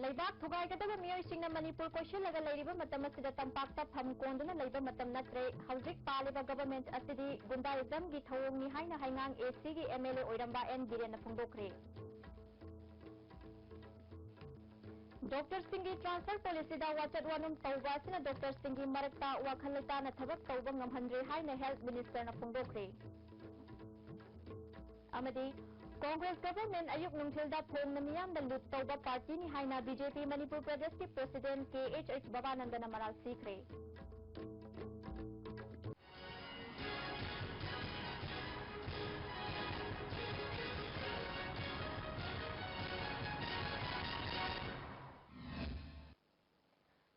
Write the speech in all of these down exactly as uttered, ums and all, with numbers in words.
ꯂꯩꯕꯥꯛ ꯊꯨꯒꯥꯏꯒꯗꯕ ꯃꯤꯑꯣꯏꯁꯤꯡꯅ ꯃꯅꯤꯄꯨꯔ ꯀꯣꯏꯁꯤꯜꯂꯒ ꯂꯩꯔꯤꯕ ꯃꯇꯝ ꯑꯁꯤꯗ ꯇꯝꯄꯥꯛꯇ ꯐꯝ ꯀꯣꯟꯗꯨꯅ ꯂꯩꯕ ꯃꯇꯝ ꯅꯠꯇ꯭ꯔꯦ꯫ ꯍꯧꯖꯤꯛ ꯄꯥꯜꯂꯤꯕ ꯒꯚꯔꯟꯃꯦꯟꯠ ꯑꯁꯤꯗꯤ ꯒꯨꯟꯗꯥꯏꯖꯝꯒꯤ ꯊꯧꯑꯣꯡꯅꯤ ꯍꯥꯏꯅ ꯍꯩꯉꯥꯡ ꯑꯦ ꯁꯤꯒꯤ ꯑꯦꯝ ꯑꯦꯜ ꯑꯦ ꯑꯣꯏꯔꯝꯕ ꯑꯦꯟ ꯕꯤꯔꯦꯟꯅ ꯐꯣꯡꯗꯣꯛꯈ꯭ꯔꯦ꯫ ꯗꯣꯛꯇꯔꯁꯤꯡꯒꯤ ꯇ꯭ꯔꯥꯟꯁꯐꯔ ꯄꯣꯂꯤꯁꯤꯗ ꯋꯥꯆꯠ ꯋꯥꯅꯣꯝ ꯇꯧꯕ ꯑꯁꯤꯅ ꯗꯣꯛꯇꯔꯁꯤꯡꯒꯤ ꯃꯔꯛꯇ ꯋꯥꯈꯜ ꯂꯩꯇꯥꯅ ꯊꯕꯛ ꯇꯧꯕ ꯉꯝꯍꯟꯗ꯭ꯔꯦ ꯍꯥꯏꯅ ꯍꯦꯜꯊ ꯃꯤꯅꯤꯁꯇꯔꯅ ꯐꯣꯡꯗꯣꯛꯈ꯭ꯔꯦ꯫ ꯑꯃꯗꯤ ꯀꯣꯡꯒ꯭ꯔꯦꯁ ꯒꯚꯔꯟꯃꯦꯟꯠ ꯑꯌꯨꯛ ꯅꯨꯡꯊꯤꯜꯗ ꯐꯣꯡꯅ ꯃꯤꯌꯥꯝꯗ ꯂꯨꯠ ꯇꯧꯕ ꯄꯥꯔꯇꯤꯅꯤ ꯍꯥꯏꯅ ꯕꯤ ꯖꯦ ꯄꯤ ꯃꯅꯤꯄꯨꯔ ꯄ꯭ꯔꯗꯦꯁꯀꯤ ꯄ꯭ꯔꯦꯁꯤꯗꯦꯟꯠ ꯀꯦ ꯑꯩꯆ ꯑꯩꯆ ꯕꯕꯥꯅꯟꯗꯅ ꯃꯔꯥꯜ ꯁꯤꯈ꯭ꯔꯦ꯫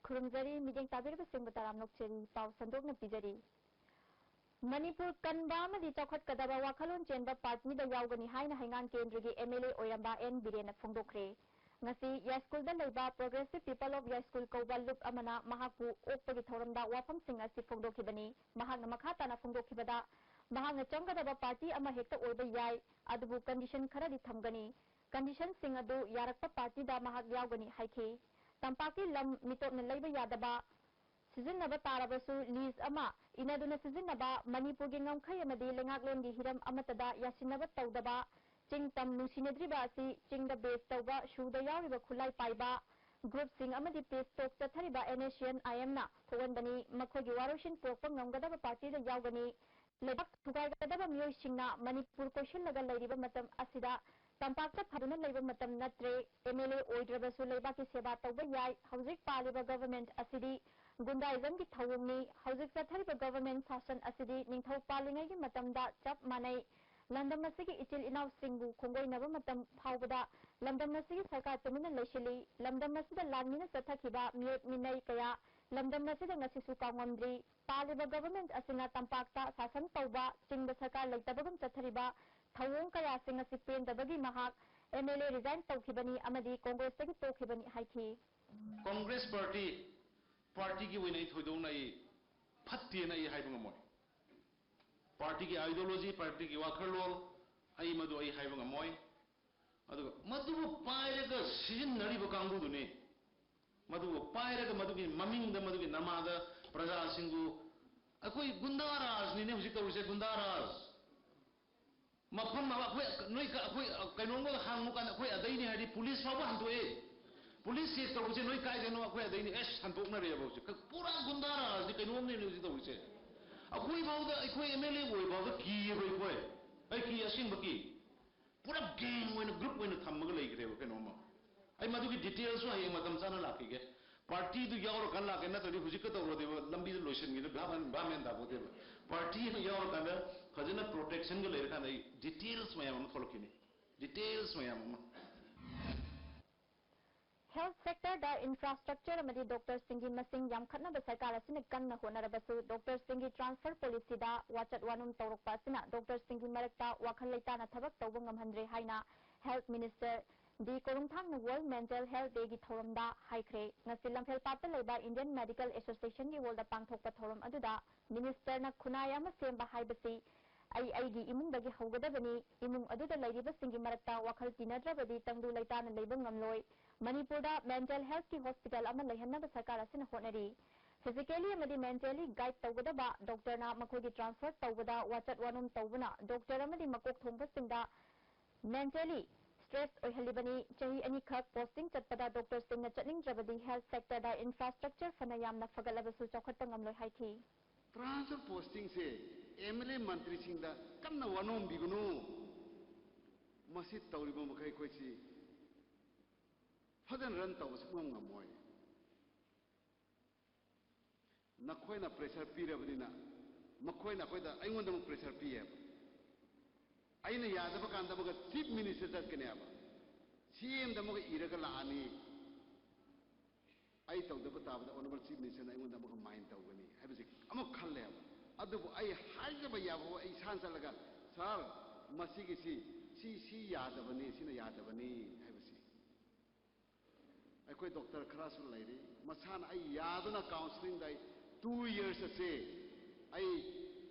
ꯈꯨꯔꯨꯝꯖꯔꯤ, ꯃꯤꯠꯌꯦꯡ ꯇꯥꯕꯤꯔꯤꯕꯁꯤꯡꯕꯨ ꯇꯔꯥꯝꯅ ꯑꯣꯛꯆꯔꯤ꯫ ꯄꯥꯎ ꯁꯟꯗꯣꯛꯅ ꯄꯤꯖꯔꯤ꯫ ꯃꯅꯤꯄꯨꯔ ꯀꯟꯕ ꯑꯃꯗꯤ ꯆꯥꯎꯈꯠꯀꯗꯕ ꯋꯥꯈꯜꯂꯣꯟ ꯆꯦꯟꯕ ꯄꯥꯔꯇꯤꯗ ꯌꯥꯎꯒꯅꯤ ꯍꯥꯏꯅ ꯍꯩꯉꯥꯡ ꯀꯦꯟꯗ꯭ꯔꯒꯤ ꯑꯦꯝ ꯑꯦꯜ ꯑꯦ ꯑꯣꯏꯔꯝꯕ ꯑꯦꯟ ꯕꯤꯔꯦꯟꯅ ꯐꯣꯡꯗꯣꯛꯈ꯭ꯔꯦ꯫ ꯉꯁꯤ ꯌꯥꯏꯁ꯭ꯀꯨꯜꯗ ꯂꯩꯕ Progressive People of ꯌꯥꯏꯁ꯭ꯀꯨꯜ ꯀꯧꯕ ꯂꯨꯞ ꯑꯃꯅ ꯃꯍꯥꯛꯄꯨ ꯑꯣꯛꯄꯒꯤ ꯊꯧꯔꯝꯗ ꯋꯥꯐꯝꯁꯤꯡ ꯑꯁꯤ ꯐꯣꯡꯗꯣꯛꯈꯤꯕꯅꯤ꯫ ꯃꯍꯥꯛꯅ ꯃꯈꯥ ꯇꯥꯅ ꯐꯣꯡꯗꯣꯛꯈꯤꯕꯗ, ꯃꯍꯥꯛꯅ ꯆꯪꯒꯗꯕ ꯄꯥꯔꯇꯤ ꯑꯃ ꯍꯦꯛꯇ ꯑꯣꯏꯕ ꯌꯥꯏ, ꯑꯗꯨꯕꯨ ꯀꯟꯗꯤꯁꯟ ꯈꯔꯗꯤ ꯊꯝꯒꯅꯤ꯫ ꯀꯟꯗꯤꯁꯟꯁꯤꯡ ꯑꯗꯨ ꯌꯥꯔꯛꯄ ꯄꯥꯔꯇꯤꯗ ꯃꯍꯥꯛ ꯌꯥꯎꯒꯅꯤ ꯍꯥꯏꯈꯤ꯫ ꯇꯝꯄꯥꯛꯀꯤ ꯂꯝ ꯃꯤꯇꯣꯞꯅ ꯂꯩꯕ ꯌꯥꯗꯕ, ꯁꯤꯖꯤꯟꯅꯕ ꯇꯥꯔꯕꯁꯨ ꯂꯤꯖ ꯑꯃ ꯏꯅꯗꯨꯅ ꯁꯤꯖꯤꯟꯅꯕ, ꯃꯅꯤꯄꯨꯔꯒꯤ ꯉꯝꯈꯩ ꯑꯃꯗꯤ ꯂꯩꯉꯥꯛꯂꯣꯟꯒꯤ ꯍꯤꯔꯝ ꯑꯃꯠꯇꯗ ꯌꯥꯁꯤꯟꯅꯕ ꯇꯧꯗꯕ, ꯆꯤꯡ ꯇꯝ ꯅꯨꯡꯁꯤꯅꯗ꯭ꯔꯤꯕ ꯑꯁꯤ ꯆꯤꯡꯗ ꯕꯦꯖ ꯇꯧꯕ ꯁꯨꯗ ꯌꯥꯎꯔꯤꯕ ꯈꯨꯠꯂꯥꯏ ꯄꯥꯏꯕ ꯒ꯭ꯔꯨꯞꯁꯤꯡ ꯑꯃꯗꯤ ꯄꯤꯁ ꯇꯣꯛ ꯆꯠꯊꯔꯤꯕ ꯑꯦꯟ ꯑꯦꯁ ꯁꯤ ꯑꯦꯟ ꯑꯥꯏ ꯑꯦꯝꯅ ꯊꯣꯛꯍꯟꯕꯅꯤ꯫ ꯃꯈꯣꯏꯒꯤ ꯋꯥꯔꯣꯏꯁꯤꯟ ꯄꯨꯔꯛꯄ ꯉꯝꯒꯗꯕ ꯄꯥꯔꯇꯤꯗ ꯌꯥꯎꯒꯅꯤ꯫ ꯂꯩꯕꯥꯛ ꯊꯨꯒꯥꯏꯒꯗꯕ ꯃꯤꯑꯣꯏꯁꯤꯡꯅ ꯃꯅꯤꯄꯨꯔ ꯀꯣꯏꯁꯤꯜꯂꯒ ꯂꯩꯔꯤꯕ ꯃꯇꯝ ꯑꯁꯤꯗ ꯇꯝꯄꯥꯛꯇ ꯐꯗꯨꯅ ꯂꯩꯕ ꯃꯇꯝ ꯅꯠꯇ꯭ꯔꯦ꯫ ꯑꯦꯝ ꯑꯦꯜ ꯑꯦ ꯑꯣꯏꯗ꯭ꯔꯕꯁꯨ ꯂꯩꯕꯥꯛꯀꯤ ꯁꯦꯕꯥ ꯇꯧꯕ ꯌꯥꯏ꯫ ꯍꯧꯖꯤꯛ ꯄꯥꯜꯂꯤꯕ ꯒꯚꯔꯟꯃꯦꯟꯠ ꯑꯁꯤꯗꯤ ꯒꯨꯟꯗꯥꯏꯖꯝꯒꯤ ꯊꯧꯑꯣꯡꯅꯤ꯫ ꯍꯧꯖꯤꯛ ꯆꯠꯊꯔꯤꯕ ꯒꯚꯔꯟꯃꯦꯟꯠ ꯁꯥꯁꯟ ꯑꯁꯤꯗꯤ ꯅꯤꯡꯊꯧ ꯄꯥꯜꯂꯤꯉꯩꯒꯤ ꯃꯇꯝꯗ ꯆꯞ ꯃꯥꯟꯅꯩ꯫ ꯂꯝꯗꯝ ꯑꯁꯤꯒꯤ ꯏꯆꯤꯜ ꯏꯅꯥꯎꯁꯤꯡꯕꯨ ꯈꯣꯡꯒꯣꯏꯅꯕ ꯃꯇꯝ ꯐꯥꯎꯕꯗ ꯂꯝꯗꯝ ꯑꯁꯤꯒꯤ ꯁꯔꯀꯥꯔ ꯇꯨꯃꯤꯟꯅ ꯂꯩꯁꯤꯜꯂꯤ꯫ ꯂꯝꯗꯝ ꯑꯁꯤꯗ ꯂꯥꯟꯃꯤꯅ ꯆꯠꯊꯈꯤꯕ ꯃꯤꯑꯣꯠ ꯃꯤꯅꯩ ꯀꯌꯥ ꯂꯝꯗꯝ ꯑꯁꯤꯗ ꯉꯁꯤꯁꯨ ꯀꯥꯎꯉꯝꯗ꯭ꯔꯤ꯫ ꯄꯥꯜꯂꯤꯕ ꯒꯚꯔꯟꯃꯦꯟꯠ ꯑꯁꯤꯅ ꯇꯝꯄꯥꯛꯇ ꯁꯥꯁꯟ ꯇꯧꯕ, ꯆꯤꯡꯗ ꯁꯔꯀꯥꯔ ꯂꯩꯇꯕꯒꯨꯝ ꯆꯠꯊꯔꯤꯕ ꯊꯧꯑꯣꯡ ꯀꯌꯥꯁꯤꯡ ꯑꯁꯤ ꯄꯦꯟꯗꯕꯒꯤ ꯃꯍꯥꯛ ꯑꯦꯝ ꯑꯦꯜ ꯑꯦ ꯔꯤꯖꯥꯏꯟ ꯇꯧꯈꯤꯕꯅꯤ ꯑꯃꯗꯤ ꯀꯣꯡꯒ꯭ꯔꯦꯁꯇꯒꯤ ꯇꯣꯛꯈꯤꯕꯅꯤ ꯍꯥꯏꯈꯤ꯫ ꯀꯣꯡꯒ꯭ꯔꯦꯁ ꯄꯥꯔꯇꯤ, ꯄꯥꯔꯇꯤꯒꯤ ꯑꯣꯏꯅ ꯑꯩ ꯊꯣꯏꯗꯣꯛꯅ ꯑꯩ ꯐꯠꯇꯦꯅ ꯑꯩ ꯍꯥꯏꯕ ꯉꯝꯃꯣꯏ꯫ ꯄꯥꯔꯇꯤꯒꯤ ideology, ꯄꯥꯔꯇꯤꯒꯤ ꯋꯥꯈꯜꯂꯣꯟ, ꯑꯩ ꯃꯗꯨ ꯑꯩ ꯍꯥꯏꯕ ꯉꯝꯃꯣꯏ꯫ ꯑꯗꯨꯒ ꯃꯗꯨꯕꯨ ꯄꯥꯏꯔꯒ ꯁꯤꯖꯤꯟꯅꯔꯤꯕ ꯀꯥꯡꯕꯨꯗꯨꯅꯤ꯫ ꯃꯗꯨꯕꯨ ꯄꯥꯏꯔꯒ ꯃꯗꯨꯒꯤ ꯃꯃꯤꯡꯗ, ꯃꯗꯨꯒꯤ ꯅꯃꯥꯗ ꯄ꯭ꯔꯖꯥꯁꯤꯡꯕꯨ, ꯑꯩꯈꯣꯏ ꯒꯨꯟꯗꯥ ꯔꯥꯖꯅꯤꯅꯦ ꯍꯧꯖꯤꯛ ꯇꯧꯔꯤꯁꯦ, ꯒꯨꯟꯗꯥ ꯔꯥꯖ꯫ ꯃꯐꯝ ꯑꯃ ꯑꯩꯈꯣꯏ, ꯅꯣꯏ ꯀ-, ꯑꯩꯈꯣꯏ ꯀꯩꯅꯣꯝꯒ ꯍꯪꯉꯨ ꯀꯥꯟꯗ ꯑꯩꯈꯣꯏ ꯑꯗꯩꯅꯦ ꯍꯥꯏꯗꯤ ꯄꯨꯂꯤꯁ ꯐꯥꯎꯕ ꯍꯟꯗꯣꯛꯑꯦ꯫ ꯄꯨꯂꯤꯁ ꯆꯦꯛ ꯇꯧꯕꯁꯦ ꯅꯣꯏ ꯀꯥꯏꯗꯩꯅꯣ? ꯑꯩꯈꯣꯏ ꯑꯗꯩꯅꯦ꯫ ꯑꯦꯁ, ꯍꯟꯗꯣꯛꯅꯔꯦꯕ ꯍꯧꯖꯤꯛ꯫ ꯄꯨꯔꯥ ꯒꯨꯟꯗꯥ ꯔꯥꯖꯅꯤ, ꯀꯩꯅꯣꯝꯅꯦ ꯍꯧꯖꯤꯛ ꯇꯧꯔꯤꯁꯦ꯫ ꯑꯩꯈꯣꯏ ꯐꯥꯎꯗ, ꯑꯩꯈꯣꯏ ꯑꯦꯝ ꯑꯦꯜ ꯑꯦ ꯑꯣꯏ ꯐꯥꯎꯗ ꯀꯤꯌꯦꯕ ꯑꯩꯈꯣꯏ꯫ ꯑꯩ ꯀꯤ, ꯑꯁꯦꯡꯕ ꯀꯤ꯫ ꯄꯨꯔꯥ ꯒꯦꯡ ꯑꯣꯏꯅ, ꯒ꯭ꯔꯨꯞ ꯑꯣꯏꯅ ꯊꯝꯃꯒ ꯂꯩꯈ꯭ꯔꯦꯕ ꯀꯩꯅꯣꯝꯃ꯫ ꯑꯩ ꯃꯗꯨꯒꯤ ꯗꯤꯇꯦꯜꯁꯨ ꯍꯌꯦꯡ ꯃꯇꯝ ꯆꯥꯅ ꯂꯥꯛꯈꯤꯒꯦ꯫ ꯄꯥꯔꯇꯤꯗꯨ ꯌꯥꯎꯔꯀꯥꯟ ꯂꯥꯛꯀꯦ, ꯅꯠꯇ꯭ꯔꯗꯤ ꯍꯧꯖꯤꯛꯀ ꯇꯧꯔꯗꯤꯕ ꯂꯝꯕꯤꯗ ꯂꯣꯏꯁꯤꯟꯈꯤꯅ ꯚꯥꯞ ꯃꯦꯟ, ꯚꯥꯞ ꯃꯦꯟ ꯇꯥꯄꯣꯠꯇꯦꯕ꯫ ꯄꯥꯔꯇꯤ ꯑꯃ ꯌꯥꯎꯔꯀꯥꯟꯗ ꯐꯖꯅ ꯄ꯭ꯔꯣꯇꯦꯛꯁꯟꯒ ꯂꯩꯔꯀꯥꯟꯗ ꯑꯩ ꯗꯤꯇꯦꯜꯁ ꯃꯌꯥꯝ ꯑꯃ ꯊꯣꯛꯂꯛꯈꯤꯅꯤ꯫ ꯗꯤꯇꯦꯜꯁ ꯃꯌꯥꯝ ꯑꯃ꯫ Health sector ꯗ infrastructure ꯑꯃꯗꯤ doctor ꯁꯤꯡꯒꯤ ꯃꯁꯤꯡ ꯌꯥꯝꯈꯠꯅꯕ ꯁꯔꯀꯥꯔ ꯑꯁꯤꯅ ꯀꯟꯅ ꯍꯣꯠꯅꯔꯕꯁꯨ, doctor ꯁꯤꯡꯒꯤ transfer policy ꯗ ꯋꯥꯆꯠ ꯋꯥꯅꯣꯝ ꯇꯧꯔꯛꯄ ꯑꯁꯤꯅ doctor ꯁꯤꯡꯒꯤ ꯃꯔꯛꯇ ꯋꯥꯈꯜ ꯂꯩꯇꯥꯅ ꯊꯕꯛ ꯇꯧꯕ ꯉꯝꯍꯟꯗ꯭ꯔꯦ ꯍꯥꯏꯅ Health Minister ꯗꯤ ꯀꯣꯔꯨꯝꯊꯥꯡ ꯅꯋꯣꯜ Mental Health Day ꯒꯤ ꯊꯧꯔꯝꯗ ꯍꯥꯏꯈ꯭ꯔꯦ꯫ ꯉꯁꯤ ꯂꯝꯐꯦꯜꯄꯥꯠꯇ ꯂꯩꯕ Indian Medical Association ꯒꯤ ꯍꯣꯜꯗ ꯄꯥꯡꯊꯣꯛꯄ ꯊꯧꯔꯝ ꯑꯗꯨꯗ Minister ꯅ ꯈꯨꯟꯅꯥꯏ ꯑꯃ ꯁꯦꯝꯕ ꯍꯥꯏꯕꯁꯤ ꯑꯩ ꯑꯩꯒꯤ ꯏꯃꯨꯡꯗꯒꯤ ꯍꯧꯒꯗꯕꯅꯤ꯫ ꯏꯃꯨꯡ ꯑꯗꯨꯗ ꯂꯩꯔꯤꯕꯁꯤꯡꯒꯤ ꯃꯔꯛꯇ ꯋꯥꯈꯜ ꯇꯤꯟꯅꯗ꯭ꯔꯕꯗꯤ ꯇꯪꯗꯨ ꯂꯩꯇꯥꯅ ꯂꯩꯕ ꯉꯝꯂꯣꯏ꯫ ꯃꯅꯤꯄꯨꯔꯗ mental health ꯀꯤ hospital ꯑꯃ ꯂꯩꯍꯟꯅꯕ ꯁꯔꯀꯥꯔ ꯑꯁꯤꯅ ꯍꯣꯠꯅꯔꯤ꯫ Physically ꯑꯃꯗꯤ mentally guide ꯇꯧꯒꯗꯕ doctor ꯅ ꯃꯈꯣꯏꯒꯤ transfer ꯇꯧꯕꯗ ꯋꯥꯆꯠ ꯋꯥꯅꯣꯝ ꯇꯧꯕꯅ doctor ꯑꯃꯗꯤ ꯃꯀꯣꯛ ꯊꯣꯡꯕꯁꯤꯡꯗ mentally stress ꯑꯣꯏꯍꯜꯂꯤꯕꯅꯤ꯫ ꯆꯍꯤ ꯑꯅꯤꯈꯛ posting ꯆꯠꯄꯗ doctor ꯁꯤꯡꯅ ꯆꯠꯅꯤꯡꯗ꯭ꯔꯕꯗꯤ health sector ꯗ infrastructure ꯐꯅ ꯌꯥꯝꯅ ꯐꯒꯠꯂꯕꯁꯨ ꯆꯥꯎꯈꯠꯄ ꯉꯝꯂꯣꯏ ꯍꯥꯏꯈꯤ꯫ Transfer posting ꯁꯦ ꯑꯦꯝ ꯑꯦꯜ ꯑꯦ ꯃꯟꯇ꯭ꯔꯤꯁꯤꯡꯗ ꯀꯟꯅ ꯋꯥꯅꯣꯝꯕꯤꯒꯅꯨ꯫ ꯃꯁꯤ ꯇꯧꯔꯤꯕ ꯃꯈꯩ ꯑꯩꯈꯣꯏꯁꯤ ꯐꯖꯅ run ꯇꯧꯕ ꯁꯨꯡꯉꯝ ꯉꯝꯃꯣꯏ꯫ ꯅꯈꯣꯏꯅ pressure ꯄꯤꯔꯕꯅꯤꯅ ꯃꯈꯣꯏꯅ ꯑꯩꯈꯣꯏꯗ, ꯑꯩꯉꯣꯟꯗ ꯑꯃꯨꯛ pressure ꯄꯤꯌꯦꯕ꯫ ꯑꯩꯅ ꯌꯥꯗꯕ ꯀꯥꯟꯗ ꯑꯃꯨꯛꯀ Chief Minister ꯆꯠꯀꯅꯦꯕ, ꯁꯤ ꯑꯦꯝꯗ ꯑꯃꯨꯛꯀ ꯏꯔꯒ ꯂꯥꯛꯑꯅꯤ꯫ ꯑꯩ ꯇꯧꯗꯕ ꯇꯥꯕꯗ Honourable Chief Minister ꯅ ꯑꯩꯉꯣꯟꯗ ꯑꯃꯨꯛꯀ mind ꯇꯧꯒꯅꯤ ꯍꯥꯏꯕꯁꯤ ꯑꯃꯨꯛ ꯈꯜꯂꯦꯕ꯫ ꯑꯗꯨꯕꯨ ꯑꯩ ꯍꯥꯏꯖꯕ ꯌꯥꯕ, ꯑꯩ ꯏꯁꯥꯅ ꯆꯠꯂꯒ, "Sir, ꯃꯁꯤꯒꯤꯁꯤ ꯁꯤ, ꯁꯤ ꯌꯥꯗꯕꯅꯤ, ꯁꯤꯅ ꯌꯥꯗꯕꯅꯤ" ꯍꯥꯏꯕꯁꯤ꯫ ꯑꯩꯈꯣꯏ doctor ꯈꯔꯁꯨ ꯂꯩꯔꯤ, ꯃꯁꯥꯅ ꯑꯩ ꯌꯥꯗꯨꯅ counselling ꯗ ꯑꯩ two years ꯑꯁꯦ ꯑꯩ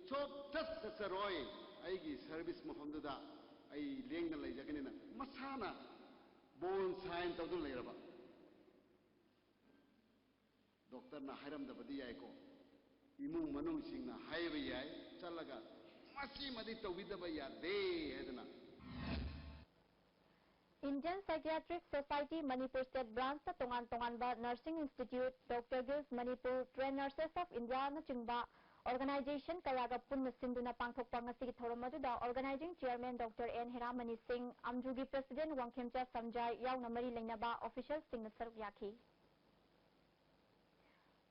ꯁꯨꯡꯆꯠ ꯆꯠꯆꯔꯣꯏ, ꯑꯩꯒꯤ service ꯃꯐꯝꯗꯨꯗ ꯑꯩ ꯂꯦꯡꯗꯅ ꯂꯩꯖꯒꯅꯤꯅ ꯃꯁꯥꯅ ꯕꯣꯟ ꯁꯥꯏꯟ ꯇꯧꯗꯨꯅ ꯂꯩꯔꯕ꯫ ꯗꯣꯛꯇꯔꯅ ꯍꯥꯏꯔꯝꯗꯕꯗꯤ ꯌꯥꯏꯀꯣ, ꯏꯃꯨꯡ ꯃꯅꯨꯡꯁꯤꯡꯅ ꯍꯥꯏꯕ ꯌꯥꯏ, ꯆꯠꯂꯒ ꯃꯁꯤꯃꯗꯤ ꯇꯧꯕꯤꯗꯕ ꯌꯥꯗꯦ ꯍꯥꯏꯗꯅ꯫ Indian Psychiatric Society Manipur State Branchꯅ ꯇꯣꯉꯥꯟ ꯇꯣꯉꯥꯟꯕ Nursing Institute, Doctor Guild Manipur, Trained Nurses of Indiaꯅꯆꯤꯡꯕ organization ꯀꯌꯥꯒ ꯄꯨꯟꯅ ꯁꯤꯟꯗꯨꯅ ꯄꯥꯡꯊꯣꯛꯄ ꯉꯁꯤꯒꯤ ꯊꯧꯔꯝ ꯑꯗꯨꯗ organizing chairman Doctor N ꯍꯦꯔꯥꯃꯅꯤ ꯁꯤꯡ, ꯑꯝꯖꯨꯒꯤ president ꯋꯥꯡꯈꯦꯝꯆꯥ ꯁꯝꯖꯥꯏ ꯌꯥꯎꯅ ꯃꯔꯤ ꯂꯩꯅꯕ officialꯁꯤꯡꯅ ꯁꯔꯨꯛ ꯌꯥꯈꯤ꯫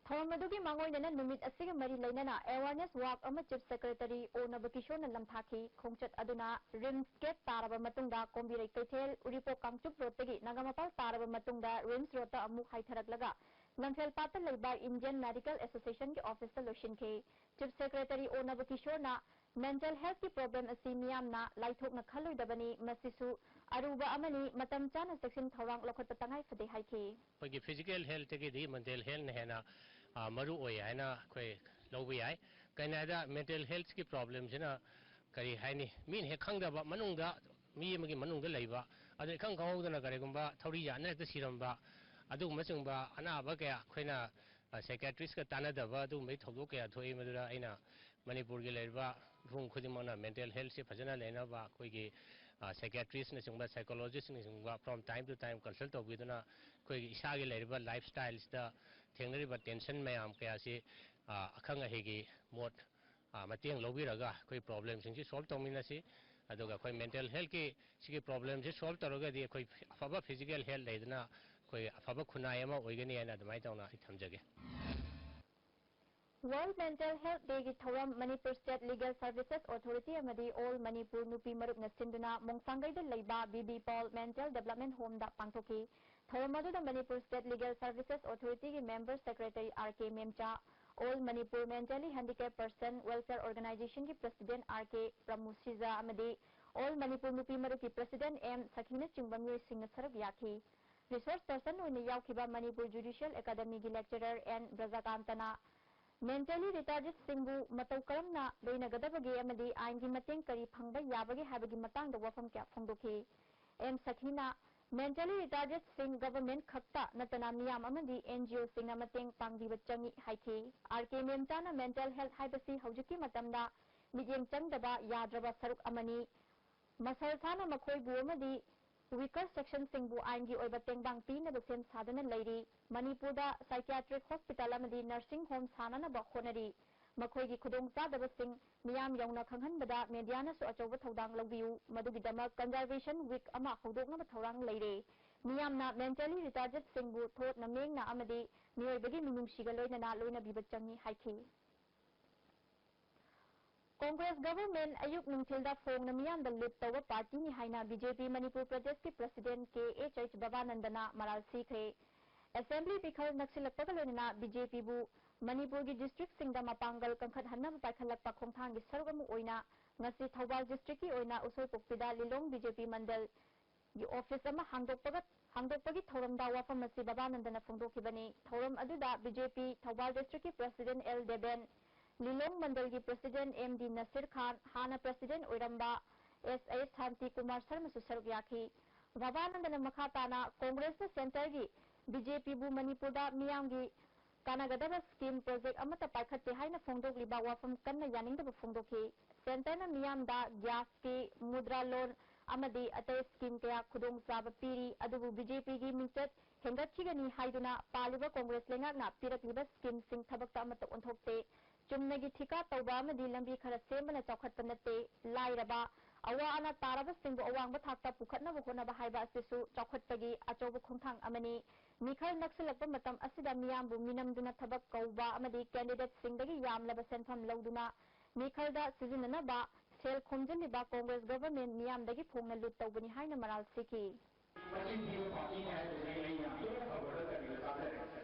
ꯊꯧꯔꯝ ꯑꯗꯨꯒꯤ ꯃꯥꯡꯑꯣꯏꯅꯅ ꯅꯨꯃꯤꯠ ꯑꯁꯤꯒ ꯃꯔꯤ ꯂꯩꯅꯅ awareness walk ꯑꯃ Chief Secretary ꯑꯣ ꯅꯕꯀꯤꯁꯣꯔꯅ ꯂꯝꯊꯥꯈꯤ꯫ ꯈꯣꯡꯆꯠ ꯑꯗꯨꯅ RIMS gate ꯇꯥꯔꯕ ꯃꯇꯨꯡꯗ ꯀꯣꯝꯕꯤꯔꯩ ꯀꯩꯊꯦꯜ, ꯎꯔꯤꯄꯣꯛ ꯀꯥꯡꯆꯨꯞ roadꯇꯒꯤ ꯅꯥꯒꯥꯃꯄꯥꯜ ꯇꯥꯔꯕ ꯃꯇꯨꯡꯗ RIMS roadꯇ ꯑꯃꯨꯛ ꯍꯥꯏꯊꯔꯛꯂꯒ ꯂꯝꯐꯦꯜ ꯄꯥꯠꯇ ꯂꯩꯕ Indian Medical Associationꯒꯤ officeꯇ ꯂꯣꯏꯁꯤꯟꯈꯤ꯫ Chief Secretary ꯑꯣ ꯅꯕꯀꯤꯁꯣꯔꯅ mental healthꯀꯤ problem ꯑꯁꯤ ꯃꯤꯌꯥꯝꯅ ꯂꯥꯏꯊꯣꯛꯅ ꯈꯜꯂꯣꯏꯗꯕꯅꯤ, ꯃꯁꯤꯁꯨ ꯑꯔꯨꯕ ꯑꯃꯅꯤ, ꯃꯇꯝ ꯆꯥꯅ ꯆꯦꯛꯁꯤꯟ ꯊꯧꯔꯥꯡ ꯂꯧꯈꯠꯄ ꯇꯉꯥꯏ ꯐꯗꯦ ꯍꯥꯏꯈꯤ꯫ ꯑꯩꯈꯣꯏꯒꯤ physical healthꯇꯒꯤꯗꯤ mental healthꯅ ꯍꯦꯟꯅ ꯃꯔꯨ ꯑꯣꯏ ꯍꯥꯏꯅ ꯑꯩꯈꯣꯏ ꯂꯧꯕ ꯌꯥꯏ꯫ ꯀꯩꯅꯣ ꯍꯥꯏꯗ mental healthꯀꯤ problemꯁꯤꯅ ꯀꯔꯤ ꯍꯥꯏꯅꯤ, ꯃꯤꯅ ꯍꯦꯛ ꯈꯪꯗꯕ ꯃꯅꯨꯡꯗ, ꯃꯤ ꯑꯃꯒꯤ ꯃꯅꯨꯡꯗ ꯂꯩꯕ, ꯑꯗꯨ ꯏꯈꯪ ꯈꯪꯍꯧꯗꯅ ꯀꯔꯤꯒꯨꯝꯕ ꯊꯧꯔꯤ ꯌꯥꯟꯅ ꯍꯦꯛꯇ ꯁꯤꯔꯝꯕ, ꯑꯗꯨꯒꯨꯝꯕꯆꯤꯡꯕ ꯑꯅꯥꯕ ꯀꯌꯥ ꯑꯩꯈꯣꯏꯅ psychiatristꯀ ꯇꯥꯟꯅꯗꯕ ꯑꯗꯨꯒꯨꯝꯕꯒꯤ ꯊꯧꯗꯣꯛ ꯀꯌꯥ ꯊꯣꯛꯏ꯫ ꯃꯗꯨꯗ ꯑꯩꯅ ꯃꯅꯤꯄꯨꯔꯒꯤ ꯂꯩꯔꯤꯕ ꯃꯤꯄꯨꯝ ꯈꯨꯗꯤꯡꯃꯛꯅ mental healthꯁꯤ ꯐꯖꯅ ꯂꯩꯅꯕ ꯑꯩꯈꯣꯏꯒꯤ psychiatristꯅꯆꯤꯡꯕ, psychologistꯅꯆꯤꯡꯕ from time to time consult ꯇꯧꯕꯤꯗꯨꯅ ꯑꯩꯈꯣꯏꯒꯤ ꯏꯁꯥꯒꯤ ꯂꯩꯔꯤꯕ lifestyleꯁꯤꯗ ꯊꯦꯡꯅꯔꯤꯕ tension ꯃꯌꯥꯝ ꯀꯌꯥꯁꯤ ꯑꯈꯪ ꯑꯍꯩꯒꯤ ꯃꯣꯠ ꯃꯇꯦꯡ ꯂꯧꯕꯤꯔꯒ ꯑꯩꯈꯣꯏ problemꯁꯤꯡꯁꯤ solve ꯇꯧꯃꯤꯟꯅꯁꯤ꯫ ꯑꯗꯨꯒ ꯑꯩꯈꯣꯏ mental healthꯀꯤ ꯁꯤꯒꯤ problemꯁꯤ solve ꯇꯧꯔꯒꯗꯤ ꯑꯩꯈꯣꯏ ꯑꯐꯕ physical health ꯂꯩꯗꯅ ꯑꯩꯈꯣꯏ ꯑꯐꯕ ꯈꯨꯟꯅꯥꯏ ꯑꯃ ꯑꯣꯏꯒꯅꯤ ꯍꯥꯏꯅ ꯑꯗꯨꯃꯥꯏꯅ ꯇꯧꯅ ꯑꯩ ꯊꯝꯖꯒꯦ꯫ World Mental Health Dayꯒꯤ ꯊꯧꯔꯝ Manipur State Legal Services Authority ꯑꯃꯗꯤ All Manipur ꯅꯨꯄꯤ ꯃꯔꯨꯞꯅ ꯁꯤꯟꯗꯨꯅ ꯃꯣꯡꯁꯥꯡꯒꯩꯗ ꯂꯩꯕ B B Paul Mental Development Homeꯗ ꯄꯥꯡꯊꯣꯛꯈꯤ꯫ ꯊꯧꯔꯝ ꯑꯗꯨꯗ Manipur State Legal Services Authorityꯒꯤ Member Secretary R K ꯃꯦꯝꯆꯥ, All Manipur Mentally Handicapped Person Welfare Organizationꯒꯤ President R K ꯄ꯭ꯔꯃꯨꯁꯤꯖꯥ ꯑꯃꯗꯤ All Manipur ꯅꯨꯄꯤ ꯃꯔꯨꯞꯀꯤ President M ꯁꯈꯤꯅꯆꯤꯡꯕ ꯃꯤꯑꯣꯏꯁꯤꯡꯅ ꯁꯔꯨꯛ ꯌꯥꯈꯤ꯫ Resource person ꯑꯣꯏꯅ ꯌꯥꯎꯈꯤꯕ Manipur Judicial Academyꯒꯤ lecturer N ꯕ꯭ꯔꯖꯀꯥꯟꯇꯅ Mentally retarded ꯁꯤꯡꯕꯨ ꯃꯇꯧ ꯀꯔꯝꯅ ꯂꯣꯏꯅꯒꯗꯕꯒꯦ ꯑꯃꯗꯤ ꯑꯥꯏꯟꯒꯤ ꯃꯇꯦꯡ ꯀꯔꯤ ꯐꯪꯕ ꯌꯥꯕꯒꯦ ꯍꯥꯏꯕꯒꯤ ꯃꯇꯥꯡꯗ ꯋꯥꯐꯝ ꯀꯌꯥ ꯐꯣꯡꯗꯣꯛꯈꯤ꯫ ꯑꯦꯝ ꯁꯈꯤꯅ mentally retarded ꯁꯤꯡ government ꯈꯛꯇ ꯅꯠꯇꯅ ꯃꯤꯌꯥꯝ ꯑꯃꯗꯤ N G O ꯁꯤꯡꯅ ꯃꯇꯦꯡ ꯄꯥꯡꯕꯤꯕ ꯆꯪꯏ ꯍꯥꯏꯈꯤ꯫ ꯑꯥꯔ ꯀꯦ ꯃꯦꯝꯆꯥꯅ mental health ꯍꯥꯏꯕꯁꯤ ꯍꯧꯖꯤꯛꯀꯤ ꯃꯇꯝꯗ ꯃꯤꯠꯌꯦꯡ ꯆꯪꯗꯕ ꯌꯥꯗ꯭ꯔꯕ ꯁꯔꯨꯛ ꯑꯃꯅꯤ꯫ ꯃꯁꯜ ꯊꯥꯅ ꯃꯈꯣꯏꯕꯨ ꯑꯃꯗꯤ weaker section ꯁꯤꯡꯕꯨ ꯑꯥꯏꯟꯒꯤ ꯑꯣꯏꯕ ꯇꯦꯡꯕꯥꯡ ꯄꯤꯅꯕ ꯁꯦꯝ ꯁꯥꯗꯨꯅ ꯂꯩꯔꯤ꯫ ꯃꯅꯤꯄꯨꯔꯗ psychiatric hospital ꯑꯃꯗꯤ nursing home ꯁꯥꯅꯅꯕ ꯍꯣꯠꯅꯔꯤ꯫ ꯃꯈꯣꯏꯒꯤ ꯈꯨꯗꯣꯡꯆꯥꯗꯕꯁꯤꯡ ꯃꯤꯌꯥꯝ ꯌꯧꯅ ꯈꯪꯍꯟꯕꯗ mediaꯅꯁꯨ ꯑꯆꯧꯕ ꯊꯧꯗꯥꯡ ꯂꯧꯕꯤꯌꯨ꯫ ꯃꯗꯨꯒꯤꯗꯃꯛ conservation week ꯑꯃ ꯍꯧꯗꯣꯛꯅꯕ ꯊꯧꯔꯥꯡ ꯂꯩꯔꯦ꯫ ꯃꯤꯌꯥꯝꯅ mentally retarded ꯁꯤꯡꯕꯨ ꯊꯣꯠꯅ ꯃꯦꯡꯅ ꯑꯃꯗꯤ ꯃꯤꯑꯣꯏꯕꯒꯤ ꯃꯤꯅꯨꯡꯁꯤꯒ ꯂꯣꯏꯅꯅ ꯂꯣꯏꯅꯕꯤꯕ ꯆꯪꯏ ꯍꯥꯏꯈꯤ꯫ Congress government ꯑꯌꯨꯛ ꯅꯨꯡꯊꯤꯜꯗ ꯐꯣꯡꯅ ꯃꯤꯌꯥꯝꯗ ꯂꯨꯠ ꯇꯧꯕ partyꯅꯤ ꯍꯥꯏꯅ B J P ꯃꯅꯤꯄꯨꯔ ꯄ꯭ꯔꯗꯦꯁꯀꯤ president K H H ꯕꯕꯥꯅꯟꯗꯅ ꯃꯔꯥꯜ ꯁꯤꯈ꯭ꯔꯦ꯫ Assembly ꯃꯤꯈꯜ ꯅꯛꯁꯤꯜꯂꯛꯄꯒ ꯂꯣꯏꯅꯅ B J Pꯕꯨ ꯃꯅꯤꯄꯨꯔꯒꯤ districtꯁꯤꯡꯗ ꯃꯄꯥꯡꯒꯜ ꯀꯟꯈꯠꯍꯟꯅꯕ ꯄꯥꯏꯈꯠꯂꯛꯄ ꯈꯣꯡꯊꯥꯡꯒꯤ ꯁꯔꯨꯛ ꯑꯃ ꯑꯣꯏꯅ ꯉꯁꯤ ꯊꯧꯕꯥꯜ districtꯀꯤ ꯑꯣꯏꯅ ꯎꯁꯣꯏꯄꯣꯛꯄꯤꯗ ꯂꯤꯂꯣꯡ B J P ꯃꯟꯗꯜ ꯒꯤ office ꯑꯃ ꯍꯥꯡꯗꯣꯛꯄꯒ, ꯍꯥꯡꯗꯣꯛꯄꯒꯤ ꯊꯧꯔꯝꯗ ꯋꯥꯐꯝ ꯑꯁꯤ ꯕꯕꯥꯅꯟꯗꯅ ꯐꯣꯡꯗꯣꯛꯈꯤꯕꯅꯤ꯫ ꯊꯧꯔꯝ ꯑꯗꯨꯗ B J P Thoubal districtꯀꯤ president L Deben, ꯂꯤꯂꯣꯡ ꯃꯟꯗꯜꯒꯤ president M D ꯅꯁꯤꯔ ꯈꯥꯟ, ꯍꯥꯟꯅ president ꯑꯣꯏꯔꯝꯕ S I ꯁꯥꯟꯇꯤ ꯀꯨꯃꯥꯔ ꯁꯔꯃꯁꯨ ꯁꯔꯨꯛ ꯌꯥꯈꯤ꯫ ꯕꯕꯥꯅꯟꯗꯅ ꯃꯈꯥ ꯇꯥꯅ Congressꯅ centreꯒꯤ B J Pꯕꯨ ꯃꯅꯤꯄꯨꯔꯗ ꯃꯤꯌꯥꯝꯒꯤ ꯀꯥꯟꯅꯒꯗꯕ scheme project ꯑꯃꯠꯇ ꯄꯥꯏꯈꯠꯇꯦ ꯍꯥꯏꯅ ꯐꯣꯡꯗꯣꯛꯂꯤꯕ ꯋꯥꯐꯝ ꯀꯟꯅ ꯌꯥꯅꯤꯡꯗꯕ ꯐꯣꯡꯗꯣꯛꯈꯤ꯫ Centreꯅ ꯃꯤꯌꯥꯝꯗ gasꯀꯤ, ꯃꯨꯗ꯭ꯔꯥ loan ꯑꯃꯗꯤ ꯑꯇꯩ scheme ꯀꯌꯥ ꯈꯨꯗꯣꯡꯆꯥꯕ ꯄꯤꯔꯤ, ꯑꯗꯨꯕꯨ B J Pꯒꯤ ꯃꯤꯡꯆꯠ ꯍꯦꯟꯒꯠꯈꯤꯒꯅꯤ ꯍꯥꯏꯗꯨꯅ ꯄꯥꯜꯂꯤꯕ Congress ꯂꯩꯉꯥꯛꯅ ꯄꯤꯔꯛꯂꯤꯕ schemeꯁꯤꯡ ꯊꯕꯛꯇ ꯑꯃꯠꯇ ꯑꯣꯟꯊꯣꯛꯇꯦ꯫ ꯆꯨꯝꯅꯒꯤ ꯊꯤꯀꯥ ꯇꯧꯕ ꯑꯃꯗꯤ ꯂꯝꯕꯤ ꯈꯔ ꯁꯦꯝꯕꯅ ꯆꯥꯎꯈꯠꯄ ꯅꯠꯇꯦ꯫ ꯂꯥꯏꯔꯕ, ꯑꯋꯥ ꯑꯅꯥ ꯇꯥꯔꯕꯁꯤꯡꯕꯨ ꯑꯋꯥꯡꯕ ꯊꯥꯛꯇ ꯄꯨꯈꯠꯅꯕ ꯍꯣꯠꯅꯕ ꯍꯥꯏꯕ ꯑꯁꯤꯁꯨ ꯆꯥꯎꯈꯠꯄꯒꯤ ꯑꯆꯧꯕ ꯈꯣꯡꯊꯥꯡ ꯑꯃꯅꯤ꯫ ꯃꯤꯈꯜ ꯅꯛꯁꯤꯜꯂꯛꯄ ꯃꯇꯝ ꯑꯁꯤꯗ ꯃꯤꯌꯥꯝꯕꯨ ꯃꯤꯅꯝꯗꯨꯅ ꯊꯕꯛ ꯀꯧꯕ ꯑꯃꯗꯤ candidateꯁꯤꯡꯗꯒꯤ ꯌꯥꯝꯂꯕ ꯁꯦꯟꯐꯝ ꯂꯧꯗꯨꯅ ꯃꯤꯈꯜꯗ ꯁꯤꯖꯤꯟꯅꯅꯕ ꯁꯦꯜ ꯈꯣꯝꯖꯤꯜꯂꯤꯕ Congress government ꯃꯤꯌꯥꯝꯗꯒꯤ ꯐꯣꯡꯅ ꯂꯨꯠ ꯇꯧꯕꯅꯤ ꯍꯥꯏꯅ ꯃꯔꯥꯜ ꯁꯤꯈꯤ꯫ ꯃꯆꯤꯟ ꯊꯤꯕ partyꯅꯤ ꯍꯥꯏꯕꯁꯤꯗꯤ ꯑꯩ ꯌꯥꯝ ꯊꯤꯅ ꯈꯕꯔꯗ ꯀꯔꯤꯗ ꯇꯥꯖꯔꯦ꯫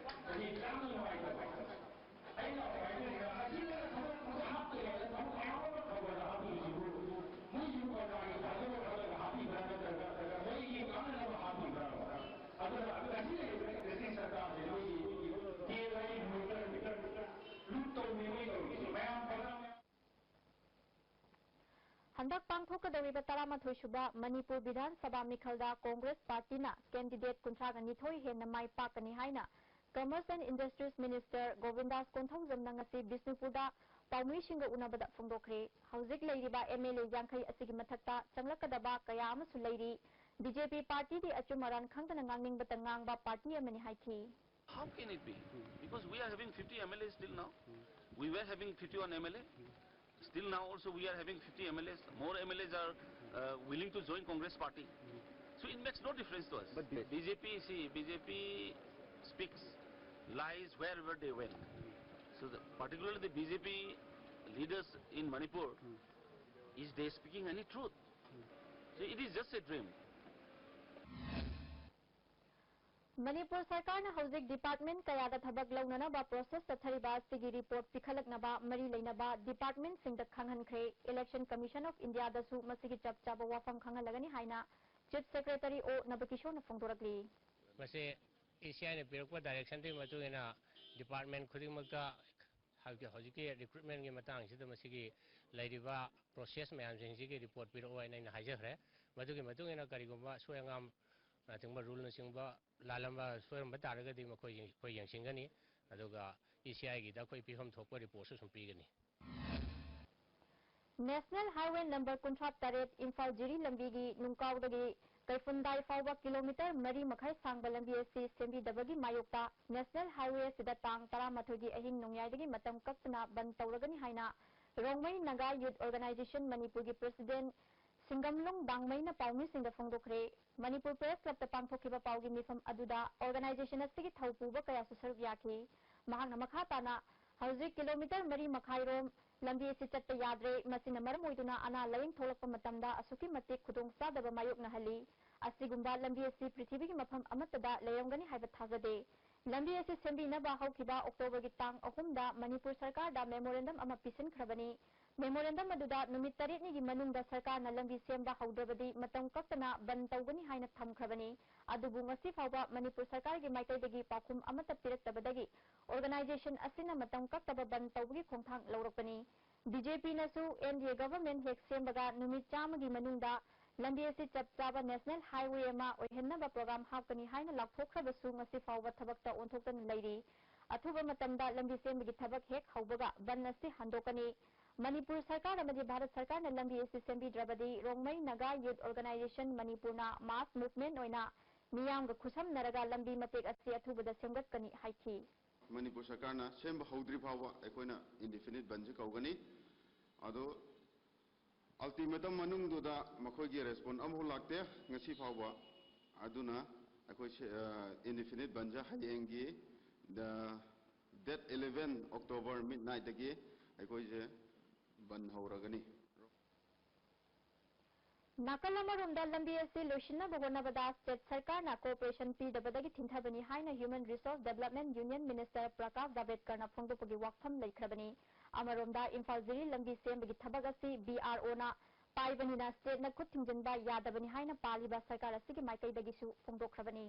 ꯃꯁꯤ ꯌꯥꯝꯅ ꯅꯨꯡꯉꯥꯏꯇꯕ꯫ ꯑꯩꯅ ꯍꯥꯏꯖꯔꯤꯕ ꯑꯁꯤꯗ ꯊꯕꯛ ꯑꯃ ꯍꯥꯞꯇꯣꯏ ꯍꯥꯏꯕ ꯊꯕꯛ ꯑꯌꯥꯝꯕ ꯈꯕꯔꯗ ꯍꯥꯞꯄꯤꯕꯁꯤꯕꯨ ꯃꯣꯏꯁꯤꯕꯨ ꯄ꯭ꯔꯖꯥꯒꯤ ꯊꯥꯖꯕ ꯈꯜꯂꯒ ꯍꯥꯞꯄꯤꯕ꯭ꯔꯥ ꯅꯠꯇ꯭ꯔꯒ ꯃꯣꯏꯒꯤ ꯀꯥꯟꯅꯅꯕ ꯍꯥꯞꯄꯤꯕ꯭ꯔꯥ? ꯑꯗꯨꯅ ꯉꯁꯤ ꯂꯩꯔꯤꯕ ꯀꯪꯒ꯭ꯔꯦꯁꯀꯤ ꯁꯔꯀꯥꯔꯁꯦ ꯃꯣꯏꯒꯤ ꯗꯦ ꯂꯥꯏ ꯂꯨꯠ ꯇꯧ ꯍꯟꯗꯛ ꯄꯥꯡꯊꯣꯛꯀꯗꯧꯔꯤꯕ ꯇꯔꯥꯃꯥꯊꯣꯏ ꯁꯨꯕ ꯃꯅꯤꯄꯨꯔ ꯕꯤꯙꯥꯟ ꯁꯚꯥ ꯃꯤꯈꯜꯗ ꯀꯣꯡꯒ꯭ꯔꯦꯁ ꯄꯥꯔꯇꯤꯅ candidate ꯀꯨꯟꯊ꯭ꯔꯥꯒ ꯅꯤꯊꯣꯏ ꯍꯦꯟꯅ ꯃꯥꯏ ꯄꯥꯛꯀꯅꯤ ꯍꯥꯏꯅ Commerce and Industries Minister ꯒꯣꯕꯤꯟꯗꯥꯁ ꯀꯣꯟꯊꯧꯖꯝꯅ ꯉꯁꯤ ꯕꯤꯁꯅꯨꯄꯨꯔꯗ ꯄꯥꯎꯃꯤꯁꯤꯡꯒ ꯎꯅꯕꯗ ꯐꯣꯡꯗꯣꯛꯈ꯭ꯔꯦ꯫ ꯍꯧꯖꯤꯛ ꯂꯩꯔꯤꯕ MLA ꯌꯥꯡꯈꯩ ꯑꯁꯤꯒꯤ ꯃꯊꯛꯇ ꯆꯪꯂꯛꯀꯗꯕ ꯀꯌꯥ ꯑꯃꯁꯨ ꯂꯩꯔꯤ꯫ BJP ꯄꯥꯔꯇꯤꯗꯤ ꯑꯆꯨꯝ ꯑꯔꯥꯟ ꯈꯪꯗꯅ ꯉꯥꯡꯅꯤꯡꯕꯇ ꯉꯥꯡꯕ ꯄꯥꯔꯇꯤ ꯑꯃꯅꯤ ꯍꯥꯏꯈꯤ꯫ How can it be? Because we are having fifty MLAs till now. We were having fifty-one MLA. Still now also we are having fifty MLAs. More MLAs are uh, willing to join Congress party. So it makes no difference to us. But the- BJP, see, BJP speaks lies wherever they went. So the, particularly the BJP leaders in Manipur, is they speaking any truth? So it is just a dream. Manipur ꯁꯔꯀꯥꯔꯅ ꯍꯧꯖꯤꯛ department ꯀꯌꯥꯗ ꯊꯕꯛ ꯂꯧꯅꯅꯕ process ꯆꯠꯊꯔꯤꯕ ꯑꯁꯤꯒꯤ report ꯄꯤꯈꯠꯂꯛꯅꯕ ꯃꯔꯤ ꯂꯩꯅꯕ departmentꯁꯤꯡꯗ ꯈꯪꯍꯟꯈ꯭ꯔꯦ꯫ Election Commission of Indiaꯗꯁꯨ ꯃꯁꯤꯒꯤ ꯆꯞ ꯆꯥꯕ ꯋꯥꯐꯝ ꯈꯪꯍꯜꯂꯒꯅꯤ ꯍꯥꯏꯅ Chief Secretary ꯑꯣ ꯅꯕꯀꯤꯁꯣꯔꯅ ꯐꯣꯡꯗꯣꯔꯛꯂꯤ꯫ ꯃꯁꯤ ꯏ ꯁꯤ ꯑꯥꯏꯅ ꯄꯤꯔꯛꯄ directionꯗꯨꯒꯤ ꯃꯇꯨꯡ ꯏꯟꯅ department ꯈꯨꯗꯤꯡꯃꯛꯇ ꯍꯥꯏꯕꯗꯤ ꯍꯧꯖꯤꯛꯀꯤ recruitmentꯀꯤ ꯃꯇꯥꯡꯁꯤꯗ ꯃꯁꯤꯒꯤ ꯂꯩꯔꯤꯕ process ꯃꯌꯥꯝꯁꯤꯡꯁꯤꯒꯤ report ꯄꯤꯔꯛꯑꯣ ꯍꯥꯏꯅ ꯑꯩꯅ ꯍꯥꯏꯖꯈ꯭ꯔꯦ꯫ ꯃꯗꯨꯒꯤ ꯃꯇꯨꯡ ꯏꯟꯅ ꯀꯔꯤꯒꯨꯝꯕ ꯑꯁꯣꯏ ꯑꯉꯥꯝ ꯅꯆꯤꯡꯕ ruleꯅꯆꯤꯡꯕ ꯂꯥꯜꯂꯝꯕ ꯁꯣꯏꯔꯝꯕ ꯇꯥꯔꯒꯗꯤ ꯃꯈꯣꯏ ꯑꯩꯈꯣꯏ ꯌꯦꯡꯁꯤꯟꯒꯅꯤ꯫ ꯑꯗꯨꯒ ꯏ ꯁꯤ ꯑꯥꯏꯒꯤꯗ ꯑꯩꯈꯣꯏ ꯄꯤꯐꯝ ꯊꯣꯛꯄ reportꯁꯨ ꯁꯨꯝ ꯄꯤꯒꯅꯤ꯫ National Highway number ꯀꯨꯟꯊ꯭ꯔꯥ ꯇꯔꯦꯠ ꯏꯝꯐꯥꯜ ꯖꯤꯔꯤ ꯂꯝꯕꯤꯒꯤ ꯅꯨꯡꯀꯥꯎꯗꯒꯤ ꯀꯩꯐꯨꯟꯗꯥꯏ ꯐꯥꯎꯕ kilometre ꯃꯔꯤ ꯃꯈꯥꯏ ꯁꯥꯡꯕ ꯂꯝꯕꯤ ꯑꯁꯤ ꯁꯦꯝꯕꯤꯗꯕꯒꯤ ꯃꯥꯌꯣꯛꯇ National Highway ꯑꯁꯤꯗ ꯇꯥꯡ ꯇꯔꯥꯃꯥꯊꯣꯏꯒꯤ ꯑꯍꯤꯡ ꯅꯣꯡꯌꯥꯏꯗꯒꯤ ꯃꯇꯝ ꯀꯛꯇꯅ ꯕꯟ ꯇꯧꯔꯒꯅꯤ ꯍꯥꯏꯅ ꯔꯣꯡꯃꯩ ꯅꯥꯒꯥ Youth Organisation ꯃꯅꯤꯄꯨꯔꯒꯤ president ꯁꯤꯡꯒꯝꯂꯨꯡ ꯗꯥꯡꯃꯩꯅ ꯄꯥꯎꯃꯤꯁꯤꯡꯗ ꯐꯣꯡꯗꯣꯛꯈ꯭ꯔꯦ꯫ ꯃꯅꯤꯄꯨꯔ Press Clubꯇ ꯄꯥꯡꯊꯣꯛꯈꯤꯕ ꯄꯥꯎꯒꯤ ꯃꯤꯐꯝ ꯑꯗꯨꯗ organisation ꯑꯁꯤꯒꯤ ꯊꯧꯄꯨꯕ ꯀꯌꯥꯁꯨ ꯁꯔꯨꯛ ꯌꯥꯈꯤ꯫ ꯃꯍꯥꯛꯅ ꯃꯈꯥ ꯇꯥꯅ, ꯍꯧꯖꯤꯛ kilometre ꯃꯔꯤ ꯃꯈꯥꯏꯔꯣꯝ ꯂꯝꯕꯤ ꯑꯁꯤ ꯆꯠꯄ ꯌꯥꯗ꯭ꯔꯦ꯫ ꯃꯁꯤꯅ ꯃꯔꯝ ꯑꯣꯏꯗꯨꯅ ꯑꯅꯥ ꯂꯥꯌꯦꯡ ꯊꯣꯛꯂꯛꯄ ꯃꯇꯝꯗ ꯑꯁꯨꯛꯀꯤ ꯃꯇꯤꯛ ꯈꯨꯗꯣꯡꯆꯥꯗꯕ ꯃꯥꯌꯣꯛꯅꯍꯜꯂꯤ꯫ ꯑꯁꯤꯒꯨꯝꯕ ꯂꯝꯕꯤ ꯑꯁꯤ ꯄ꯭ꯔꯤꯊꯤꯕꯤꯒꯤ ꯃꯐꯝ ꯑꯃꯠꯇꯗ ꯂꯩꯔꯝꯒꯅꯤ ꯍꯥꯏꯕ ꯊꯥꯖꯗꯦ꯫ ꯂꯝꯕꯤ ꯑꯁꯤ ꯁꯦꯝꯕꯤꯅꯕ ꯍꯧꯈꯤꯕ Octoberꯒꯤ ꯇꯥꯡ ꯑꯍꯨꯝꯗ ꯃꯅꯤꯄꯨꯔ ꯁꯔꯀꯥꯔꯗ memorandum ꯑꯃ ꯄꯤꯁꯤꯟꯈ꯭ꯔꯕꯅꯤ꯫ Memorandum ꯑꯗꯨꯗ ꯅꯨꯃꯤꯠ ꯇꯔꯦꯠꯅꯤꯒꯤ ꯃꯅꯨꯡꯗ ꯁꯔꯀꯥꯔꯅ ꯂꯝꯕꯤ ꯁꯦꯝꯕ ꯍꯧꯗ꯭ꯔꯕꯗꯤ ꯃꯇꯝ ꯀꯛꯇꯅ ꯕꯟ ꯇꯧꯒꯅꯤ ꯍꯥꯏꯅ ꯊꯝꯈ꯭ꯔꯕꯅꯤ꯫ ꯑꯗꯨꯕꯨ ꯉꯁꯤ ꯐꯥꯎꯕ ꯃꯅꯤꯄꯨꯔ ꯁꯔꯀꯥꯔꯒꯤ ꯃꯥꯏꯀꯩꯗꯒꯤ ꯄꯥꯎꯈꯨꯝ ꯑꯃꯠꯇ ꯄꯤꯔꯛꯇꯕꯗꯒꯤ organisation ꯑꯁꯤꯅ ꯃꯇꯝ ꯀꯛꯇꯕ ꯕꯟ ꯇꯧꯕꯒꯤ ꯈꯣꯡꯊꯥꯡ ꯂꯧꯔꯛꯄꯅꯤ꯫ ꯕꯤ ꯖꯦ ꯄꯤꯅꯁꯨ ꯑꯦꯟ ꯗꯤ ꯑꯦ ꯒꯚꯔꯟꯃꯦꯟꯠ ꯍꯦꯛ ꯁꯦꯝꯕꯒ ꯅꯨꯃꯤꯠ ꯆꯥꯝꯃꯒꯤ ꯃꯅꯨꯡꯗ ꯂꯝꯕꯤ ꯑꯁꯤ ꯆꯞ ꯆꯥꯕ ꯅꯦꯁꯅꯦꯜ ꯍꯥꯏꯋꯦ ꯑꯃ ꯑꯣꯏꯍꯟꯅꯕ ꯄ꯭ꯔꯣꯒ꯭ꯔꯥꯝ ꯍꯥꯞꯀꯅꯤ ꯍꯥꯏꯅ ꯂꯥꯎꯊꯣꯛꯈ꯭ꯔꯕꯁꯨ ꯉꯁꯤ ꯐꯥꯎꯕ ꯊꯕꯛꯇ ꯑꯣꯟꯊꯣꯛꯇꯅ ꯂꯩꯔꯤ꯫ ꯑꯊꯨꯕ ꯃꯇꯝꯗ ꯂꯝꯕꯤ ꯁꯦꯝꯕꯒꯤ ꯊꯕꯛ ꯍꯦꯛ ꯍꯧꯕꯒ ꯕꯟ ꯑꯁꯤ ꯍꯟꯗꯣꯛꯀꯅꯤ꯫ ꯃꯅꯤꯄꯨꯔ ꯁꯔꯀꯥꯔ ꯑꯃꯗꯤ ꯚꯥꯔꯠ ꯁꯔꯀꯥꯔꯅ ꯂꯝꯕꯤ ꯑꯁꯤ ꯁꯦꯝꯕꯤꯗ꯭ꯔꯕꯗꯤ ꯔꯣꯡꯃꯩ ꯅꯥꯒꯥ ꯌꯨꯠ ꯑꯣꯔꯒꯅꯥꯏꯖꯦꯁꯟ ꯃꯅꯤꯄꯨꯔꯅ ꯃꯥꯁ ꯃꯨꯚꯃꯦꯟꯠ ꯑꯣꯏꯅ ꯃꯤꯌꯥꯝꯒ ꯈꯨꯠꯁꯝꯅꯔꯒ ꯂꯝꯕꯤ ꯃꯇꯦꯛ ꯑꯁꯤ ꯑꯊꯨꯕꯗ ꯁꯦꯝꯒꯠꯀꯅꯤ ꯍꯥꯏꯈꯤ꯫ ꯃꯅꯤꯄꯨꯔ ꯁꯔꯀꯥꯔꯅ ꯁꯦꯝꯕ ꯍꯧꯗ꯭ꯔꯤ ꯐꯥꯎꯕ ꯑꯩꯈꯣꯏꯅ ꯏꯟꯗꯤꯐꯤꯅꯤꯠ ꯕꯟꯁꯦ ꯀꯧꯒꯅꯤ꯫ ꯑꯗꯣ ꯑꯜꯇꯤꯃꯦꯇꯝ ꯃꯅꯨꯡꯗꯨꯗ ꯃꯈꯣꯏꯒꯤ ꯔꯦꯁꯄꯣꯟ ꯑꯃꯐꯥꯎ ꯂꯥꯛꯇꯦ ꯉꯁꯤ ꯐꯥꯎꯕ꯫ ꯑꯗꯨꯅ ꯑꯩꯈꯣꯏ ꯏꯟꯗꯤꯐꯤꯅꯤꯠ ꯕꯟꯁꯦ ꯍꯌꯦꯡꯒꯤ ꯗꯦꯠ ꯏꯂꯦꯚꯦꯟ ꯑꯣꯛꯇꯣꯕꯔ ꯃꯤꯗ ꯅꯥꯏꯠꯇꯒꯤ ꯑꯩꯈꯣꯏꯁꯦ ꯕꯟ ꯍꯧꯔꯒꯅꯤ꯫ ꯅꯥꯀꯜ ꯑꯃꯔꯣꯝꯗ ꯂꯝꯕꯤ ꯑꯁꯤ ꯂꯣꯏꯁꯤꯟꯅꯕ ꯍꯣꯠꯅꯕꯗ ꯁ꯭ꯇꯦꯠ ꯁꯔꯀꯥꯔꯅ ꯀꯣꯑꯣꯄꯔꯦꯁꯟ ꯄꯤꯗꯕꯗꯒꯤ ꯊꯤꯟꯊꯕꯅꯤ ꯍꯥꯏꯅ human resource development union minister Prakash ꯖꯥꯚꯦꯗꯀꯔꯅ ꯐꯣꯡꯗꯣꯛꯄꯒꯤ ꯋꯥꯐꯝ ꯂꯩꯈ꯭ꯔꯕꯅꯤ꯫ ꯑꯃꯔꯣꯝꯗ ꯏꯝꯐꯥꯜ ꯖꯤꯔꯤ ꯂꯝꯕꯤ ꯁꯦꯝꯕꯒꯤ ꯊꯕꯛ ꯑꯁꯤ ꯕꯤ ꯑꯥꯔ ꯑꯣꯅ ꯄꯥꯏꯕꯅꯤꯅ ꯁ꯭ꯇꯦꯠꯅ ꯈꯨꯠ ꯊꯤꯡꯖꯤꯟꯕ ꯌꯥꯗꯕꯅꯤ ꯍꯥꯏꯅ ꯄꯥꯜꯂꯤꯕ ꯁꯔꯀꯥꯔ ꯑꯁꯤꯒꯤ ꯃꯥꯏꯀꯩꯗꯒꯤꯁꯨ ꯐꯣꯡꯗꯣꯛꯈ꯭ꯔꯕꯅꯤ꯫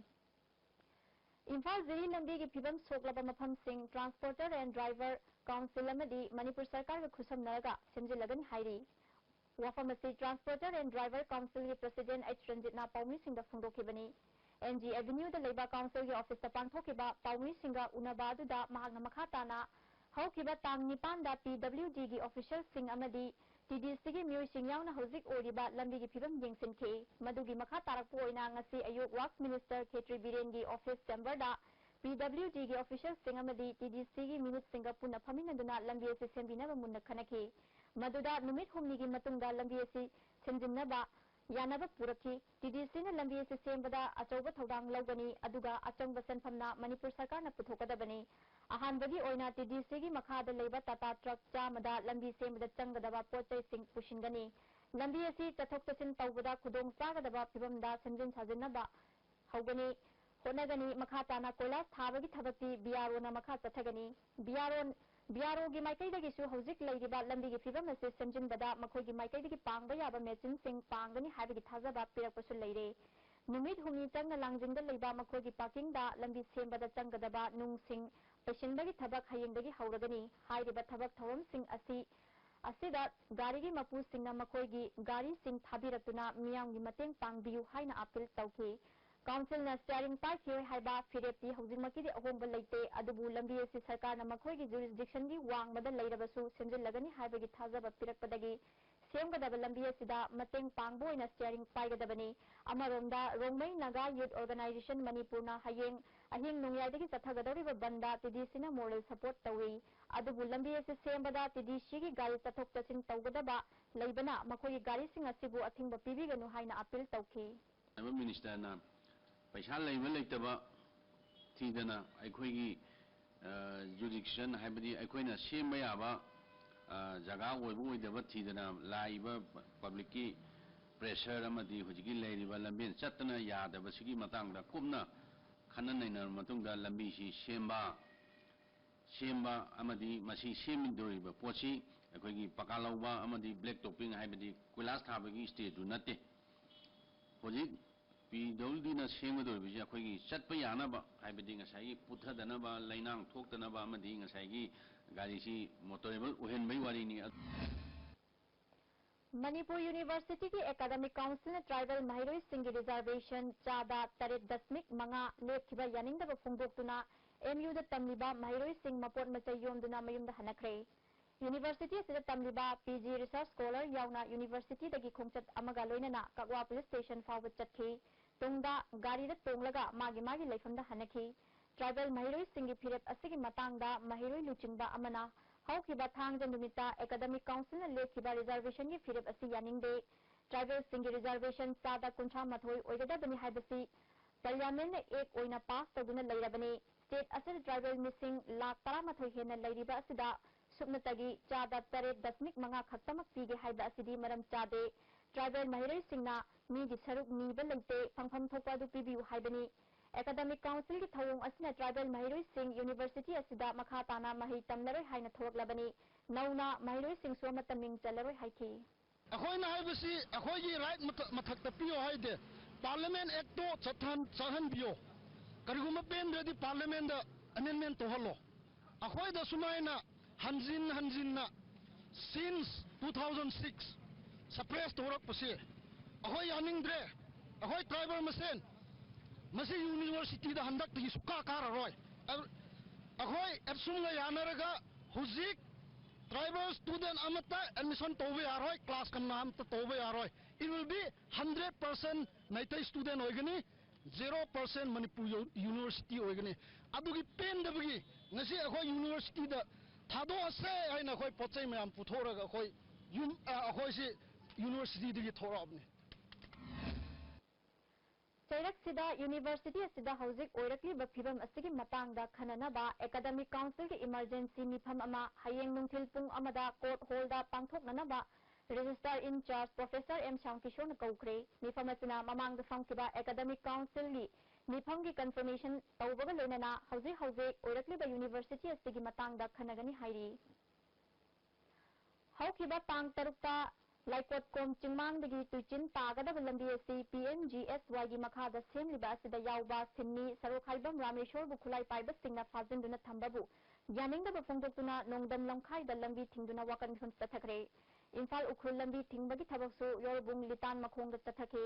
ꯏꯝꯐꯥꯜ ꯖꯤꯔꯤ ꯂꯝꯕꯤꯒꯤ ꯐꯤꯕꯝ ꯁꯣꯛꯂꯕ ꯃꯐꯝꯁꯤꯡ Transporter and Driver Council ꯑꯃꯗꯤ ꯃꯅꯤꯄꯨꯔ ꯁꯔꯀꯥꯔꯒ ꯈꯨꯠꯁꯝꯅꯔꯒ ꯁꯦꯝꯖꯤꯜꯂꯒꯅꯤ ꯍꯥꯏꯔꯤ꯫ ꯋꯥꯐꯝ ꯑꯁꯤ Transporter and Driver Councilꯒꯤ President ꯑꯩꯆ ꯔꯟꯖꯤꯠꯅ ꯄꯥꯎꯃꯤꯁꯤꯡꯗ ꯐꯣꯡꯗꯣꯛꯈꯤꯕꯅꯤ꯫ ꯑꯦꯟ ꯖꯤ ꯑꯦꯚꯦꯅ꯭ꯌꯨꯗ ꯂꯩꯕ ꯀꯥꯎꯟꯁꯤꯜꯒꯤ ꯑꯣꯐꯤꯁꯇ ꯄꯥꯡꯊꯣꯛꯈꯤꯕ ꯄꯥꯎꯃꯤꯁꯤꯡꯒ ꯎꯅꯕ ꯑꯗꯨꯗ ꯃꯍꯥꯛꯅ ꯃꯈꯥ ꯇꯥꯅ ꯍꯧꯈꯤꯕ ꯇꯥꯡ ꯅꯤꯄꯥꯟꯗ ꯄꯤ ꯗꯕ꯭ꯂꯤꯎ ꯗꯤꯒꯤ ꯑꯣꯐꯤꯁꯤꯌꯦꯜꯁꯤꯡ ꯑꯃꯗꯤ ꯇꯤ ꯗꯤ ꯁꯤꯒꯤ ꯃꯤꯑꯣꯏꯁꯤꯡ ꯌꯥꯎꯅ ꯍꯧꯖꯤꯛ ꯑꯣꯏꯔꯤꯕ ꯂꯝꯕꯤꯒꯤ ꯐꯤꯕꯝ ꯌꯦꯡꯁꯤꯟꯈꯤ꯫ ꯃꯗꯨꯒꯤ ꯃꯈꯥ ꯇꯥꯔꯛꯄ ꯑꯣꯏꯅ ꯉꯁꯤ ꯑꯌꯨꯛ ꯋꯥꯔꯛꯁ ꯃꯤꯅꯤꯁꯇꯔ ꯈꯦꯇ꯭ꯔꯤ ꯕꯤꯔꯦꯟꯒꯤ ꯑꯣꯐꯤꯁ ꯆꯦꯝꯕꯔꯗ ꯄꯤ ꯗꯕ꯭ꯂꯤꯎ ꯗꯤꯒꯤ ꯑꯣꯐꯤꯁꯤꯌꯦꯜꯁꯤꯡ ꯑꯃꯗꯤ ꯇꯤ ꯗꯤ ꯁꯤꯒꯤ ꯃꯤꯅꯤꯠꯁꯤꯡꯒ ꯄꯨꯟꯅ ꯐꯝꯃꯤꯟꯅꯗꯨꯅ ꯂꯝꯕꯤ ꯑꯁꯤ ꯁꯦꯝꯕꯤꯅꯕ ꯃꯨꯟꯅ ꯈꯟꯅꯈꯤ꯫ ꯃꯗꯨꯗ ꯅꯨꯃꯤꯠ ꯍꯨꯝꯅꯤꯒꯤ ꯃꯇꯨꯡꯗ ꯂꯝꯕꯤ ꯑꯁꯤ ꯁꯦꯝꯖꯤꯟꯅꯕ ꯌꯥꯅꯕ ꯄꯨꯔꯛꯈꯤ꯫ ꯇꯤ ꯗꯤ ꯁꯤꯅ ꯂꯝꯕꯤ ꯑꯁꯤ ꯁꯦꯝꯕꯗ ꯑꯆꯧꯕ ꯊꯧꯗꯥꯡ ꯂꯧꯒꯅꯤ, ꯑꯗꯨꯒ ꯑꯆꯪꯕ ꯁꯦꯟꯐꯝꯅ ꯃꯅꯤꯄꯨꯔ ꯁꯔꯀꯥꯔꯅ ꯄꯨꯊꯣꯛꯀꯗꯕꯅꯤ꯫ ꯑꯍꯥꯟꯕꯒꯤ ꯑꯣꯏꯅ ꯇꯤ ꯗꯤ ꯁꯤꯒꯤ ꯃꯈꯥꯗ ꯂꯩꯕ ꯇꯥꯇꯥ ꯇ꯭ꯔꯛ ꯆꯥꯝꯃꯗ ꯂꯝꯕꯤ ꯁꯦꯝꯕꯗ ꯆꯪꯒꯗꯕ ꯄꯣꯠ ꯆꯩꯁꯤꯡ ꯄꯨꯁꯤꯟꯒꯅꯤ꯫ ꯂꯝꯕꯤ ꯑꯁꯤ ꯆꯠꯊꯣꯛ ꯆꯠꯁꯤꯟ ꯇꯧꯕꯗ ꯈꯨꯗꯣꯡ ꯆꯥꯒꯗꯕ ꯐꯤꯕꯝꯗ ꯁꯦꯝꯖꯤꯟ ꯁꯥꯖꯤꯟꯅꯕ ꯍꯧꯒꯅꯤ, ꯍꯣꯠꯅꯒꯅꯤ꯫ ꯃꯈꯥ ꯇꯥꯅ ꯀꯣꯏꯂꯥꯁ ꯊꯥꯕꯒꯤ ꯊꯕꯛꯇꯤ ꯕꯤ ꯑꯥꯔ ꯑꯣꯅ ꯃꯈꯥ ꯆꯠꯊꯒꯅꯤ꯫ ꯕꯤ ꯑꯥꯔ ꯑꯣ, ꯕꯤ ꯑꯥꯔ ꯑꯣꯒꯤ ꯃꯥꯏꯀꯩꯗꯒꯤꯁꯨ ꯍꯧꯖꯤꯛ ꯂꯩꯔꯤꯕ ꯂꯝꯕꯤꯒꯤ ꯐꯤꯕꯝ ꯑꯁꯤ ꯁꯦꯝꯖꯤꯟꯕꯗ ꯃꯈꯣꯏꯒꯤ ꯃꯥꯏꯀꯩꯗꯒꯤ ꯄꯥꯡꯕ ꯌꯥꯕ ꯃꯦꯆꯤꯟꯁꯤꯡ ꯄꯥꯡꯒꯅꯤ ꯍꯥꯏꯕꯒꯤ ꯊꯥꯖꯕ ꯄꯤꯔꯛꯄꯁꯨ ꯂꯩꯔꯦ꯫ ꯅꯨꯃꯤꯠ ꯍꯨꯝꯅꯤ ꯆꯪꯅ ꯂꯥꯡꯖꯤꯡꯗ ꯂꯩꯕ ꯃꯈꯣꯏꯒꯤ ꯄꯥꯔꯀꯤꯡꯗ ꯂꯝꯕꯤ ꯁꯦꯝꯕꯗ ꯆꯪꯒꯗꯕ ꯅꯨꯡꯁꯤꯡ ꯄꯩꯁꯤꯟꯕꯒꯤ ꯊꯕꯛ ꯍꯌꯦꯡꯗꯒꯤ ꯍꯧꯔꯒꯅꯤ꯫ ꯍꯥꯏꯔꯤꯕ ꯊꯕꯛ ꯊꯧꯔꯝꯁꯤꯡ ꯑꯁꯤ ꯑꯁꯤꯗ ꯒꯥꯔꯤꯒꯤ ꯃꯄꯨꯁꯤꯡꯅ ꯃꯈꯣꯏꯒꯤ ꯒꯥꯔꯤꯁꯤꯡ ꯊꯥꯕꯤꯔꯛꯇꯨꯅ ꯃꯤꯌꯥꯝꯒꯤ ꯃꯇꯦꯡ ꯄꯥꯡꯕꯤꯌꯨ ꯍꯥꯏꯅ ꯑꯥꯄꯤꯜ ꯇꯧꯈꯤ꯫ ꯀꯥꯎꯟꯁꯤꯜꯅ ꯁ꯭ꯇꯤꯌꯥꯔꯤꯡ ꯄꯥꯏꯈꯤꯔꯣꯏ ꯍꯥꯏꯕ ꯐꯤꯔꯦꯞꯇꯤ ꯍꯧꯖꯤꯛꯃꯛꯀꯤꯗꯤ ꯑꯍꯣꯡꯕ ꯂꯩꯇꯦ, ꯑꯗꯨꯕꯨ ꯂꯝꯕꯤ ꯑꯁꯤ ꯁꯔꯀꯥꯔꯅ ꯃꯈꯣꯏꯒꯤ ꯖꯨꯔꯤꯁꯗꯤꯛꯁꯟꯒꯤ ꯋꯥꯡꯃꯗ ꯂꯩꯔꯕꯁꯨ ꯁꯦꯝꯖꯤꯜꯂꯒꯅꯤ ꯍꯥꯏꯕꯒꯤ ꯊꯥꯖꯕ ꯄꯤꯔꯛꯄꯗꯒꯤ ꯁꯦꯝꯒꯗꯕ ꯂꯝꯕꯤ ꯑꯁꯤꯗ ꯃꯇꯦꯡ ꯄꯥꯡꯕ ꯑꯣꯏꯅ ꯁ꯭ꯇꯤꯌꯥꯔꯤꯡ ꯄꯥꯏꯒꯗꯕꯅꯤ꯫ ꯑꯃꯔꯣꯝꯗ ꯔꯣꯡꯃꯩ ꯅꯥꯒꯥ ꯌꯨꯠ ꯑꯣꯔꯒꯅꯥꯏꯖꯦꯁꯟ ꯃꯅꯤꯄꯨꯔꯅ ꯍꯌꯦꯡ ꯑꯍꯤꯡ ꯅꯣꯡꯌꯥꯏꯗꯒꯤ ꯆꯠꯊꯒꯗꯧꯔꯤꯕ ꯕꯟꯗ ꯇꯤꯗꯤꯁꯤꯅ ꯃꯣꯔꯦꯜ ꯁꯄꯣꯔꯠ ꯇꯧꯏ꯫ ꯑꯗꯨꯕꯨ ꯂꯝꯕꯤ ꯑꯁꯤ ꯁꯦꯝꯕꯗ ꯇꯤꯗꯤꯁꯤꯒꯤ ꯒꯥꯔꯤ ꯆꯠꯊꯣꯛ ꯆꯠꯁꯤꯟ ꯇꯧꯒꯗꯕ ꯂꯩꯕꯅ ꯃꯈꯣꯏꯒꯤ ꯒꯥꯔꯤꯁꯤꯡ ꯑꯁꯤꯕꯨ ꯑꯊꯤꯡꯕ ꯄꯤꯕꯤꯒꯅꯨ ꯍꯥꯏꯅ ꯑꯥꯄꯤꯜ ꯇꯧꯈꯤ꯫ ꯃꯤꯅꯤꯁꯇꯔꯅ ꯄꯩꯁꯥ ꯂꯩꯕ ꯂꯩꯇꯕ ꯊꯤꯗꯅ ꯑꯩꯈꯣꯏꯒꯤ, ꯑ, ꯖꯨꯔꯤꯁꯗꯤꯛꯁꯟ, ꯍꯥꯏꯕꯗꯤ ꯑꯩꯈꯣꯏꯅ ꯁꯦꯝꯕ ꯌꯥꯕ, ꯑ, ꯖꯒꯥ ꯑꯣꯏꯕ ꯑꯣꯏꯗꯕ ꯊꯤꯗꯅ ꯂꯥꯛꯏꯕ ꯄꯕ꯭ꯂꯤꯛꯀꯤ ꯄ꯭ꯔꯦꯁꯔ ꯑꯃꯗꯤ ꯍꯧꯖꯤꯛꯀꯤ ꯂꯩꯔꯤꯕ ꯂꯝꯕꯦꯟ ꯆꯠꯇꯅ ꯌꯥꯗꯕꯁꯤꯒꯤ ꯃꯇꯥꯡꯗ ꯀꯨꯞꯅ ꯈꯟꯅ ꯅꯩꯅꯔꯕ ꯃꯇꯨꯡꯗ ꯂꯝꯕꯤꯁꯤ ꯁꯦꯝꯕ, ꯁꯦꯝꯕ ꯑꯃꯗꯤ ꯃꯁꯤ ꯁꯦꯝꯗꯣꯔꯤꯕ ꯄꯣꯠꯁꯤ ꯑꯩꯈꯣꯏꯒꯤ ꯄꯀꯥ ꯂꯧꯕ ꯑꯃꯗꯤ ꯕ꯭ꯂꯦꯛ ꯇꯣꯞꯄꯤꯡ, ꯍꯥꯏꯕꯗꯤ ꯀꯣꯏꯂꯥꯁ ꯊꯥꯕꯒꯤ ꯁ꯭ꯇꯦꯖꯇꯨ ꯅꯠꯇꯦ꯫ ꯍꯧꯖꯤꯛ ꯄꯤ ꯗꯕ꯭ꯂꯤꯎ ꯗꯤꯅ ꯁꯦꯝꯒꯗꯧꯔꯤꯕꯁꯤ ꯑꯩꯈꯣꯏꯒꯤ ꯆꯠꯄ ꯌꯥꯅꯕ, ꯍꯥꯏꯕꯗꯤ ꯉꯁꯥꯏꯒꯤ ꯄꯨꯊꯗꯅꯕ, ꯂꯩꯅꯥꯡ ꯊꯣꯛꯇꯅꯕ ꯑꯃꯗꯤ ꯉꯁꯥꯏꯒꯤ ꯒꯥꯔꯤꯁꯤ ꯃꯣꯇꯣꯔꯦꯕꯜ ꯑꯣꯏꯍꯟꯕꯒꯤ ꯋꯥꯔꯤꯅꯤ꯫ ꯃꯅꯤꯄꯨꯔ ꯌꯨꯅꯤꯚꯔꯁꯤꯇꯤꯒꯤ ꯑꯦꯀꯥꯗꯃꯤꯛ ꯀꯥꯎꯟꯁꯤꯜꯅ ꯇ꯭ꯔꯥꯏꯕꯦꯜ ꯃꯍꯩꯔꯣꯏꯁꯤꯡꯒꯤ ꯔꯤꯖꯔꯕꯦꯁꯟ ꯆꯥꯗ ꯇꯔꯦꯠ ꯗꯁꯃꯤꯛ ꯃꯉꯥ ꯂꯦꯞꯈꯤꯕ ꯌꯥꯅꯤꯡꯗꯕ ꯐꯣꯡꯗꯣꯛꯇꯨꯅ ꯑꯦꯝ ꯌꯨꯗ ꯇꯝꯂꯤꯕ ꯃꯍꯩꯔꯣꯏꯁꯤꯡ ꯃꯄꯣꯠ ꯃꯆꯩ ꯌꯣꯝꯗꯨꯅ ꯃꯌꯨꯝꯗ ꯍꯟꯅꯈ꯭ꯔꯦ꯫ ꯌꯨꯅꯤꯚꯔꯁꯤꯇꯤ ꯑꯁꯤꯗ ꯇꯝꯂꯤꯕ ꯄꯤ ꯖꯤ ꯔꯤꯁꯔꯆ ꯁ꯭ꯀꯣꯂꯔ ꯌꯥꯎꯅ ꯌꯨꯅꯤꯚꯔꯁꯤꯇꯤꯗꯒꯤ ꯈꯣꯡꯆꯠ ꯑꯃꯒ ꯂꯣꯏꯅꯅ ꯀꯛꯋꯥ ꯄꯨꯂꯤꯁ ꯁ꯭ꯇꯦꯁꯟ ꯐꯥꯎꯕ ꯆꯠꯈꯤ꯫ ꯇꯨꯡꯗ ꯒꯥꯔꯤꯗ ꯇꯣꯡꯂꯒ ꯃꯥꯒꯤ ꯃꯥꯒꯤ ꯂꯩꯐꯝꯗ ꯍꯟꯅꯈꯤ꯫ ꯇ꯭ꯔꯥꯏꯕꯦꯜ ꯃꯍꯩꯔꯣꯏꯁꯤꯡꯒꯤ ꯐꯤꯔꯦꯞ ꯑꯁꯤꯒꯤ ꯃꯇꯥꯡꯗ ꯃꯍꯩꯔꯣꯏ ꯂꯨꯆꯤꯡꯕ ꯑꯃꯅ ꯍꯧꯈꯤꯕ ꯊꯥꯡꯖ ꯅꯨꯃꯤꯠꯇ ꯑꯦꯀꯥꯗꯃꯤꯛ ꯀꯥꯎꯟꯁꯤꯜꯅ ꯂꯦꯞꯈꯤꯕ ꯔꯤꯖꯔꯕꯦꯁꯟꯒꯤ ꯐꯤꯔꯦꯞ ꯑꯁꯤ ꯌꯥꯅꯤꯡꯗꯦ꯫ ꯇ꯭ꯔꯥꯏꯕꯦꯜꯁꯤꯡꯒꯤ ꯔꯤꯖꯔꯕꯦꯁꯟ ꯆꯥꯗ ꯀꯨꯟꯊ꯭ꯔꯥ ꯃꯥꯊꯣꯏ ꯑꯣꯏꯒꯗꯕꯅꯤ ꯍꯥꯏꯕꯁꯤ ꯄꯥꯔꯂꯤꯌꯥꯃꯦꯟꯠꯅ ꯑꯦꯛ ꯑꯣꯏꯅ ꯄꯥꯁ ꯇꯧꯗꯨꯅ ꯂꯩꯔꯕꯅꯤ꯫ ꯁ꯭ꯇꯦꯠ ꯑꯁꯤꯗ ꯇ꯭ꯔꯥꯏꯕꯦꯜ ꯃꯤꯁꯤꯡ ꯂꯥꯈ ꯇꯔꯥꯃꯥꯊꯣꯏ ꯍꯦꯟꯅ ꯂꯩꯔꯤꯕ ꯑꯁꯤꯗ ꯁꯨꯞꯅꯇꯒꯤ ꯆꯥꯗ ꯇꯔꯦꯠ ꯗꯁꯃꯤꯛ ꯃꯉꯥ ꯈꯛꯇꯃꯛ ꯄꯤꯒꯦ ꯍꯥꯏꯕ ꯑꯁꯤꯗꯤ ꯃꯔꯝ ꯆꯥꯗꯦ꯫ ꯇ꯭ꯔꯥꯏꯕꯦꯜ ꯃꯍꯩꯔꯣꯏꯁꯤꯡꯅ ꯃꯤꯒꯤ ꯁꯔꯨꯛ ꯅꯤꯕ ꯂꯩꯇꯦ, ꯐꯪꯐꯝ ꯊꯣꯛꯄ ꯑꯗꯨ ꯄꯤꯕꯤꯌꯨ ꯍꯥꯏꯕꯅꯤ꯫ ꯑꯦꯀꯥꯗꯃꯤꯛ ꯀꯥꯎꯟꯁꯤꯜꯒꯤ ꯊꯧꯑꯣꯡ ꯑꯁꯤꯅ ꯇ꯭ꯔꯥꯏꯕꯦꯜ ꯃꯍꯩꯔꯣꯏꯁꯤꯡ ꯌꯨꯅꯤꯚꯔꯁꯤꯇꯤ ꯑꯁꯤꯗ ꯃꯈꯥ ꯇꯥꯅ ꯃꯍꯩ ꯇꯝꯂꯔꯣꯏ ꯍꯥꯏꯅ ꯊꯣꯛꯂꯕꯅꯤ꯫ ꯅꯧꯅ ꯃꯍꯩꯔꯣꯏꯁꯤꯡꯁꯨ ꯑꯃꯠꯇ ꯃꯤꯡ ꯆꯜꯂꯔꯣꯏ ꯍꯥꯏꯈꯤ꯫ ꯑꯩꯈꯣꯏꯅ ꯍꯥꯏꯕꯁꯤ ꯑꯩꯈꯣꯏꯒꯤ ꯔꯥꯏꯠ ꯃꯊꯛ-, ꯃꯊꯛꯇ ꯄꯤꯌꯣ ꯍꯥꯏꯗꯦ꯫ ꯄꯥꯔꯂꯤꯌꯥꯃꯦꯟꯠ ꯑꯦꯛꯇꯣ ꯆꯠꯍꯟ-, ꯆꯠꯍꯟꯕꯤꯌꯣ꯫ ꯀꯔꯤꯒꯨꯝꯕ ꯄꯦꯟꯗ꯭ꯔꯗꯤ ꯄꯥꯔꯂꯤꯌꯥꯃꯦꯟꯠꯗ ꯑꯦꯃꯦꯟꯗꯃꯦꯟꯠ ꯇꯧꯍꯜꯂꯣ꯫ ꯑꯩꯈꯣꯏꯗ ꯁꯨꯃꯥꯏꯅ ꯍꯟꯖꯤꯟ ꯍꯟꯖꯤꯟꯅ Since two thousand six suppress ꯇꯧꯔꯛꯄꯁꯦ ꯑꯩꯈꯣꯏ ꯌꯥꯅꯤꯡꯗ꯭ꯔꯦ꯫ ꯑꯩꯈꯣꯏ tribal ꯃꯁꯦꯟ ꯃꯁꯤ university ꯗ ꯍꯟꯗꯛꯇꯒꯤ ꯁꯨꯛꯀꯥ ꯀꯥꯔꯔꯣꯏ꯫ ꯑꯩꯈꯣꯏ APSUM ꯒ ꯌꯥꯅꯔꯒ ꯍꯧꯖꯤꯛ tribal student ꯑꯃꯠꯇ admission ꯇꯧꯕ ꯌꯥꯔꯣꯏ, class ꯀꯝꯅ ꯑꯃꯠꯇ ꯇꯧꯕ ꯌꯥꯔꯣꯏ꯫ It will be hundred percent Meitei student ꯑꯣꯏꯒꯅꯤ, zero percent Manipur u-, university ꯑꯣꯏꯒꯅꯤ꯫ ꯑꯗꯨꯒꯤ ꯄꯦꯟꯗꯕꯒꯤ ꯉꯁꯤ ꯑꯩꯈꯣꯏ university ꯗ ꯊꯥꯗꯣꯛꯑꯁꯦ ꯍꯥꯏꯅ ꯑꯩꯈꯣꯏ ꯄꯣꯠ ꯆꯩ ꯃꯌꯥꯝ ꯄꯨꯊꯣꯛꯑꯒ ꯑꯩꯈꯣꯏ ꯌꯨꯝ, ꯑ, ꯑꯩꯈꯣꯏꯁꯤ university ꯗꯒꯤ ꯊꯣꯛꯂꯛꯑꯕꯅꯤ꯫ ꯆꯩꯔꯛꯁꯤꯗ university ꯑꯁꯤꯗ ꯍꯧꯖꯤꯛ ꯑꯣꯏꯔꯛꯂꯤꯕ ꯐꯤꯕꯝ ꯑꯁꯤꯒꯤ ꯃꯇꯥꯡꯗ ꯈꯟꯅꯅꯕ academic council ꯒꯤ emergency ꯃꯤꯐꯝ ꯑꯃ ꯍꯌꯦꯡ ꯅꯨꯡꯊꯤꯜ ꯄꯨꯡ ꯑꯃꯗ court hall ꯗ ꯄꯥꯡꯊꯣꯛꯅꯅꯕ registrar in charge professor M ꯁ꯭ꯌꯥꯝꯀꯤꯁꯣꯔꯅ ꯀꯧꯈ꯭ꯔꯦ꯫ ꯃꯤꯐꯝ ꯑꯁꯤꯅ ꯃꯃꯥꯡꯗ ꯐꯝꯈꯤꯕ academic council ꯒꯤ ꯃꯤꯐꯝꯒꯤ confirmation ꯇꯧꯕꯒ ꯂꯣꯏꯅꯅ ꯍꯧꯖꯤꯛ ꯍꯧꯖꯤꯛ ꯑꯣꯏꯔꯛꯂꯤꯕ university ꯑꯁꯤꯒꯤ ꯃꯇꯥꯡꯗ ꯈꯟꯅꯒꯅꯤ ꯍꯥꯏꯔꯤ꯫ ꯍꯧꯈꯤꯕ ꯇꯥꯡ ꯇꯔꯨꯛꯇ ꯂꯥꯏꯀꯣꯠꯀꯣꯝ ꯆꯤꯡꯃꯥꯡꯗꯒꯤ ꯇꯨꯏꯆꯤꯟ ꯇꯥꯒꯗꯕ ꯂꯝꯕꯤ ꯑꯁꯤ P M G S Y ꯒꯤ ꯃꯈꯥꯗ ꯁꯦꯝꯂꯤꯕ ꯑꯁꯤꯗ ꯌꯥꯎꯕ ꯁꯤꯟꯃꯤ ꯁꯔꯨꯛ ꯍꯥꯏꯕꯝ ꯔꯥꯃꯦꯁꯣꯔꯕꯨ ꯈꯨꯠꯂꯥꯏ ꯄꯥꯏꯕꯁꯤꯡꯅ ꯐꯥꯖꯤꯟꯗꯨꯅ ꯊꯝꯕꯕꯨ ꯌꯥꯅꯤꯡꯗꯕ ꯐꯣꯡꯗꯣꯛꯇꯨꯅ ꯅꯣꯡꯗꯝ ꯂꯝꯈꯥꯏꯗ ꯂꯝꯕꯤ ꯊꯤꯡꯗꯨꯅ ꯋꯥꯀꯠ ꯃꯤꯐꯝ ꯆꯠꯊꯈ꯭ꯔꯦ꯫ ꯏꯝꯐꯥꯜ ꯎꯈ꯭ꯔꯨꯜ ꯂꯝꯕꯤ ꯊꯤꯡꯕꯒꯤ ꯊꯕꯛꯁꯨ ꯌꯣꯔꯕꯨꯡ ꯂꯤꯇꯥꯟ ꯃꯈꯣꯡꯗ ꯆꯠꯊꯈꯤ꯫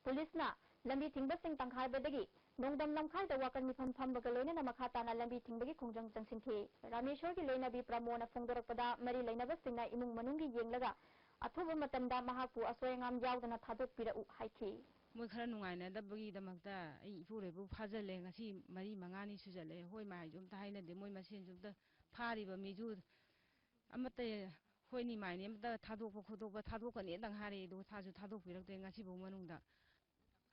ꯄꯨꯂꯤꯁꯅ ꯂꯝꯕꯤ ꯊꯤꯡꯕꯁꯤꯡ ꯇꯪꯈꯥꯏꯕꯗꯒꯤ ꯅꯣꯡꯗꯝ ꯂꯝꯈꯥꯏꯗ ꯋꯥꯀꯠ ꯃꯤꯐꯝ ꯐꯝꯕꯒ ꯂꯣꯏꯅꯅ ꯃꯈꯥ ꯇꯥꯅ ꯂꯝꯕꯤ ꯊꯤꯡꯕꯒꯤ ꯈꯣꯡꯖꯪ ꯆꯪꯁꯤꯟꯈꯤ꯫ ꯔꯥꯃꯦꯁꯣꯔꯒꯤ ꯂꯣꯏꯅꯕꯤ ꯄ꯭ꯔꯃꯣꯅ ꯐꯣꯡꯗꯣꯔꯛꯄꯗ ꯃꯔꯤ ꯂꯩꯅꯕꯁꯤꯡꯅ ꯏꯃꯨꯡ ꯃꯅꯨꯡꯒꯤ ꯌꯦꯡꯂꯒ ꯑꯊꯨꯕ ꯃꯇꯝꯗ ꯃꯍꯥꯛꯄꯨ ꯑꯁꯣꯏ ꯑꯉꯥꯝ ꯌꯥꯎꯗꯅ ꯊꯥꯗꯣꯛꯄꯤꯔꯛꯎ ꯍꯥꯏꯈꯤ꯫ ꯃꯣꯏ ꯈꯔ ꯅꯨꯡꯉꯥꯏꯅꯗꯕꯒꯤꯗꯃꯛꯇ ꯑꯩ ꯏꯄꯨꯔꯣꯏꯕꯕꯨ ꯐꯥꯖꯤꯜꯂꯦ꯫ ꯉꯁꯤ ꯃꯔꯤ ꯃꯉꯥꯅꯤ ꯁꯨꯖꯜꯂꯛꯑꯦ꯫ ꯍꯣꯏ ꯃꯥꯏꯁꯨ ꯑꯝꯇ ꯍꯥꯏꯅꯗꯦ꯫ ꯃꯣꯏ ꯃꯁꯦꯟꯁꯨ ꯑꯝꯇ ꯐꯥꯔꯤꯕ ꯃꯤꯁꯨ ꯑꯃꯠꯇ ꯍꯣꯏꯅꯤ ꯃꯥꯏꯅꯤ ꯑꯝꯇ ꯊꯥꯗꯣꯛꯄ ꯈꯣꯠꯇꯣꯛꯄ ꯊꯥꯗꯣꯛꯀꯅꯤꯗꯪ ꯍꯥꯏꯔꯛꯑꯦ꯫ ꯑꯗꯨꯒ ꯊꯥꯁꯨ ꯊꯥꯗꯣꯛꯄꯤꯔꯛꯇꯦ ꯉꯁꯤꯐꯥꯎ ꯃꯅꯨꯡꯗ꯫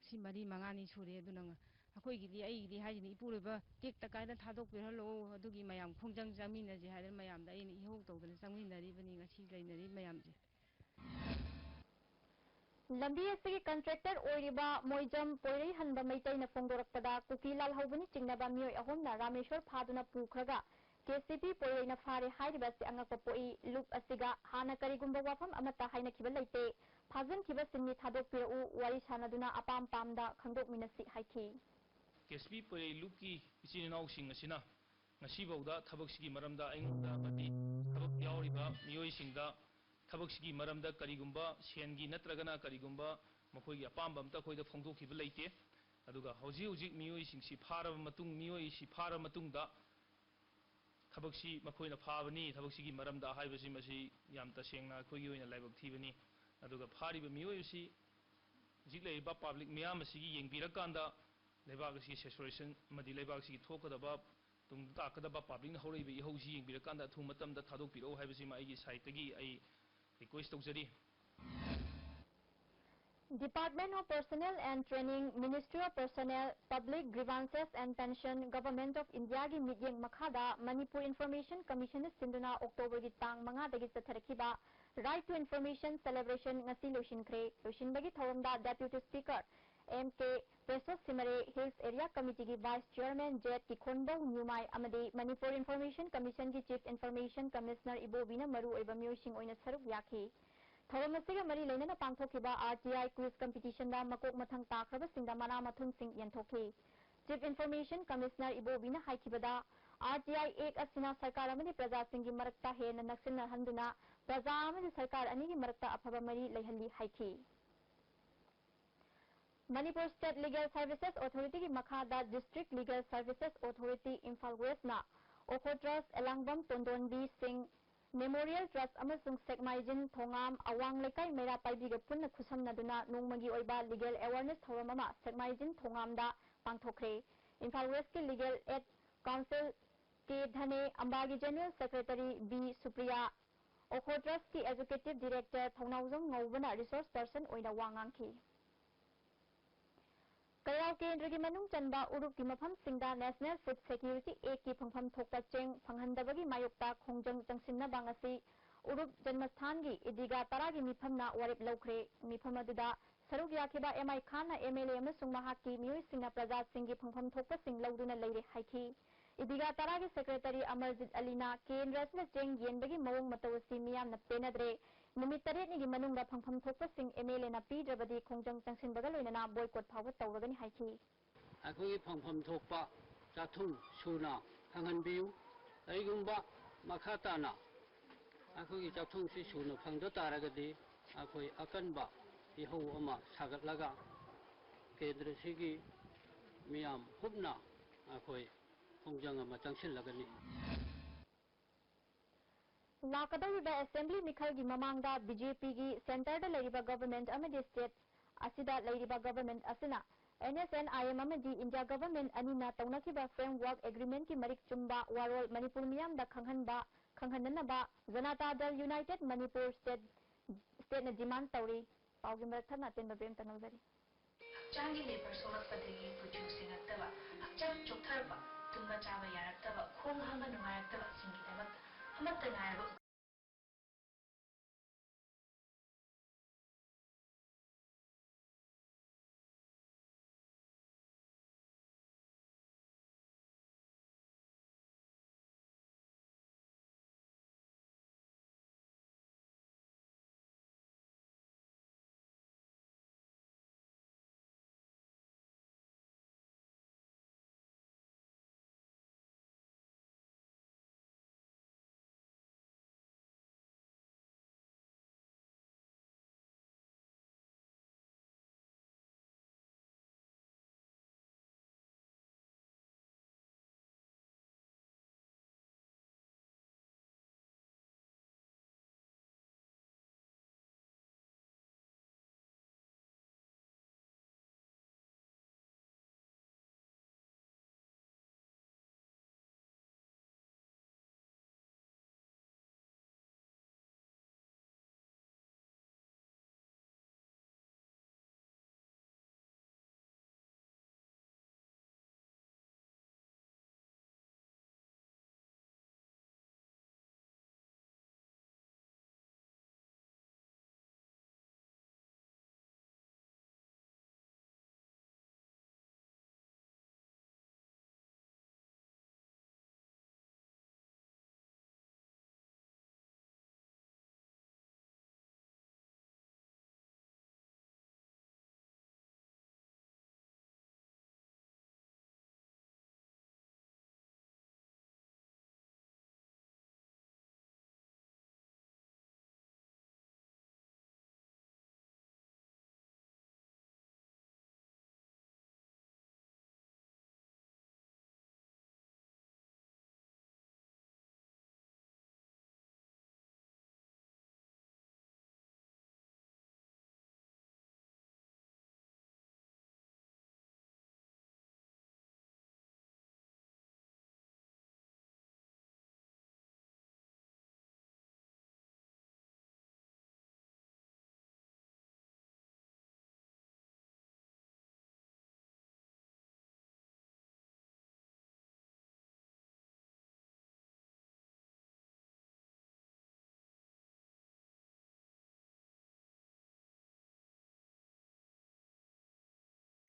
ꯁꯤ ꯃꯔꯤ ꯃꯉꯥꯅꯤ ꯁꯨꯔꯦ꯫ ꯑꯗꯨꯅ ꯑꯩꯈꯣꯏꯒꯤꯗꯤ, ꯑꯩꯒꯤꯗꯤ ꯍꯥꯏꯁꯤꯅꯤ, ꯏꯄꯨꯔꯣꯏꯕ ꯇꯦꯛꯇ ꯀꯥꯏꯅ ꯊꯥꯗꯣꯛꯄꯤꯔꯍꯜꯂꯣ, ꯑꯗꯨꯒꯤ ꯃꯌꯥꯝ ꯈꯣꯡꯖꯪ ꯆꯪꯃꯤꯟꯅꯁꯦ ꯍꯥꯏꯗꯅ ꯃꯌꯥꯝꯗ ꯑꯩꯅ ꯏꯍꯧ ꯇꯧꯗꯅ ꯆꯪꯃꯤꯟꯅꯔꯤꯕꯅꯤ ꯉꯁꯤ ꯂꯩꯅꯔꯤꯕ ꯃꯌꯥꯝꯁꯦ꯫ ꯂꯝꯕꯤ ꯑꯁꯤꯒꯤ contractor ꯑꯣꯏꯔꯤꯕ ꯃꯣꯏꯖꯝ ꯄꯣꯏꯔꯩꯍꯟꯕ ꯃꯩꯇꯩꯅ ꯐꯣꯡꯗꯣꯔꯛꯄꯗ ꯀꯨꯀꯤ ꯂꯥꯜꯍꯧꯕꯅ ꯆꯤꯡꯅꯕ ꯃꯤꯑꯣꯏ ꯑꯍꯨꯝꯅ ꯔꯥꯃꯦꯁꯣꯔ ꯐꯥꯗꯨꯅ ꯄꯨꯈ꯭ꯔꯒ K C P ꯄꯣꯏꯔꯩꯅ ꯐꯥꯔꯦ ꯍꯥꯏꯔꯤꯕ ꯑꯁꯤ ꯑꯉꯛꯄ ꯄꯣꯛꯏ꯫ ꯂꯨꯞ ꯑꯁꯤꯒ ꯍꯥꯟꯅ ꯀꯔꯤꯒꯨꯝꯕ ꯋꯥꯐꯝ ꯑꯃꯠꯇ ꯍꯥꯏꯅꯈꯤꯕ ꯂꯩꯇꯦ꯫ ꯐꯥꯖꯤꯟꯈꯤꯕꯁꯤꯡꯅꯤ ꯊꯥꯗꯣꯛꯄꯤꯔꯛꯎ, ꯋꯥꯔꯤ ꯁꯥꯟꯅꯗꯨꯅ ꯑꯄꯥꯝ ꯄꯥꯝꯗ ꯈꯪꯗꯣꯛꯃꯤꯟꯅꯁꯤ ꯍꯥꯏꯈꯤ꯫ K C P ꯄꯣꯏꯔꯩ ꯂꯨꯞꯀꯤ ꯏꯆꯤꯟ ꯏꯅꯥꯎꯁꯤꯡ ꯑꯁꯤꯅ ꯉꯁꯤꯐꯥꯎꯗ ꯊꯕꯛꯁꯤꯒꯤ ꯃꯔꯝꯗ ꯑꯩꯉꯣꯟꯗ ꯑꯃꯗꯤ ꯊꯕꯛ ꯌꯥꯎꯔꯤꯕ ꯃꯤꯑꯣꯏꯁꯤꯡꯗ ꯊꯕꯛꯁꯤꯒꯤ ꯃꯔꯝꯗ ꯀꯔꯤꯒꯨꯝꯕ ꯁꯦꯟꯒꯤ ꯅꯠꯇ꯭ꯔꯒꯅ ꯀꯔꯤꯒꯨꯝꯕ ꯃꯈꯣꯏꯒꯤ ꯑꯄꯥꯝꯕ ꯑꯝꯇ ꯑꯩꯈꯣꯏꯗ ꯐꯣꯡꯗꯣꯛꯈꯤꯕ ꯂꯩꯇꯦ꯫ ꯑꯗꯨꯒ ꯍꯧꯖꯤꯛ ꯍꯧꯖꯤꯛ ꯃꯤꯑꯣꯏꯁꯤꯡꯁꯤ ꯐꯥꯔꯕ ꯃꯇꯨꯡ, ꯃꯤꯑꯣꯏꯁꯤ ꯐꯥꯔꯕ ꯃꯇꯨꯡꯗ ꯊꯕꯛꯁꯤ ꯃꯈꯣꯏꯅ ꯐꯥꯕꯅꯤ, ꯊꯕꯛꯁꯤꯒꯤ ꯃꯔꯝꯗ ꯍꯥꯏꯕꯁꯤ ꯃꯁꯤ ꯌꯥꯝ ꯇꯁꯦꯡꯅ ꯑꯩꯈꯣꯏꯒꯤ ꯑꯣꯏꯅ ꯂꯥꯏꯕꯛ ꯊꯤꯕꯅꯤ꯫ ꯑꯗꯨꯒ ꯐꯥꯔꯤꯕ ꯃꯤꯑꯣꯏ ꯑꯁꯤ ꯍꯧꯖꯤꯛ ꯂꯩꯔꯤꯕ ꯄꯥꯕ꯭ꯂꯤꯛ ꯃꯤꯌꯥꯝ ꯑꯁꯤꯒꯤ ꯌꯦꯡꯕꯤꯔꯀꯥꯟꯗ ꯂꯩꯕꯥꯛ ꯑꯁꯤꯒꯤ ꯁꯦꯆꯨꯔꯦꯁꯟ ꯑꯃꯗꯤ ꯂꯩꯕꯥꯛ ꯑꯁꯤꯒꯤ ꯊꯣꯛꯀꯗꯕ ꯇꯨꯡꯗ ꯇꯥꯛꯀꯗꯕ ꯄꯥꯕ꯭ꯂꯤꯛꯅ ꯍꯧꯔꯛꯏꯕ ꯏꯍꯧꯁꯤ ꯌꯦꯡꯕꯤꯔꯀꯥꯟꯗ ꯑꯊꯨꯕ ꯃꯇꯝꯗ ꯊꯥꯗꯣꯛꯄꯤꯔꯛꯎ ꯍꯥꯏꯕꯁꯤꯃ ꯑꯩꯒꯤ ꯁꯥꯏꯠꯇꯒꯤ ꯑꯩ ꯔꯤꯀ꯭ꯋꯦꯁ ꯇꯧꯖꯔꯤ꯫ Department of Personnel and Training, Ministry of Personnel, Public Grievances and Pension, Government of Indiaꯒꯤ ꯃꯤꯠꯌꯦꯡ ꯃꯈꯥꯗ ꯃꯅꯤꯄꯨꯔ Information Commissionꯅ ꯁꯤꯟꯗꯨꯅ ꯑꯣꯛꯇꯣꯕꯔꯒꯤ ꯇꯥꯡ ꯃꯉꯥꯗꯒꯤ ꯆꯠꯊꯔꯛꯈꯤꯕ Right to Information Celebration ꯉꯁꯤ ꯂꯣꯏꯁꯤꯟꯈ꯭ꯔꯦ꯫ ꯂꯣꯏꯁꯤꯟꯕꯒꯤ ꯊꯧꯔꯝꯗ Deputy Speaker M K ꯄ꯭ꯔꯦꯁꯣ ꯁꯤꯃꯔꯦ, Hills Area Committeeꯒꯤ Vice Chairman Z ꯀꯤꯈꯣꯟꯕꯧ ꯅ꯭ꯌꯨꯃꯥꯏ ꯑꯃꯗꯤ Manipur Information Commissionꯒꯤ Chief Information Commissioner ꯏꯕꯣꯕꯤꯅ ꯃꯔꯨꯑꯣꯏꯕ ꯃꯤꯑꯣꯏꯁꯤꯡ ꯑꯣꯏꯅ ꯁꯔꯨꯛ ꯌꯥꯈꯤ꯫ ꯊꯧꯔꯝ ꯑꯁꯤꯒ ꯃꯔꯤ ꯂꯩꯅꯅ ꯄꯥꯡꯊꯣꯛꯈꯤꯕ R T I Quiz Competitionꯗ ꯃꯀꯣꯛ ꯃꯊꯪ ꯇꯥꯈ꯭ꯔꯕꯁꯤꯡꯗ ꯃꯅꯥ ꯃꯊꯨꯝꯁꯤꯡ ꯌꯦꯟꯊꯣꯛꯈꯤ꯫ Chief Information Commissioner ꯏꯕꯣꯕꯤꯅ ꯍꯥꯏꯈꯤꯕꯗ, R T I Act ꯑꯁꯤꯅ ꯁꯔꯀꯥꯔ ꯑꯃꯗꯤ ꯄ꯭ꯔꯖꯥꯁꯤꯡꯒꯤ ꯃꯔꯛꯇ ꯍꯦꯟꯅ ꯅꯛꯁꯤꯟꯅꯍꯟꯗꯨꯅ ꯄ꯭ꯔꯖꯥ ꯑꯃꯗꯤ ꯁꯔꯀꯥꯔ ꯑꯅꯤꯒꯤ ꯃꯔꯛꯇ ꯑꯐꯕ ꯃꯔꯤ ꯂꯩꯍꯜꯂꯤ ꯍꯥꯏꯈꯤ꯫ ꯃꯅꯤꯄꯨꯔ State Legal Services Authorityꯒꯤ ꯃꯈꯥꯗ District Legal Services Authority Imphal Westꯅ ꯑꯣꯈꯣꯇ꯭ꯔꯁ, ꯑꯦꯂꯥꯡꯕꯝ ꯇꯣꯟꯗꯣꯟꯕꯤ ꯁꯤꯡ, Memorial Trust ꯑꯃꯁꯨꯡ ꯁꯦꯛꯃꯥꯏꯖꯤꯟ ꯊꯣꯉꯥꯝ ꯑꯋꯥꯡ ꯂꯩꯀꯥꯏ ꯃꯩꯔꯥ ꯄꯥꯏꯕꯤꯒ ꯄꯨꯟꯅ ꯈꯨꯠꯁꯝꯅꯗꯨꯅ ꯅꯣꯡꯃꯒꯤ ꯑꯣꯏꯕ legal awareness ꯊꯧꯔꯝ ꯑꯃ ꯁꯦꯛꯃꯥꯏꯖꯤꯟ ꯊꯣꯉꯥꯝꯗ ꯄꯥꯡꯊꯣꯛꯈ꯭ꯔꯦ꯫ Imphal Westꯀꯤ Legal Aid Counsel K ꯙꯅꯦ, ꯑꯝꯕꯥꯒꯤ General Secretary B Supriya, ꯑꯣꯈꯣꯇ꯭ꯔꯁꯀꯤ Executive Director ꯊꯧꯅꯥꯎꯖꯝ ꯉꯧꯕꯅ resource person ꯑꯣꯏꯅ ꯋꯥ ꯉꯥꯡꯈꯤ꯫ ꯀꯩꯔꯥꯎ ꯀꯦꯟꯗ꯭ꯔꯒꯤ ꯃꯅꯨꯡ ꯆꯟꯕ ꯎꯔꯨꯞꯀꯤ ꯃꯐꯝꯁꯤꯡꯗ National Food Security Actꯀꯤ ꯐꯪꯐꯝ ꯊꯣꯛꯄ ꯆꯦꯡ ꯐꯪꯍꯟꯗꯕꯒꯤ ꯃꯥꯌꯣꯛꯇ ꯈꯣꯡꯖꯪ ꯆꯪꯁꯤꯟꯅꯕ ꯉꯁꯤ ꯎꯔꯨꯞ ꯖꯟꯃꯁꯊꯥꯟꯒꯤ ꯏꯗꯤꯒꯥ ꯇꯔꯥꯒꯤ ꯃꯤꯐꯝꯅ ꯋꯥꯔꯦꯞ ꯂꯧꯈ꯭ꯔꯦ꯫ ꯃꯤꯐꯝ ꯑꯗꯨꯗ ꯁꯔꯨꯛ ꯌꯥꯈꯤꯕ M I Khan M L A ꯑꯃꯁꯨꯡ ꯃꯍꯥꯛꯀꯤ ꯃꯤꯑꯣꯏꯁꯤꯡꯅ ꯄ꯭ꯔꯖꯥꯁꯤꯡꯒꯤ ꯐꯪꯐꯝ ꯊꯣꯛꯄꯁꯤꯡ ꯂꯧꯗꯨꯅ ꯂꯩꯔꯦ ꯍꯥꯏꯈꯤ꯫ ꯏꯗꯤꯒꯥ ꯇꯔꯥꯒꯤ Secretary ꯑꯃꯔꯖꯤꯠ ꯑꯂꯤꯅ ꯀꯦꯟꯗ꯭ꯔ ꯑꯁꯤꯗ ꯆꯦꯡ ꯌꯦꯟꯕꯒꯤ ꯃꯑꯣꯡ ꯃꯇꯧ ꯑꯁꯤ ꯃꯤꯌꯥꯝꯅ ꯄꯦꯟꯅꯗ꯭ꯔꯦ꯫ ꯅꯨꯃꯤꯠ ꯇꯔꯦꯠꯅꯤꯒꯤ ꯃꯅꯨꯡꯗ ꯐꯪꯐꯝ ꯊꯣꯛꯄꯁꯤꯡ M L Aꯅ ꯄꯤꯗ꯭ꯔꯕꯗꯤ ꯈꯣꯡꯖꯪ ꯆꯪꯁꯤꯟꯕꯒ ꯂꯣꯏꯅꯅ boycott ꯐꯥꯎꯕ ꯇꯧꯔꯒꯅꯤ ꯍꯥꯏꯈꯤ꯫ ꯑꯩꯈꯣꯏꯒꯤ ꯐꯪꯐꯝ ꯊꯣꯛꯄ ꯆꯥꯛꯊꯨꯡ ꯁꯨꯅ ꯐꯪꯍꯟꯕꯤꯌꯨ꯫ ꯀꯔꯤꯒꯨꯝꯕ ꯃꯈꯥ ꯇꯥꯅ ꯑꯩꯈꯣꯏꯒꯤ ꯆꯥꯛꯊꯨꯡꯁꯤ ꯁꯨꯅ ꯐꯪꯗ ꯇꯥꯔꯒꯗꯤ ꯑꯩꯈꯣꯏ ꯑꯀꯟꯕ ꯏꯍꯧ ꯑꯃ ꯁꯥꯒꯠꯂꯒ ꯀꯦꯟꯗ꯭ꯔꯁꯤꯒꯤ ꯃꯤꯌꯥꯝ ꯍꯨꯞꯅ ꯑꯩꯈꯣꯏ ꯈꯣꯡꯖꯪ ꯑꯃ ꯆꯪꯁꯤꯜꯂꯒꯅꯤ꯫ ꯂꯥꯛꯀꯗꯧꯔꯤꯕ assembly ꯃꯤꯈꯜꯒꯤ ꯃꯃꯥꯡꯗ BJPꯒꯤ centreꯗ ꯂꯩꯔꯤꯕ government ꯑꯃꯗꯤ state ꯑꯁꯤꯗ ꯂꯩꯔꯤꯕ government ꯑꯁꯤꯅ NSCN-IM ꯑꯃꯗꯤ India government ꯑꯅꯤꯅ ꯇꯧꯅꯈꯤꯕ framework agreementꯀꯤ ꯃꯔꯤꯛ ꯆꯨꯝꯕ ꯋꯥꯔꯣꯜ ꯃꯅꯤꯄꯨꯔ ꯃꯤꯌꯥꯝꯗ ꯈꯪꯍꯟꯕ, ꯈꯪꯍꯟꯅꯅꯕ Janata Dal United Manipur state, stateꯅ demand ꯇꯧꯔꯤ꯫ ꯄꯥꯎꯒꯤ ꯃꯔꯛ ꯊꯠꯅ ꯑꯇꯦꯟꯕ ꯕ꯭ꯔꯦꯛ ꯑꯃꯇ ꯂꯧꯖꯔꯤ꯫ ꯍꯛꯆꯥꯡꯒꯤ ꯂꯦꯕꯔ ꯁꯣꯛꯂꯛꯄꯗꯒꯤ ꯀꯨꯆꯨ ꯁꯦꯡꯉꯛꯇꯕ, ꯍꯛꯆꯥꯡ ꯆꯣꯛꯊꯔꯛꯄ, ꯇꯨꯝꯕ ꯆꯥꯕ ꯌꯥꯔꯛꯇꯕ, ꯈꯣꯡ ꯍꯥꯝꯕ ꯅꯨꯡꯉꯥꯏꯔꯛꯇꯕꯁꯤꯡꯒꯤꯗꯃꯛꯇ ꯑꯃꯠꯇ ꯉꯥꯏꯔꯕ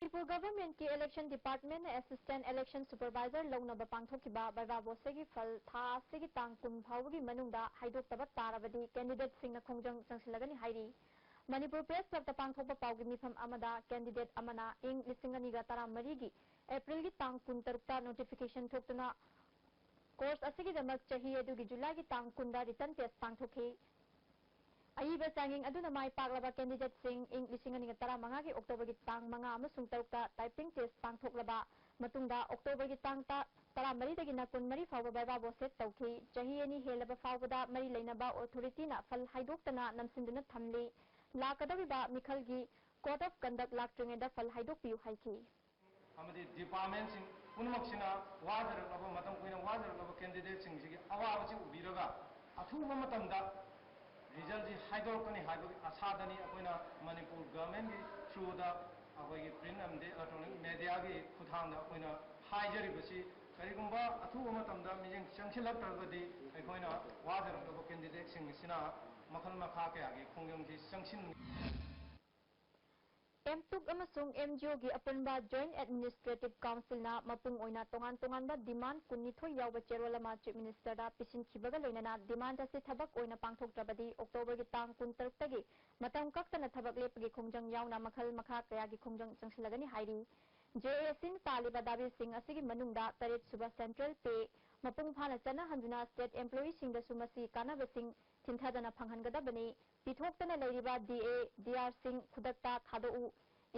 ꯃꯅꯤꯄꯨꯔ ꯒꯚꯔꯟꯃꯦꯟꯠꯀꯤ ꯏꯂꯦꯛꯁꯟ ꯗꯤꯄꯥꯔꯠꯃꯦꯟꯠꯅ ꯑꯦꯁꯤꯁꯇꯦꯟꯠ ꯏꯂꯦꯛꯁꯟ ꯁꯨꯄꯔꯚꯥꯏꯖꯔ ꯂꯧꯅꯕ ꯄꯥꯡꯊꯣꯛꯈꯤꯕ ꯚꯥꯏꯚꯥ ꯚꯣꯁꯀꯤ ꯐꯜ ꯊꯥ ꯑꯁꯤꯒꯤ ꯇꯥꯡ ꯀꯨꯟ ꯐꯥꯎꯕꯒꯤ ꯃꯅꯨꯡꯗ ꯍꯥꯏꯗꯣꯛꯇꯕ ꯇꯥꯔꯕꯗꯤ ꯀꯦꯟꯗꯤꯗꯦꯠꯁꯤꯡꯅ ꯈꯣꯡꯖꯪ ꯆꯪꯁꯤꯜꯂꯒꯅꯤ ꯍꯥꯏꯔꯤ꯫ ꯃꯅꯤꯄꯨꯔ ꯄ꯭ꯔꯦꯁ ꯀ꯭ꯂꯕꯇ ꯄꯥꯡꯊꯣꯛꯄ ꯄꯥꯎꯒꯤ ꯃꯤꯐꯝ ꯑꯃꯗ ꯀꯦꯟꯗꯤꯗꯦꯠ ꯑꯃꯅ ꯏꯪ ꯂꯤꯁꯤꯡ ꯑꯅꯤꯒ ꯇꯔꯥꯃꯔꯤꯒꯤ ꯑꯦꯄ꯭ꯔꯤꯜꯒꯤ ꯇꯥꯡ ꯀꯨꯟꯇꯔꯨꯛꯇ ꯅꯣꯇꯤꯐꯤꯀꯦꯁꯟ ꯊꯣꯛꯇꯨꯅ ꯀꯣꯔꯁ ꯑꯁꯤꯒꯤꯗꯃꯛ ꯆꯍꯤ ꯑꯗꯨꯒꯤ ꯖꯨꯂꯥꯏꯒꯤ ꯇꯥꯡ ꯀꯨꯟꯗ ꯔꯤꯇꯟ ꯇꯦꯁ ꯄꯥꯡꯊꯣꯛꯈꯤ꯫ ꯑꯏꯕ ꯆꯥꯡꯌꯦꯡ ꯑꯗꯨꯅ ꯃꯥꯏ ꯄꯥꯛꯂꯕ ꯀꯦꯟꯗꯤꯗꯦꯠꯁꯤꯡ ꯏꯪ ꯂꯤꯁꯤꯡ ꯑꯅꯤꯒ ꯇꯔꯥꯃꯉꯥꯒꯤ ꯑꯣꯛꯇꯣꯕꯔꯒꯤ ꯇꯥꯡ ꯃꯉꯥ ꯑꯃꯁꯨꯡ ꯇꯔꯨꯛꯇ ꯇꯥꯏꯄꯤꯡ ꯇꯦꯁ ꯄꯥꯡꯊꯣꯛꯂꯕ ꯃꯇꯨꯡꯗ ꯑꯣꯛꯇꯣꯕꯔꯒꯤ ꯇꯥꯡ ꯇ-, ꯇꯔꯥꯃꯔꯤꯗꯒꯤꯅ ꯀꯨꯟꯃꯔꯤ ꯐꯥꯎꯕ ꯚꯥꯏꯚꯥ ꯚꯣꯁ ꯇꯧꯈꯤ꯫ ꯆꯍꯤ ꯑꯅꯤ ꯍꯦꯜꯂꯕ ꯐꯥꯎꯕꯗ ꯃꯔꯤ ꯂꯩꯅꯕ ꯑꯣꯊꯣꯔꯤꯇꯤꯅ ꯐꯜ ꯍꯥꯏꯗꯣꯛꯇꯅ ꯅꯝꯁꯤꯟꯗꯨꯅ ꯊꯝꯂꯤ꯫ ꯂꯥꯛꯀꯗꯧꯔꯤꯕ ꯃꯤꯈꯜꯒꯤ ꯀꯣꯗ ꯑꯣꯐ ꯀꯟꯗꯛ ꯂꯥꯛꯇ꯭ꯔꯤꯉꯩꯗ ꯐꯜ ꯍꯥꯏꯗꯣꯛꯄꯤꯌꯨ ꯍꯥꯏꯈꯤ꯫ ꯑꯃꯗꯤ ꯗꯤꯄꯥꯔꯠꯃꯦꯟꯁꯤꯡ ꯄꯨꯝꯅꯃꯛꯁꯤꯅ ꯋꯥꯖꯔꯛꯂꯕ, ꯃꯇꯝ ꯀꯨꯏꯅ ꯋꯥꯖꯔꯛꯂꯕ ꯀꯦꯟꯗꯤꯗꯦꯠꯁꯤꯡꯁꯤꯒꯤ ꯑꯋꯥꯕꯁꯤ ꯎꯕꯤꯔꯒ ꯑꯊꯨꯕ ꯃꯇꯝꯗ ꯔꯤꯖꯜꯁꯤ ꯍꯥꯏꯗꯣꯔꯛꯀꯅꯤ ꯍꯥꯏꯕꯒꯤ ꯑꯁꯥꯗꯅꯤ ꯑꯩꯈꯣꯏꯅ ꯃꯅꯤꯄꯨꯔ ꯒꯚꯔꯟꯃꯦꯟꯒꯤ ꯊ꯭ꯔꯨꯗ ꯑꯩꯈꯣꯏꯒꯤ ꯄ꯭ꯔꯤꯟ ꯑꯃꯗꯤ ꯏꯂꯦꯛꯇ꯭ꯔꯣꯅꯤꯛ ꯃꯦꯗꯤꯌꯥꯒꯤ ꯈꯨꯠꯊꯥꯡꯗ ꯑꯩꯈꯣꯏꯅ ꯍꯥꯏꯖꯔꯤꯕꯁꯤ꯫ ꯀꯔꯤꯒꯨꯝꯕ ꯑꯊꯨꯕ ꯃꯇꯝꯗ ꯃꯤꯠꯌꯦꯡ ꯆꯪꯁꯤꯜꯂꯛꯇ꯭ꯔꯒꯗꯤ ꯑꯩꯈꯣꯏꯅ ꯋꯥꯖꯔꯛꯂꯕ ꯀꯦꯟꯗꯤꯗꯦꯠꯁꯤꯡ ꯑꯁꯤꯅ ꯃꯈꯜ ꯃꯈꯥ ꯀꯌꯥꯒꯤ ꯈꯣꯡꯖꯪꯁꯤ ꯆꯪꯁꯤꯟ ꯑꯦꯝꯇꯨꯛ ꯑꯃꯁꯨꯡ ꯑꯦꯝꯖꯤꯑꯣꯒꯤ ꯑꯄꯨꯟꯕ ꯖꯣꯏꯟꯠ ꯑꯦꯗꯃꯤꯅꯤꯁꯇ꯭ꯔꯦꯇꯤꯚ ꯀꯥꯎꯟꯁꯤꯜꯅ ꯃꯄꯨꯡ ꯑꯣꯏꯅ ꯇꯣꯉꯥꯟ ꯇꯣꯉꯥꯟꯕ ꯗꯤꯃꯥꯟꯗ ꯀꯨꯟꯅꯤꯊꯣꯏ ꯌꯥꯎꯕ ꯆꯦꯔꯣꯜ ꯑꯃ ꯆꯤꯐ ꯃꯤꯅꯤꯁꯇꯔꯗ ꯄꯤꯁꯤꯟꯈꯤꯕꯒ ꯂꯣꯏꯅꯅ ꯗꯤꯃꯥꯟꯗ ꯑꯁꯤ ꯊꯕꯛ ꯑꯣꯏꯅ ꯄꯥꯡꯊꯣꯛꯇ꯭ꯔꯕꯗꯤ ꯑꯣꯛꯇꯣꯕꯔꯒꯤ ꯇꯥꯡ ꯀꯨꯟꯇꯔꯨꯛꯇꯒꯤ ꯃꯇꯝ ꯀꯛꯇꯅ ꯊꯕꯛ ꯂꯦꯞꯄꯒꯤ ꯈꯣꯡꯖꯪ ꯌꯥꯎꯅ ꯃꯈꯜ ꯃꯈꯥ ꯀꯌꯥꯒꯤ ꯈꯣꯡꯖꯪ ꯆꯪꯁꯤꯜꯂꯒꯅꯤ ꯍꯥꯏꯔꯤ꯫ ꯖꯦꯑꯦꯁꯤꯅ ꯇꯥꯜꯂꯤꯕ ꯗꯥꯕꯤꯁꯤꯡ ꯑꯁꯤꯒꯤ ꯃꯅꯨꯡꯗ ꯇꯔꯦꯠ ꯁꯨꯕ ꯁꯦꯟꯇ꯭ꯔꯦꯜ ꯄꯦ ꯃꯄꯨꯡ ꯐꯥꯅ ꯆꯠꯅꯍꯟꯗꯨꯅ ꯁ꯭ꯇꯦꯠ ꯑꯦꯝꯄ꯭ꯂꯣꯌꯤꯁꯤꯡꯗꯁꯨ ꯃꯁꯤ ꯀꯥꯟꯅꯕꯁꯤꯡ ꯊꯤꯟꯊꯗꯅ ꯐꯪꯍꯟꯒꯗꯕꯅꯤ꯫ ꯄꯤꯊꯣꯛꯇꯅ ꯂꯩꯔꯤꯕ ꯗꯤꯑꯦ, ꯗꯤꯑꯥꯔꯁꯤꯡ ꯈꯨꯗꯛꯇ ꯊꯥꯗꯣꯛꯎ꯫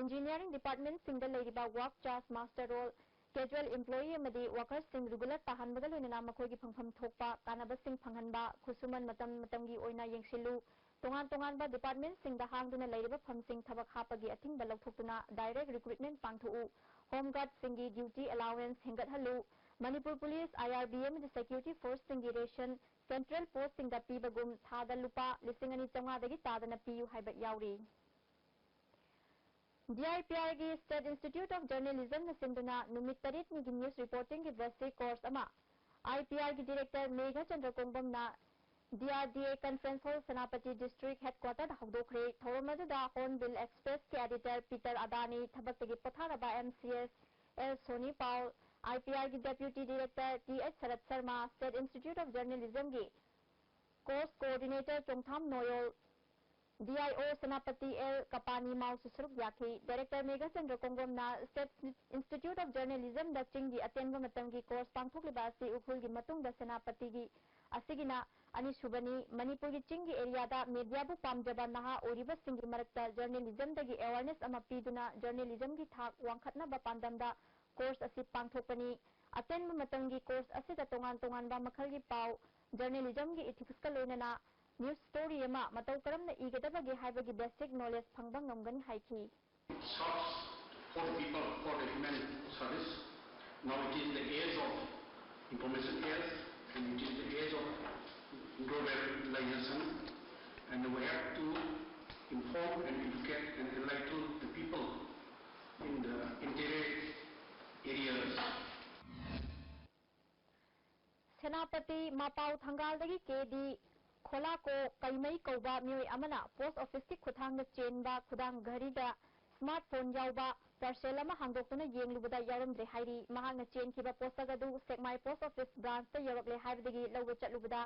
ꯏꯟꯖꯤꯅꯤꯌꯥꯔꯤꯡ ꯗꯤꯄꯥꯔꯠꯃꯦꯟꯠꯁꯤꯡꯗ ꯂꯩꯔꯤꯕ work charge, master roll, casual employee ꯑꯃꯗꯤ ꯋꯥꯔꯀꯔꯁꯤꯡ ꯔꯤꯒꯨꯂꯔ ꯇꯥꯍꯟꯕꯒ ꯂꯣꯏꯅꯅ ꯃꯈꯣꯏꯒꯤ ꯐꯪꯐꯝ ꯊꯣꯛꯄ ꯀꯥꯟꯅꯕꯁꯤꯡ ꯐꯪꯍꯟꯕ꯫ ꯈꯨꯠꯁꯨꯃꯟ ꯃꯇꯝ ꯃꯇꯝꯒꯤ ꯑꯣꯏꯅ ꯌꯦꯡꯁꯤꯜꯂꯨ꯫ ꯇꯣꯉꯥꯟ ꯇꯣꯉꯥꯟꯕ ꯗꯤꯄꯥꯔꯠꯃꯦꯟꯠꯁꯤꯡꯗ ꯍꯥꯡꯗꯨꯅ ꯂꯩꯔꯤꯕ ꯐꯝꯁꯤꯡ ꯊꯕꯛ ꯍꯥꯞꯄꯒꯤ ꯑꯊꯤꯡꯕ ꯂꯧꯊꯣꯛꯇꯨꯅ ꯗꯥꯏꯔꯦꯛ ꯔꯤꯀ꯭ꯔꯨꯠꯃꯦꯟꯠ ꯄꯥꯡꯊꯣꯛꯎ꯫ ꯍꯣꯝ ꯒꯥꯔꯗꯁꯤꯡꯒꯤ ꯗ꯭ꯌꯨꯇꯤ ꯑꯦꯂꯥꯎꯋꯦꯟꯁ ꯍꯦꯟꯒꯠꯍꯜꯂꯨ꯫ Manipur police, I R B ꯑꯃꯗꯤ ꯁꯦꯀ꯭ꯌꯨꯔꯤꯇꯤ ꯐꯣꯔꯁꯁꯤꯡꯒꯤ ꯔꯦꯁꯟ ꯁꯦꯟꯇ꯭ꯔꯦꯜ ꯄꯣꯁꯠꯁꯤꯡꯗ ꯄꯤꯕꯒꯨꯝ ꯊꯥꯗ ꯂꯨꯄꯥ ꯂꯤꯁꯤꯡ ꯑꯅꯤ ꯆꯥꯝꯃꯉꯥꯗꯒꯤ ꯇꯥꯗꯅ ꯄꯤꯌꯨ ꯍꯥꯏꯕ ꯌꯥꯎꯔꯤ꯫ ꯗꯤꯑꯥꯏꯄꯤꯑꯥꯔꯒꯤ State Institute of Journalismꯅ ꯁꯤꯟꯗꯨꯅ ꯅꯨꯃꯤꯠ ꯇꯔꯦꯠꯅꯤꯒꯤ ꯅ꯭ꯌꯨꯁ ꯔꯤꯄꯣꯔꯇꯤꯡꯒꯤ ꯕꯦꯁꯤꯛ ꯀꯣꯔꯁ ꯑꯃ ꯑꯥꯏꯄꯤꯑꯥꯔꯒꯤ ꯗꯤꯔꯦꯛꯇꯔ ꯃꯦꯘꯆꯟꯗ꯭ꯔ ꯀꯣꯡꯕꯝꯅ D R D A Conference Hall, Senapati District Headquarter ꯗ ꯍꯧꯗꯣꯛꯈ꯭ꯔꯦ꯫ ꯊꯧꯔꯝ ꯑꯗꯨꯗ Hornbill Express ꯀꯤ editor Peter Adani, ꯊꯕꯛꯇꯒꯤ ꯄꯣꯊꯥꯔꯕ M C S L Sony Paul, I P R ꯒꯤ Deputy Director T H Sarath Sharma, State Institute of Journalism ꯒꯤ Course Coordinator Chongtham Noyol, D I O Senapati L Kapani ꯃꯥꯎꯁꯨ ꯁꯔꯨꯛ ꯌꯥꯈꯤ꯫ Director Meghachandra ꯀꯣꯡꯒꯣꯝꯅ State Institute of Journalism ꯗ ꯆꯤꯡꯒꯤ ꯑꯇꯦꯟꯕ ꯃꯇꯝꯒꯤ course ꯄꯥꯡꯊꯣꯛꯂꯤꯕ ꯑꯁꯤ ꯎꯈ꯭ꯔꯨꯜꯒꯤ ꯃꯇꯨꯡꯗ ꯁꯦꯅꯥꯄꯇꯤꯒꯤ ꯑꯁꯤꯒꯤꯅ ꯑꯅꯤꯁꯨꯕꯅꯤ꯫ ꯃꯅꯤꯄꯨꯔꯒꯤ ꯆꯤꯡꯒꯤ area ꯗ media ꯕꯨ ꯄꯥꯝꯖꯕ ꯅꯍꯥ ꯑꯣꯏꯔꯤꯕꯁꯤꯡꯒꯤ ꯃꯔꯛꯇ journalism ꯗꯒꯤ awareness ꯑꯃ ꯄꯤꯗꯨꯅ journalism ꯒꯤ ꯊꯥꯛ ꯋꯥꯡꯈꯠꯅꯕ ꯄꯥꯟꯗꯝꯗ course ꯑꯁꯤ ꯄꯥꯡꯊꯣꯛꯄꯅꯤ꯫ ꯑꯇꯦꯟꯕ ꯃꯇꯝꯒꯤ course ꯑꯁꯤꯗ ꯇꯣꯉꯥꯟ ꯇꯣꯉꯥꯟꯕ ꯃꯈꯜꯒꯤ ꯄꯥꯎ, journalism ꯒꯤ ethics ꯀ ꯂꯣꯏꯅꯅ news story ꯑꯃ ꯃꯇꯧ ꯀꯔꯝꯅ ꯏꯒꯗꯕꯒꯦ ꯍꯥꯏꯕꯒꯤ basic knowledge ꯐꯪꯕ ꯉꯝꯒꯅꯤ ꯍꯥꯏꯈꯤ꯫ Search for the people, for the human service. Now it is the age of information age, and it is the age of globalization, and we have to inform and educate and enlighten the people in the interior areas. Senapati ꯃꯄꯥꯎ ꯊꯪꯒꯥꯜꯗꯒꯤ K D ꯈꯣꯂꯥꯀꯣ ꯀꯩꯃꯩ ꯀꯧꯕ ꯃꯤꯑꯣꯏ ꯑꯃꯅ post office ꯀꯤ ꯈꯨꯠꯊꯥꯡꯗ ꯆꯦꯟꯕ ꯈꯨꯗꯥꯡ ꯘꯔꯤꯗ smartphone ꯌꯥꯎꯕ parcel ꯑꯃ ꯍꯥꯡꯗꯣꯛꯇꯨꯅ ꯌꯦꯡꯂꯨꯕꯗ ꯌꯥꯎꯔꯝꯗ꯭ꯔꯦ ꯍꯥꯏꯔꯤ꯫ ꯃꯍꯥꯛꯅ ꯆꯦꯟꯈꯤꯕ ꯄꯣꯠꯁꯛ ꯑꯗꯨ ꯁꯦꯛꯃꯥꯏ post office branch ꯇ ꯌꯧꯔꯛꯂꯦ ꯍꯥꯏꯕꯗꯒꯤ ꯂꯧꯕ ꯆꯠꯂꯨꯕꯗ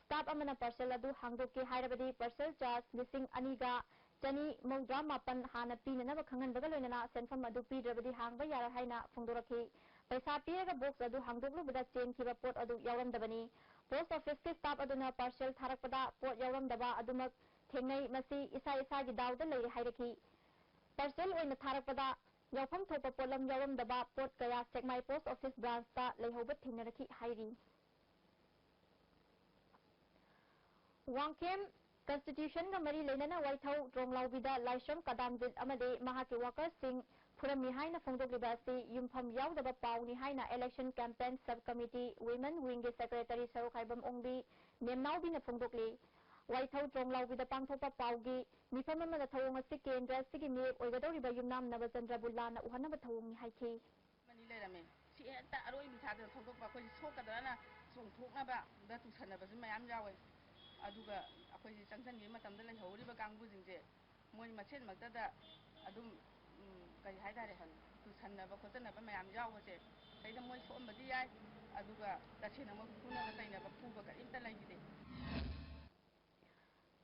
staff ꯑꯃꯅ parcel ꯑꯗꯨ ꯍꯥꯡꯗꯣꯛꯀꯦ ꯍꯥꯏꯔꯕꯗꯤ parcel charge ꯂꯤꯁꯤꯡ ꯑꯅꯤꯒ ꯆꯅꯤ ꯃꯧꯗ꯭ꯔꯥ ꯃꯥꯄꯟ ꯍꯥꯟꯅ ꯄꯤꯅꯅꯕ ꯈꯪꯍꯟꯕꯒ ꯂꯣꯏꯅꯅ ꯁꯦꯟꯐꯝ ꯑꯗꯨ ꯄꯤꯗ꯭ꯔꯕꯗꯤ ꯍꯥꯡꯕ ꯌꯥꯔꯣꯏ ꯍꯥꯏꯅ ꯐꯣꯡꯗꯣꯔꯛꯈꯤ꯫ ꯄꯩꯁꯥ ꯄꯤꯔꯒ box ꯑꯗꯨ ꯍꯥꯡꯗꯣꯛꯂꯨꯕꯗ ꯆꯦꯟꯈꯤꯕ ꯄꯣꯠ ꯑꯗꯨ ꯌꯥꯎꯔꯝꯗꯕꯅꯤ꯫ Post office ꯀꯤ staff ꯑꯗꯨꯅ parcel ꯊꯥꯔꯛꯄꯗ ꯄꯣꯠ ꯌꯥꯎꯔꯝꯗꯕ ꯑꯗꯨꯃꯛ ꯊꯦꯡꯅꯩ꯫ ꯃꯁꯤ ꯏꯁꯥ ꯏꯁꯥꯒꯤ ꯗꯥꯎꯗ ꯂꯩꯔꯦ ꯍꯥꯏꯔꯛꯈꯤ꯫ Parcel ꯑꯣꯏꯅ ꯊꯥꯔꯛꯄꯗ ꯌꯥꯎꯐꯝ ꯊꯣꯛꯄ ꯄꯣꯠꯂꯝ ꯌꯥꯎꯔꯝꯗꯕ ꯄꯣꯠ ꯀꯌꯥ ꯁꯦꯛꯃꯥꯏ post office branch ꯇ ꯂꯩꯍꯧꯕ ꯊꯦꯡꯅꯔꯛꯈꯤ ꯍꯥꯏꯔꯤ꯫ ꯋꯥꯡꯈꯦꯝ constitution ꯒ ꯃꯔꯤ ꯂꯩꯅꯅ ꯋꯥꯏꯊꯧ ꯇ꯭ꯔꯣꯡꯂꯥꯎꯕꯤꯗ ꯂꯥꯏꯁ꯭ꯔꯝ ꯀꯗꯥꯝꯖꯤꯠ ꯑꯃꯗꯤ ꯃꯍꯥꯛꯀꯤ worker ꯁꯤꯡ ꯐꯨꯔꯝꯃꯤ ꯍꯥꯏꯅ ꯐꯣꯡꯗꯣꯛꯂꯤꯕ ꯑꯁꯤ ꯌꯨꯝꯐꯝ ꯌꯥꯎꯗꯕ ꯄꯥꯎꯅꯤ ꯍꯥꯏꯅ election campaign sub committee women wing ꯒꯤ secretary ꯁꯔꯨꯈꯥꯏꯕꯝ ꯑꯣꯡꯕꯤ ꯅꯦꯝꯅꯥꯎꯕꯤꯅ ꯐꯣꯡꯗꯣꯛꯂꯤ꯫ ꯋꯥꯏꯊꯧ ꯇ꯭ꯔꯣꯡꯂꯥꯎꯕꯤꯗ ꯄꯥꯡꯊꯣꯛꯄ ꯄꯥꯎꯒꯤ ꯃꯤꯐꯝ ꯑꯃꯗ ꯊꯧꯑꯣꯡ ꯑꯁꯤ ꯀꯦꯟꯗ꯭ꯔ ꯑꯁꯤꯒꯤ ꯃꯤꯔꯦꯞ ꯑꯣꯏꯒꯗꯧꯔꯤꯕ ꯌꯨꯝꯅꯥꯝ ꯅꯕꯆꯟꯗ꯭ꯔ ꯕꯨꯜꯂꯥꯅ ꯎꯍꯟꯅꯕ ꯊꯧꯑꯣꯡꯅꯤ ꯍꯥꯏꯈꯤ꯫ ꯑꯃꯅꯤ ꯂꯩꯔꯝꯃꯦ꯫ ꯁꯤ ꯍꯦꯛꯇ ꯑꯔꯣꯏꯕꯤ ꯊꯥꯗꯅ ꯊꯧꯗꯣꯛꯄ, ꯑꯩꯈꯣꯏꯁꯤ ꯁꯣꯛꯀꯗ꯭ꯔꯅ ꯆꯣꯡꯊꯣꯛꯅꯕꯗ ꯇꯨꯁꯟꯅꯕꯁꯨ ꯃꯌꯥꯝ ꯌꯥꯎꯋꯦ꯫ ꯑꯗꯨꯒ ꯑꯩꯈꯣꯏꯁꯦ ꯆꯪꯁꯤꯟꯈꯤꯕ ꯃꯇꯝꯗ ꯂꯩꯍꯧꯔꯤꯕ ꯀꯥꯡꯕꯨꯁꯤꯡꯁꯦ ꯃꯣꯏ ꯃꯁꯦꯟꯃꯛꯇꯗ ꯑꯗꯨꯝ, ꯎꯝ, ꯀꯔꯤ ꯍꯥꯏꯇꯥꯔꯦ, ꯇꯨꯁꯟꯅꯕ ꯈꯣꯠꯆꯟꯅꯕ ꯃꯌꯥꯝ ꯌꯥꯎꯕꯁꯦ, ꯁꯤꯗꯩꯗ ꯃꯣꯏ ꯁꯣꯛꯑꯝꯕꯗꯤ ꯌꯥꯏ, ꯑꯗꯨꯒ ꯇꯁꯦꯡꯅ ꯃꯣꯏ ꯐꯨꯅꯕ ꯆꯩꯅꯕ ꯐꯨꯕ ꯀꯔꯤꯝꯇ ꯂꯩꯈꯤꯗꯦ꯫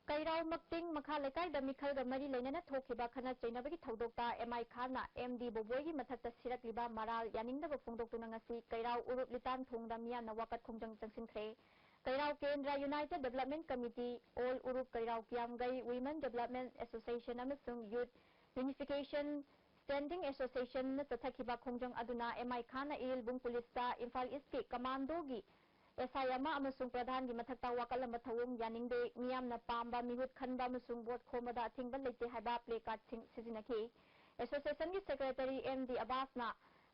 ꯀꯩꯔꯥꯎ ꯃꯛꯇꯤꯡ ꯃꯈꯥ ꯂꯩꯀꯥꯏꯗ ꯃꯤꯈꯜꯒ ꯃꯔꯤ ꯂꯩꯅꯅ ꯊꯣꯛꯈꯤꯕ ꯈꯠꯅ ꯆꯩꯅꯕꯒꯤ ꯊꯧꯗꯣꯛꯇ ꯑꯦꯝ ꯑꯥꯏ ꯈꯥꯟꯅ ꯑꯦꯝ ꯗꯤ ꯕꯣꯕꯣꯏꯒꯤ ꯃꯊꯛꯇ ꯁꯤꯔꯛꯂꯤꯕ ꯃꯔꯥꯜ ꯌꯥꯅꯤꯡꯗꯕ ꯐꯣꯡꯗꯣꯛꯇꯨꯅ ꯉꯁꯤ ꯀꯩꯔꯥꯎ ꯎꯔꯨꯞ ꯂꯤꯇꯥꯟ ꯊꯣꯡꯗ ꯃꯤꯌꯥꯝꯅ ꯋꯥꯀꯠ ꯈꯣꯡꯖꯪ ꯆꯪꯁꯤꯟꯈ꯭ꯔꯦ꯫ Keirao Kendra united development committee, all ꯎꯔꯨꯞ Keirao Kiyamgei women development association ꯑꯃꯁꯨꯡ ꯌꯨꯠ ꯌꯨꯅꯤꯐꯤꯀꯦꯁꯟ ꯁ꯭ꯇꯦꯟꯗꯤꯡ ꯑꯦꯁꯣꯁꯤꯌꯦꯁꯟꯅ ꯆꯠꯊꯈꯤꯕ ꯈꯣꯡꯖꯪ ꯑꯗꯨꯅ ꯑꯦꯝ ꯑꯥꯏ ꯈꯥꯟꯅ ꯏꯔꯤꯜꯕꯨꯡ ꯄꯨꯂꯤꯁꯇ ꯏꯝꯐꯥꯜ ꯏꯁꯀꯤ ꯀꯃꯥꯟꯗꯣꯒꯤ ꯑꯦꯁ ꯑꯥꯏ ꯑꯃ ꯑꯃꯁꯨꯡ ꯄ꯭ꯔꯙꯥꯟꯒꯤ ꯃꯊꯛꯇ ꯋꯥꯀꯠꯂꯝꯕ ꯊꯧꯑꯣꯡ ꯌꯥꯅꯤꯡꯗꯦ, ꯃꯤꯌꯥꯝꯅ ꯄꯥꯝꯕ ꯃꯤꯍꯨꯠ ꯈꯟꯕ ꯑꯃꯁꯨꯡ ꯚꯣꯠ ꯈꯣꯝꯕꯗ ꯑꯊꯤꯡꯕ ꯂꯩꯇꯦ ꯍꯥꯏꯕ ꯄ꯭ꯂꯦ ꯀꯥꯔꯗꯁꯤꯡ ꯁꯤꯖꯤꯟꯅꯈꯤ꯫ ꯑꯦꯁꯣꯁꯤꯌꯦꯁꯟꯒꯤ ꯁꯦꯀ꯭ꯔꯦꯇꯔꯤ ꯑꯦꯝ ꯗꯤ ꯑꯕꯥꯁꯅ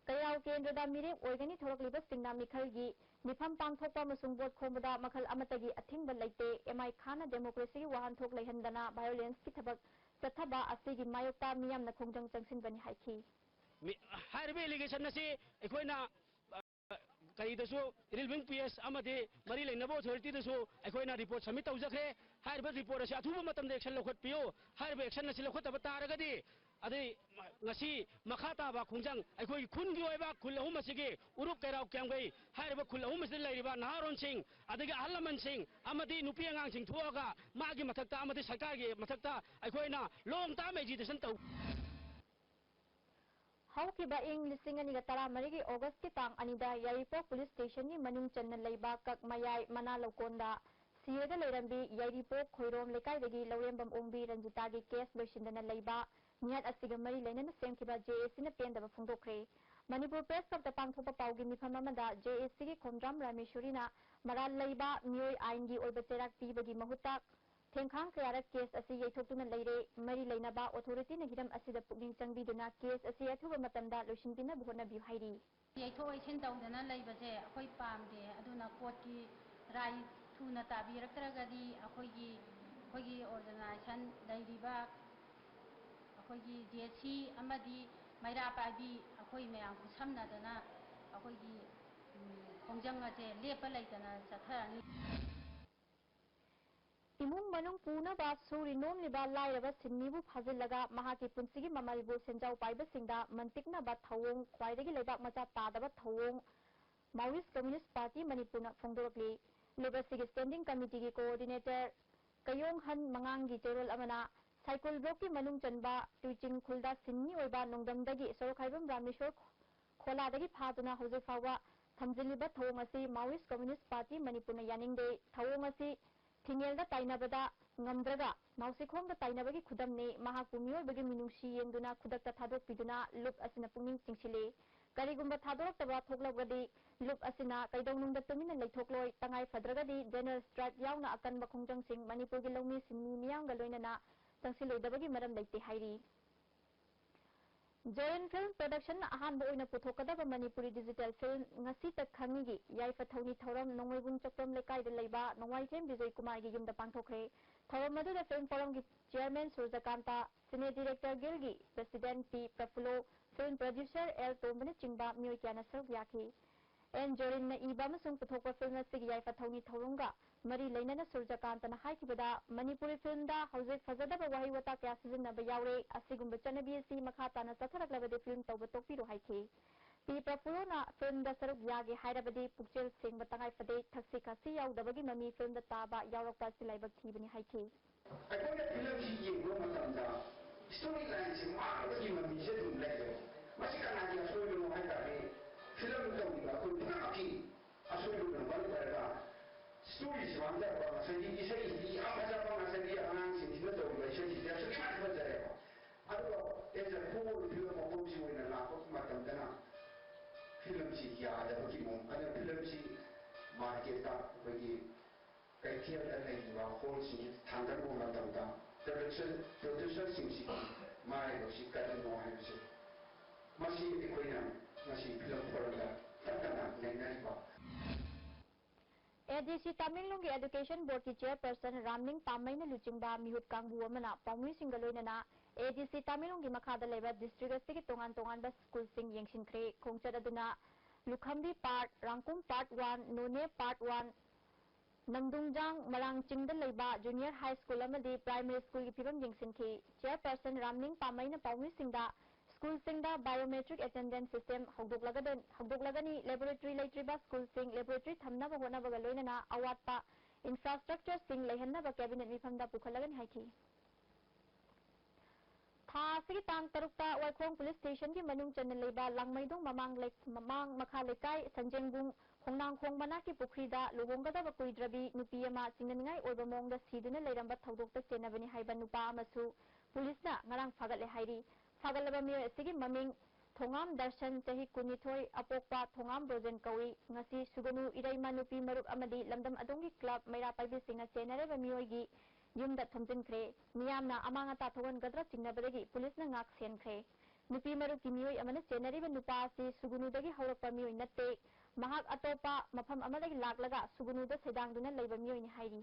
ꯀꯩꯔꯥꯎ ꯀꯦꯟꯗ꯭ꯔꯗ ꯃꯤꯔꯦꯞ ꯑꯣꯏꯒꯅꯤ ꯊꯣꯔꯛꯂꯤꯕꯁꯤꯡꯅ ꯃꯤꯈꯜꯒꯤ ꯃꯤꯐꯝ ꯄꯥꯡꯊꯣꯛꯄ ꯑꯃꯁꯨꯡ ꯚꯣꯠ ꯈꯣꯝꯕꯗ ꯃꯈꯜ ꯑꯃꯠꯇꯒꯤ ꯑꯊꯤꯡꯕ ꯂꯩꯇꯦ, ꯑꯦꯝ ꯑꯥꯏ ꯈꯥꯟꯅ ꯗꯦꯃꯣꯀ꯭ꯔꯦꯁꯤꯒꯤ ꯋꯥꯍꯟꯊꯣꯛ ꯂꯩꯍꯟꯗꯅ ꯚꯥꯏꯑꯣꯂꯦꯟꯁꯀꯤ ꯊꯕꯛ ꯆꯠꯊꯕ ꯑꯁꯤꯒꯤ ꯃꯥꯌꯣꯛꯇ ꯃꯤꯌꯥꯝꯅ ꯈꯣꯡꯖꯪ ꯆꯪꯁꯤꯟꯕꯅꯤ ꯍꯥꯏꯈꯤ꯫ ꯃꯤ-, ꯍꯥꯏꯔꯤꯕ ꯑꯦꯂꯤꯒꯦꯁꯟ ꯑꯁꯤ ꯑꯩꯈꯣꯏꯅ, ꯑ, ꯀꯔꯤꯗꯁꯨ, ꯏꯔꯤꯜꯕꯨꯡ ꯄꯤ ꯑꯦꯁ ꯑꯃꯗꯤ ꯃꯔꯤ ꯂꯩꯅꯕ ꯑꯣꯊꯣꯔꯤꯇꯤꯗꯁꯨ ꯑꯩꯈꯣꯏꯅ ꯔꯤꯄꯣꯔꯠ ꯁꯕꯃꯤꯠ ꯇꯧꯖꯈ꯭ꯔꯦ꯫ ꯍꯥꯏꯔꯤꯕ ꯔꯤꯄꯣꯔꯠ ꯑꯁꯤ ꯑꯊꯨꯕ ꯃꯇꯝꯗ ꯑꯦꯛꯁꯟ ꯂꯧꯈꯠꯄꯤꯌꯨ꯫ ꯍꯥꯏꯔꯤꯕ ꯑꯦꯛꯁꯟ ꯑꯁꯤ ꯂꯧꯈꯠꯇꯕ ꯇꯥꯔꯒꯗꯤ, ꯑꯗꯩ ꯉꯁꯤ ꯃꯈꯥ ꯇꯥꯕ ꯈꯣꯡꯖꯪ ꯑꯩꯈꯣꯏꯒꯤ ꯈꯨꯟꯒꯤ ꯑꯣꯏꯕ ꯈꯨꯜ ꯑꯍꯨꯝ ꯑꯁꯤꯒꯤ ꯎꯔꯨꯞ ꯀꯩꯔꯥꯎ ꯀꯤꯌꯥꯝꯒꯩ ꯍꯥꯏꯔꯤꯕ ꯈꯨꯜ ꯑꯍꯨꯝ ꯑꯁꯤꯗ ꯂꯩꯔꯤꯕ ꯅꯍꯥꯔꯣꯟꯁꯤꯡ, ꯑꯗꯒꯤ ꯑꯍꯜ ꯂꯃꯟꯁꯤꯡ ꯑꯃꯗꯤ ꯅꯨꯄꯤ ꯑꯉꯥꯡꯁꯤꯡ ꯊꯣꯛꯑꯒ ꯃꯥꯒꯤ ꯃꯊꯛꯇ ꯑꯃꯗꯤ ꯁꯔꯀꯥꯔꯒꯤ ꯃꯊꯛꯇ ꯑꯩꯈꯣꯏꯅ ꯂꯣꯡ ꯇꯥꯝ ꯑꯦꯖꯤꯇꯦꯁꯟ ꯇꯧ꯫ ꯍꯧꯈꯤꯕ ꯏꯪ ꯂꯤꯁꯤꯡ ꯑꯅꯤꯒ ꯇꯔꯥꯃꯔꯤꯒꯤ ꯑꯣꯒꯁꯀꯤ ꯇꯥꯡ ꯑꯅꯤꯗ ꯌꯥꯏꯔꯤꯄꯣꯛ ꯄꯨꯂꯤꯁ ꯁ꯭ꯇꯦꯁꯟꯒꯤ ꯃꯅꯨꯡ ꯆꯟꯅ ꯂꯩꯕ ꯀꯛꯃꯌꯥꯏ ꯃꯅꯥ ꯂꯧꯀꯣꯟꯗ ꯁꯤꯔꯒ ꯂꯩꯔꯝꯕꯤ ꯌꯥꯏꯔꯤꯄꯣꯛ ꯈꯣꯏꯔꯣꯝ ꯂꯩꯀꯥꯏꯗꯒꯤ ꯂꯧꯔꯦꯝꯕꯝ ꯑꯣꯡꯕꯤ ꯔꯟꯖꯤꯇꯥꯒꯤ ꯀꯦꯁ ꯂꯣꯏꯁꯤꯟꯗꯅ ꯂꯩꯕ ꯃꯤꯍꯥꯠ ꯑꯁꯤꯒ ꯃꯔꯤ ꯂꯩꯅꯅ ꯁꯦꯝꯈꯤꯕ ꯖꯦ ꯑꯦ ꯁꯤꯅ ꯄꯦꯟꯗꯕ ꯐꯣꯡꯗꯣꯛꯈ꯭ꯔꯦ꯫ ꯃꯅꯤꯄꯨꯔ ꯄ꯭ꯔꯦꯁ ꯀ꯭ꯂꯕꯇ ꯄꯥꯡꯊꯣꯛꯄ ꯄꯥꯎꯒꯤ ꯃꯤꯐꯝ ꯑꯃꯗ ꯖꯦ ꯑꯦ ꯁꯤꯒꯤ ꯈꯣꯝꯗ꯭ꯔꯥꯝ ꯔꯥꯃꯦꯁꯣꯔꯤꯅ ꯃꯔꯥꯜ ꯂꯩꯕ ꯃꯤꯑꯣꯏ ꯑꯥꯏꯟꯒꯤ ꯑꯣꯏꯕ ꯆꯩꯔꯥꯛ ꯄꯤꯕꯒꯤ ꯃꯍꯨꯠꯇ ꯊꯦꯡꯈꯥꯡ ꯀꯌꯥꯔꯛ ꯀꯦꯁ ꯑꯁꯤ ꯌꯩꯊꯣꯛꯇꯨꯅ ꯂꯩꯔꯦ꯫ ꯃꯔꯤ ꯂꯩꯅꯕ ꯑꯣꯊꯣꯔꯤꯇꯤꯅ ꯍꯤꯔꯝ ꯑꯁꯤꯗ ꯄꯨꯛꯅꯤꯡ ꯆꯪꯕꯤꯗꯨꯅ ꯀꯦꯁ ꯑꯁꯤ ꯑꯊꯨꯕ ꯃꯇꯝꯗ ꯂꯣꯏꯁꯤꯟꯕꯤꯅꯕ ꯍꯣꯠꯅꯕꯤꯌꯨ ꯍꯥꯏꯔꯤ꯫ ꯌꯩꯊꯣꯛ ꯌꯩꯁꯤꯟ ꯇꯧꯗꯅ ꯂꯩꯕꯁꯦ ꯑꯩꯈꯣꯏ ꯄꯥꯝꯗꯦ꯫ ꯑꯗꯨꯅ ꯀꯣꯔꯠꯀꯤ ꯔꯥꯏ ꯊꯨꯅ ꯇꯥꯕꯤꯔꯛꯇ꯭ꯔꯒꯗꯤ ꯑꯩꯈꯣꯏꯒꯤ, ꯑꯩꯈꯣꯏꯒꯤ ꯑꯣꯔꯒꯅꯥꯏꯖꯦꯁꯟ ꯂꯩꯔꯤꯕ ꯑꯩꯈꯣꯏꯒꯤ ꯖꯦ ꯁꯤ ꯑꯃꯗꯤ ꯃꯩꯔꯥ ꯄꯥꯏꯕꯤ ꯑꯩꯈꯣꯏ ꯃꯌꯥꯝ ꯈꯨꯠꯁꯝꯅꯗꯅ ꯑꯩꯈꯣꯏꯒꯤ, ꯎꯝ, ꯈꯣꯡꯖꯪ ꯑꯁꯦ ꯂꯦꯞꯄ ꯂꯩꯇꯅ ꯆꯠꯊꯔꯅꯤ꯫ ꯏꯃꯨꯡ ꯃꯅꯨꯡ ꯄꯨꯅꯕ ꯁꯨꯔꯤ ꯅꯣꯝꯂꯤꯕ ꯂꯥꯏꯔꯕ ꯁꯤꯟꯃꯤꯕꯨ ꯐꯥꯖꯤꯜꯂꯒ ꯃꯍꯥꯛꯀꯤ ꯄꯨꯟꯁꯤꯒꯤ ꯃꯃꯜꯕꯨ ꯁꯦꯟꯖꯥꯎ ꯄꯥꯏꯕꯁꯤꯡꯗ ꯃꯟꯇꯤꯛꯅꯕ ꯊꯧꯑꯣꯡ, ꯈ꯭ꯋꯥꯏꯗꯒꯤ ꯂꯩꯕꯥꯛ ꯃꯆꯥ ꯇꯥꯗꯕ ꯊꯧꯑꯣꯡ Maoist Communist Party ꯃꯅꯤꯄꯨꯔꯅ ꯐꯣꯡꯗꯣꯔꯛꯂꯤ꯫ ꯂꯨꯞ ꯑꯁꯤꯒꯤ Standing Committeeꯒꯤ Coordinator ꯀꯌꯣꯡꯍꯟ ꯃꯉꯥꯡꯒꯤ ꯆꯦꯔꯣꯜ ꯑꯃꯅ ꯁꯥꯏꯀꯨꯜ blockꯀꯤ ꯃꯅꯨꯡ ꯆꯟꯕ ꯇꯨꯏꯆꯤꯡ ꯈꯨꯜꯗ ꯁꯤꯟꯃꯤ ꯑꯣꯏꯕ ꯅꯣꯡꯗꯝꯗꯒꯤ ꯁꯣꯔꯣꯛꯈꯥꯏꯕꯝ ꯔꯥꯃꯦꯁꯣꯔ ꯈꯣꯂꯥꯗꯒꯤ ꯐꯥꯗꯨꯅ ꯍꯧꯖꯤꯛ ꯐꯥꯎꯕ ꯊꯝꯖꯤꯜꯂꯤꯕ ꯊꯧꯑꯣꯡ ꯑꯁꯤ Maoist Communist Party ꯃꯅꯤꯄꯨꯔꯅ ꯌꯥꯅꯤꯡꯗꯦ꯫ ꯊꯧꯑꯣꯡ ꯑꯁꯤ ꯊꯤꯡꯉꯦꯜꯗ ꯇꯥꯏꯅꯕꯗ ꯉꯝꯗ꯭ꯔꯒ ꯅꯥꯎꯁꯤꯈꯣꯡꯗ ꯇꯥꯏꯅꯕꯒꯤ ꯈꯨꯗꯝꯅꯤ꯫ ꯃꯍꯥꯛꯄꯨ ꯃꯤꯑꯣꯏꯕꯒꯤ ꯃꯤꯅꯨꯡꯁꯤ ꯌꯦꯡꯗꯨꯅ ꯈꯨꯗꯛꯇ ꯊꯥꯗꯣꯛꯄꯤꯗꯨꯅ ꯂꯨꯞ ꯑꯁꯤꯅ ꯄꯨꯛꯅꯤꯡ ꯆꯤꯡꯁꯤꯜꯂꯤ꯫ ꯀꯔꯤꯒꯨꯝꯕ ꯊꯥꯗꯣꯔꯛꯇꯕ ꯊꯣꯛꯂꯕꯗꯤ ꯂꯨꯞ ꯑꯁꯤꯅ ꯀꯩꯗꯧꯅꯨꯡꯗ ꯇꯨꯃꯤꯟꯅ ꯂꯩꯊꯣꯛꯂꯣꯏ꯫ ꯇꯉꯥꯏ ꯐꯗ꯭ꯔꯒꯗꯤ General Strike ꯌꯥꯎꯅ ꯑꯀꯟꯕ ꯈꯣꯡꯖꯪꯁꯤꯡ ꯃꯅꯤꯄꯨꯔꯒꯤ ꯂꯧꯃꯤ ꯁꯤꯟꯃꯤ ꯃꯤꯌꯥꯝꯒ ꯂꯣꯏꯅꯅ ꯆꯪꯁꯤꯜꯂꯣꯏꯗꯕꯒꯤ ꯃꯔꯝ ꯂꯩꯇꯦ ꯍꯥꯏꯔꯤ꯫ ꯖꯣꯔꯤꯟ Film Productionꯅ ꯑꯍꯥꯟꯕ ꯑꯣꯏꯅ ꯄꯨꯊꯣꯛꯀꯗꯕ ꯃꯅꯤꯄꯨꯔꯤ digital film ꯉꯁꯤꯇ ꯈꯪꯉꯤꯒꯤ ꯌꯥꯏꯐ ꯊꯧꯅꯤ ꯊꯧꯔꯝ ꯅꯣꯡꯃꯩꯕꯨꯡ ꯆꯥꯛꯄꯝ ꯂꯩꯀꯥꯏꯗ ꯂꯩꯕ ꯅꯣꯡꯃꯥꯏꯊꯦꯝ ꯕꯤꯖꯣꯏ ꯀꯨꯃꯥꯔꯒꯤ ꯌꯨꯝꯗ ꯄꯥꯡꯊꯣꯛꯈ꯭ꯔꯦ꯫ ꯊꯧꯔꯝ ꯑꯗꯨꯗ Film Forumꯒꯤ Chairman ꯁꯨꯔꯖꯀꯥꯟꯇ, Cine Director Guildꯒꯤ President ꯄꯤ ꯄ꯭ꯔꯐꯨꯜꯂꯣ, Film Producer ꯑꯦꯜ ꯇꯣꯝꯕꯅꯆꯤꯡꯕ ꯃꯤꯑꯣꯏ ꯀꯌꯥꯅ ꯁꯔꯨꯛ ꯌꯥꯈꯤ꯫ ꯑꯦꯟ ꯖꯣꯔꯤꯟꯅ ꯏꯕ ꯑꯃꯁꯨꯡ ꯄꯨꯊꯣꯛꯄ film ꯑꯁꯤꯒꯤ ꯌꯥꯏꯐ ꯊꯧꯅꯤ ꯊꯧꯔꯝꯒ ꯃꯔꯤ ꯂꯩꯅꯅ ꯁꯨꯔꯖꯀꯥꯟꯇꯅ ꯍꯥꯏꯈꯤꯕꯗ, ꯃꯅꯤꯄꯨꯔꯤ filmꯗ ꯍꯧꯖꯤꯛ ꯐꯖꯗꯕ ꯋꯥꯍꯩ ꯋꯥꯇꯥ ꯀꯌꯥ ꯁꯤꯖꯤꯟꯅꯕ ꯌꯥꯎꯔꯦ꯫ ꯑꯁꯤꯒꯨꯝꯕ ꯆꯠꯅꯕꯤ ꯑꯁꯤ ꯃꯈꯥ ꯇꯥꯅ ꯆꯠꯊꯔꯛꯂꯕꯗꯤ film ꯇꯧꯕ ꯇꯣꯛꯄꯤꯔꯣ ꯍꯥꯏꯈꯤ꯫ ꯄꯤ ꯄ꯭ꯔꯐꯨꯜꯂꯣꯅ filmꯗ ꯁꯔꯨꯛ ꯌꯥꯒꯦ ꯍꯥꯏꯔꯕꯗꯤ ꯄꯨꯛꯆꯦꯜ ꯁꯦꯡꯕ ꯇꯉꯥꯏ ꯐꯗꯦ꯫ ꯊꯛꯁꯤ ꯈꯥꯁꯤ ꯌꯥꯎꯗꯕꯒꯤ ꯃꯃꯤ filmꯗ ꯇꯥꯕ ꯌꯥꯎꯔꯛꯄ ꯑꯁꯤ ꯂꯥꯏꯕꯛ ꯊꯤꯕꯅꯤ ꯍꯥꯏꯈꯤ꯫ ꯑꯩꯈꯣꯏꯅ filmꯁꯤ ꯌꯦꯡꯕ ꯃꯇꯝꯗ story lineꯁꯤ ꯃꯥꯡꯕꯒꯤ ꯃꯃꯤꯁꯦ ꯑꯗꯨꯝ ꯂꯩꯌꯦꯕ꯫ ꯃꯁꯤ ꯀꯅꯥꯒꯤ ꯑꯁꯣꯏꯕꯅꯣ ꯍꯥꯏ ꯇꯥꯔꯗꯤ, film ꯇꯧꯔꯤꯕ ꯑꯩꯈꯣꯏ ꯄꯨꯝꯅꯃꯛꯀꯤ ꯑꯁꯣꯏꯕꯅ ꯃꯔꯝ ꯑꯣꯏꯔꯒ storyꯁꯤ ꯃꯥꯡꯖꯕ, ꯉꯁꯥꯏꯒꯤ ꯏꯁꯩꯁꯤꯗꯤ ꯌꯥꯝ ꯐꯖꯕ, ꯉꯁꯥꯏꯒꯤ ꯑꯉꯥꯡꯁꯤꯡꯁꯤꯅ ꯇꯧꯔꯤꯕ ꯏꯁꯩꯁꯤꯗꯤ ꯑꯁꯨꯛꯀꯤ ꯃꯇꯤꯛ ꯐꯖꯔꯦꯕ꯫ ꯑꯗꯨꯒ as a whole film ꯃꯄꯣꯛꯁꯤ ꯑꯣꯏꯅ ꯂꯥꯛꯄ ꯃꯇꯝꯗꯅ filmꯁꯤ ꯌꯥꯗꯕꯒꯤ ꯃꯑꯣꯡ, ꯑꯗꯨꯅ filmꯁꯤ marketꯇ ꯑꯩꯈꯣꯏꯒꯤ ꯀꯩꯊꯦꯜꯗ ꯂꯩꯔꯤꯕ hallꯁꯤꯡꯁꯤ ꯊꯥꯡꯒꯠꯄ ꯃꯇꯝꯗ production, producerꯁꯤꯡꯁꯤꯒꯤ ꯃꯥꯏꯕꯁꯤ ꯀꯔꯤꯅꯣ ꯍꯥꯏꯕꯁꯦ, ꯃꯁꯤ ꯑꯩꯈꯣꯏꯅ ꯉꯁꯤ Film Forumꯗ ꯇꯠꯇꯅ ꯅꯩꯅꯔꯤꯕ꯫ ꯑꯦ ꯗꯤ ꯁꯤ ꯇꯥꯃꯦꯡꯂꯣꯡꯒꯤ Education Boardꯀꯤ Chairperson ꯔꯥꯝꯅꯤꯡ ꯄꯥꯝꯃꯩꯅ ꯂꯨꯆꯤꯡꯕ ꯃꯤꯍꯨꯠ ꯀꯥꯡꯕꯨ ꯑꯃꯅ ꯄꯥꯎꯃꯤꯁꯤꯡꯒ ꯂꯣꯏꯅꯅ ꯑꯦ ꯗꯤ ꯁꯤ ꯇꯥꯃꯦꯡꯂꯣꯡꯒꯤ ꯃꯈꯥꯗ ꯂꯩꯕ district ꯑꯁꯤꯒꯤ ꯇꯣꯉꯥꯟ ꯇꯣꯉꯥꯟꯕ schoolꯁꯤꯡ ꯌꯦꯡꯁꯤꯟꯈ꯭ꯔꯦ꯫ ꯈꯣꯡꯆꯠ ꯑꯗꯨꯅ ꯂꯨꯈꯝꯕꯤ Part, ꯔꯥꯡꯀꯨꯝ Part One, ꯅꯣꯅꯦ Part One, ꯅꯝꯗꯨꯡꯖꯥꯡ ꯃꯔꯥꯡ ꯆꯤꯡꯗ ꯂꯩꯕ ꯖꯨꯅꯤꯌꯔ ꯍꯥꯏ ꯁ꯭ꯀꯨꯜ ꯑꯃꯗꯤ ꯄ꯭ꯔꯥꯏꯃꯔꯤ ꯁ꯭ꯀꯨꯜꯒꯤ ꯐꯤꯕꯝ ꯌꯦꯡꯁꯤꯟꯈꯤ꯫ ꯆꯤꯌꯔꯄꯔꯁꯟ ꯔꯥꯝꯅꯤꯡ ꯄꯥꯝꯃꯩꯅ ꯄꯥꯎꯃꯤꯁꯤꯡꯗ ꯁ꯭ꯀꯨꯜꯁꯤꯡꯗ ꯕꯥꯏꯑꯣꯃꯦꯇ꯭ꯔꯤꯛ ꯑꯦꯇꯦꯟꯗꯦꯟꯁ ꯁꯤꯁꯇꯦꯝ ꯍꯧꯗꯣꯛꯂꯒꯗ-, ꯍꯧꯗꯣꯛꯂꯒꯅꯤ, ꯂꯦꯕꯣꯔꯦꯇꯔꯤ ꯂꯩꯇ꯭ꯔꯤꯕ ꯁ꯭ꯀꯨꯜꯁꯤꯡ ꯂꯦꯕꯣꯔꯦꯇꯔꯤ ꯊꯝꯅꯕ ꯍꯣꯠꯅꯕꯒ ꯂꯣꯏꯅꯅ ꯑꯋꯥꯠꯄ ꯏꯟꯐ꯭ꯔꯥꯁ꯭ꯇ꯭ꯔꯛꯆꯔꯁꯤꯡ ꯂꯩꯍꯟꯅꯕ ꯀꯦꯕꯤꯅꯦꯠ ꯃꯤꯐꯝꯗ ꯄꯨꯈꯠꯂꯒꯅꯤ ꯍꯥꯏꯈꯤ꯫ ꯊꯥ ꯑꯁꯤꯒꯤ ꯇꯥꯡ ꯇꯔꯨꯛꯇ ꯋꯥꯏꯈꯣꯡ ꯄꯨꯂꯤꯁ ꯁ꯭ꯇꯦꯁꯟꯒꯤ ꯃꯅꯨꯡ ꯆꯟꯅ ꯂꯩꯕ ꯂꯥꯡꯃꯩꯗꯣꯡ ꯃꯃꯥꯡ ꯂꯩ-, ꯃꯃꯥꯡ ꯃꯈꯥ ꯂꯩꯀꯥꯏ ꯁꯟꯖꯦꯡꯕꯨꯡ ꯈꯣꯡꯅꯥꯡꯈꯣꯡ ꯃꯅꯥꯛꯀꯤ ꯄꯨꯈ꯭ꯔꯤꯗ ꯂꯨꯍꯣꯡꯒꯗꯕ ꯀꯨꯏꯗ꯭ꯔꯕꯤ ꯅꯨꯄꯤ ꯑꯃ ꯆꯤꯡꯅꯅꯤꯡꯉꯥꯏ ꯑꯣꯏꯕ ꯃꯑꯣꯡꯗ ꯁꯤꯗꯨꯅ ꯂꯩꯔꯝꯕ ꯊꯧꯗꯣꯛꯇ ꯆꯦꯟꯅꯕꯅꯤ ꯍꯥꯏꯕ ꯅꯨꯄꯥ ꯑꯃꯁꯨ ꯄꯨꯂꯤꯁꯅ ꯉꯔꯥꯡ ꯐꯥꯒꯠꯂꯦ ꯍꯥꯏꯔꯤ꯫ ꯐꯥꯒꯠꯂꯕ ꯃꯤꯑꯣꯏ ꯑꯁꯤꯒꯤ ꯃꯃꯤꯡ ꯊꯣꯉꯥꯝ ꯗꯔꯁꯟ, ꯆꯍꯤ ꯀꯨꯟꯅꯤꯊꯣꯏ, ꯑꯄꯣꯛꯄ ꯊꯣꯉꯥꯝ ꯕ꯭ꯔꯣꯖꯦꯟ ꯀꯧꯏ꯫ ꯉꯁꯤ ꯁꯨꯒꯅꯨ ꯏꯔꯩꯃ ꯅꯨꯄꯤ ꯃꯔꯨꯞ ꯑꯃꯗꯤ ꯂꯝꯗꯝ ꯑꯗꯣꯝꯒꯤ ꯀ꯭ꯂꯕ ꯃꯩꯔꯥ ꯄꯥꯏꯕꯤꯁꯤꯡꯅ ꯆꯦꯟꯅꯔꯤꯕ ꯃꯤꯑꯣꯏꯒꯤ ꯌꯨꯝꯗ ꯊꯣꯝꯖꯤꯟꯈ꯭ꯔꯦ꯫ ꯃꯤꯌꯥꯝꯅ ꯑꯃꯥꯡ ꯑꯇꯥ ꯊꯣꯛꯍꯟꯒꯗ꯭ꯔꯥ ꯆꯤꯡꯅꯕꯗꯒꯤ ꯄꯨꯂꯤꯁꯅ ꯉꯥꯛ ꯁꯦꯟꯈ꯭ꯔꯦ꯫ ꯅꯨꯄꯤ ꯃꯔꯨꯞꯀꯤ ꯃꯤꯑꯣꯏ ꯑꯃꯅ ꯆꯦꯟꯅꯔꯤꯕ ꯅꯨꯄꯥ ꯑꯁꯤ ꯁꯨꯒꯨꯅꯨꯗꯒꯤ ꯍꯧꯔꯛꯄ ꯃꯤꯑꯣꯏ ꯅꯠꯇꯦ, ꯃꯍꯥꯛ ꯑꯇꯣꯞꯄ ꯃꯐꯝ ꯑꯃꯗꯒꯤ ꯂꯥꯛꯂꯒ ꯁꯨꯒꯨꯅꯨꯗ ꯁꯩꯗꯥꯡꯗꯨꯅ ꯂꯩꯕ ꯃꯤꯑꯣꯏꯅꯤ ꯍꯥꯏꯔꯤ꯫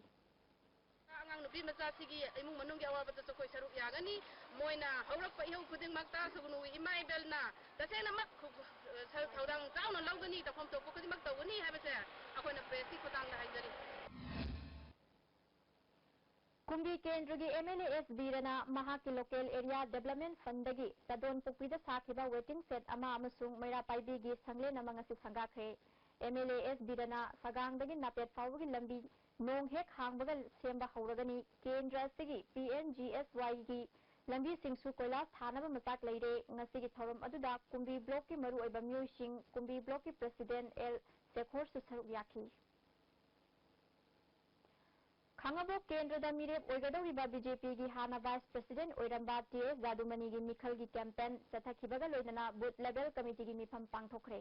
ꯑꯉꯥꯡ ꯅꯨꯄꯤ ꯃꯆꯥꯁꯤꯒꯤ ꯏꯃꯨꯡ ꯃꯅꯨꯡꯒꯤ ꯑꯋꯥꯕꯗꯁꯨ ꯑꯩꯈꯣꯏ ꯁꯔꯨꯛ ꯌꯥꯒꯅꯤ꯫ ꯃꯣꯏꯅ ꯍꯧꯔꯛꯄ ꯏꯍꯧ ꯈꯨꯗꯤꯡꯃꯛꯇ ꯁꯨꯒꯨꯅꯨꯒꯤ ꯏꯃꯥ ꯏꯕꯦꯜꯅ ꯇꯁꯦꯡꯅꯃꯛ ꯈꯨ-, ꯁꯔꯨꯛ ꯊꯧꯗꯥꯡ ꯆꯥꯎꯅ ꯂꯧꯒꯅꯤ, ꯇꯧꯐꯝ ꯊꯣꯛꯄ ꯈꯨꯗꯤꯡꯃꯛ ꯇꯧꯒꯅꯤ ꯍꯥꯏꯕꯁꯦ ꯑꯩꯈꯣꯏꯅ ꯄ꯭ꯔꯦꯁꯀꯤ ꯈꯨꯠꯊꯥꯡꯗ ꯍꯥꯏꯖꯔꯤ꯫ ꯀꯨꯝꯕꯤ ꯀꯦꯟꯗ꯭ꯔꯒꯤ ꯑꯦꯝ ꯑꯦꯜ ꯑꯦ ꯑꯦꯁ ꯕꯤꯔꯅ ꯃꯍꯥꯛꯀꯤ ꯂꯣꯀꯦꯜ ꯑꯦꯔꯤꯌꯥ ꯗꯦꯕꯂꯞꯃꯦꯟ ꯐꯟꯗꯒꯤ ꯆꯥꯗꯣꯟ ꯄꯨꯈ꯭ꯔꯤꯗ ꯁꯥꯈꯤꯕ ꯋꯦꯇꯤꯡ ꯁꯦꯗ ꯑꯃ ꯑꯃꯁꯨꯡ ꯃꯩꯔꯥ ꯄꯥꯏꯕꯤꯒꯤ ꯁꯪꯂꯦꯟ ꯑꯃ ꯉꯁꯤ ꯁꯪꯒꯥꯈ꯭ꯔꯦ꯫ ꯑꯦꯝ ꯑꯦꯜ ꯑꯦ ꯑꯦꯁ ꯕꯤꯔꯅ ꯁꯒꯥꯡꯗꯒꯤ ꯅꯥꯄꯦꯠ ꯐꯥꯎꯕꯒꯤ ꯂꯝꯕꯤ ꯅꯣꯡ ꯍꯦꯛ ꯍꯥꯡꯕꯒ ꯁꯦꯝꯕ ꯍꯧꯔꯒꯅꯤ꯫ ꯀꯦꯟꯗ꯭ꯔ ꯑꯁꯤꯒꯤ ꯄꯤ ꯑꯦꯝ ꯖꯤ ꯑꯦꯁ ꯋꯥꯏꯒꯤ ꯂꯝꯕꯤꯁꯤꯡꯁꯨ ꯀꯣꯏꯂꯥꯁ ꯊꯥꯅꯕ ꯃꯆꯥꯛ ꯂꯩꯔꯦ꯫ ꯉꯁꯤꯒꯤ ꯊꯧꯔꯝ ꯑꯗꯨꯗ ꯀꯨꯝꯕꯤ ꯕ꯭ꯂꯣꯛꯀꯤ ꯃꯔꯨꯑꯣꯏꯕ ꯃꯤꯑꯣꯏꯁꯤꯡ, ꯀꯨꯝꯕꯤ ꯕ꯭ꯂꯣꯛꯀꯤ ꯄ꯭ꯔꯁꯤꯗꯦꯟ ꯑꯦꯜ ꯁꯦꯈꯣꯔꯁꯨ ꯁꯔꯨꯛ ꯌꯥꯈꯤ꯫ ꯈꯥꯡꯉꯕꯣꯛ ꯀꯦꯟꯗ꯭ꯔꯗ ꯃꯤꯔꯦꯞ ꯑꯣꯏꯒꯗꯧꯔꯤꯕ ꯕꯤ ꯖꯦ ꯄꯤꯒꯤ ꯍꯥꯟꯅ ꯚꯥꯏꯁ ꯄ꯭ꯔꯁꯤꯗꯦꯟ ꯑꯣꯏꯔꯝꯕ ꯇꯤ ꯑꯦꯁ ꯖꯥꯗꯨꯃꯅꯤꯒꯤ ꯃꯤꯈꯜꯒꯤ ꯀꯦꯝꯄꯦꯟ ꯆꯠꯊꯈꯤꯕꯒ ꯂꯣꯏꯅꯅ ꯕꯨꯊ ꯂꯦꯚꯦꯜ ꯀꯃꯤꯇꯤꯒꯤ ꯃꯤꯐꯝ ꯄꯥꯡꯊꯣꯛꯈ꯭ꯔꯦ꯫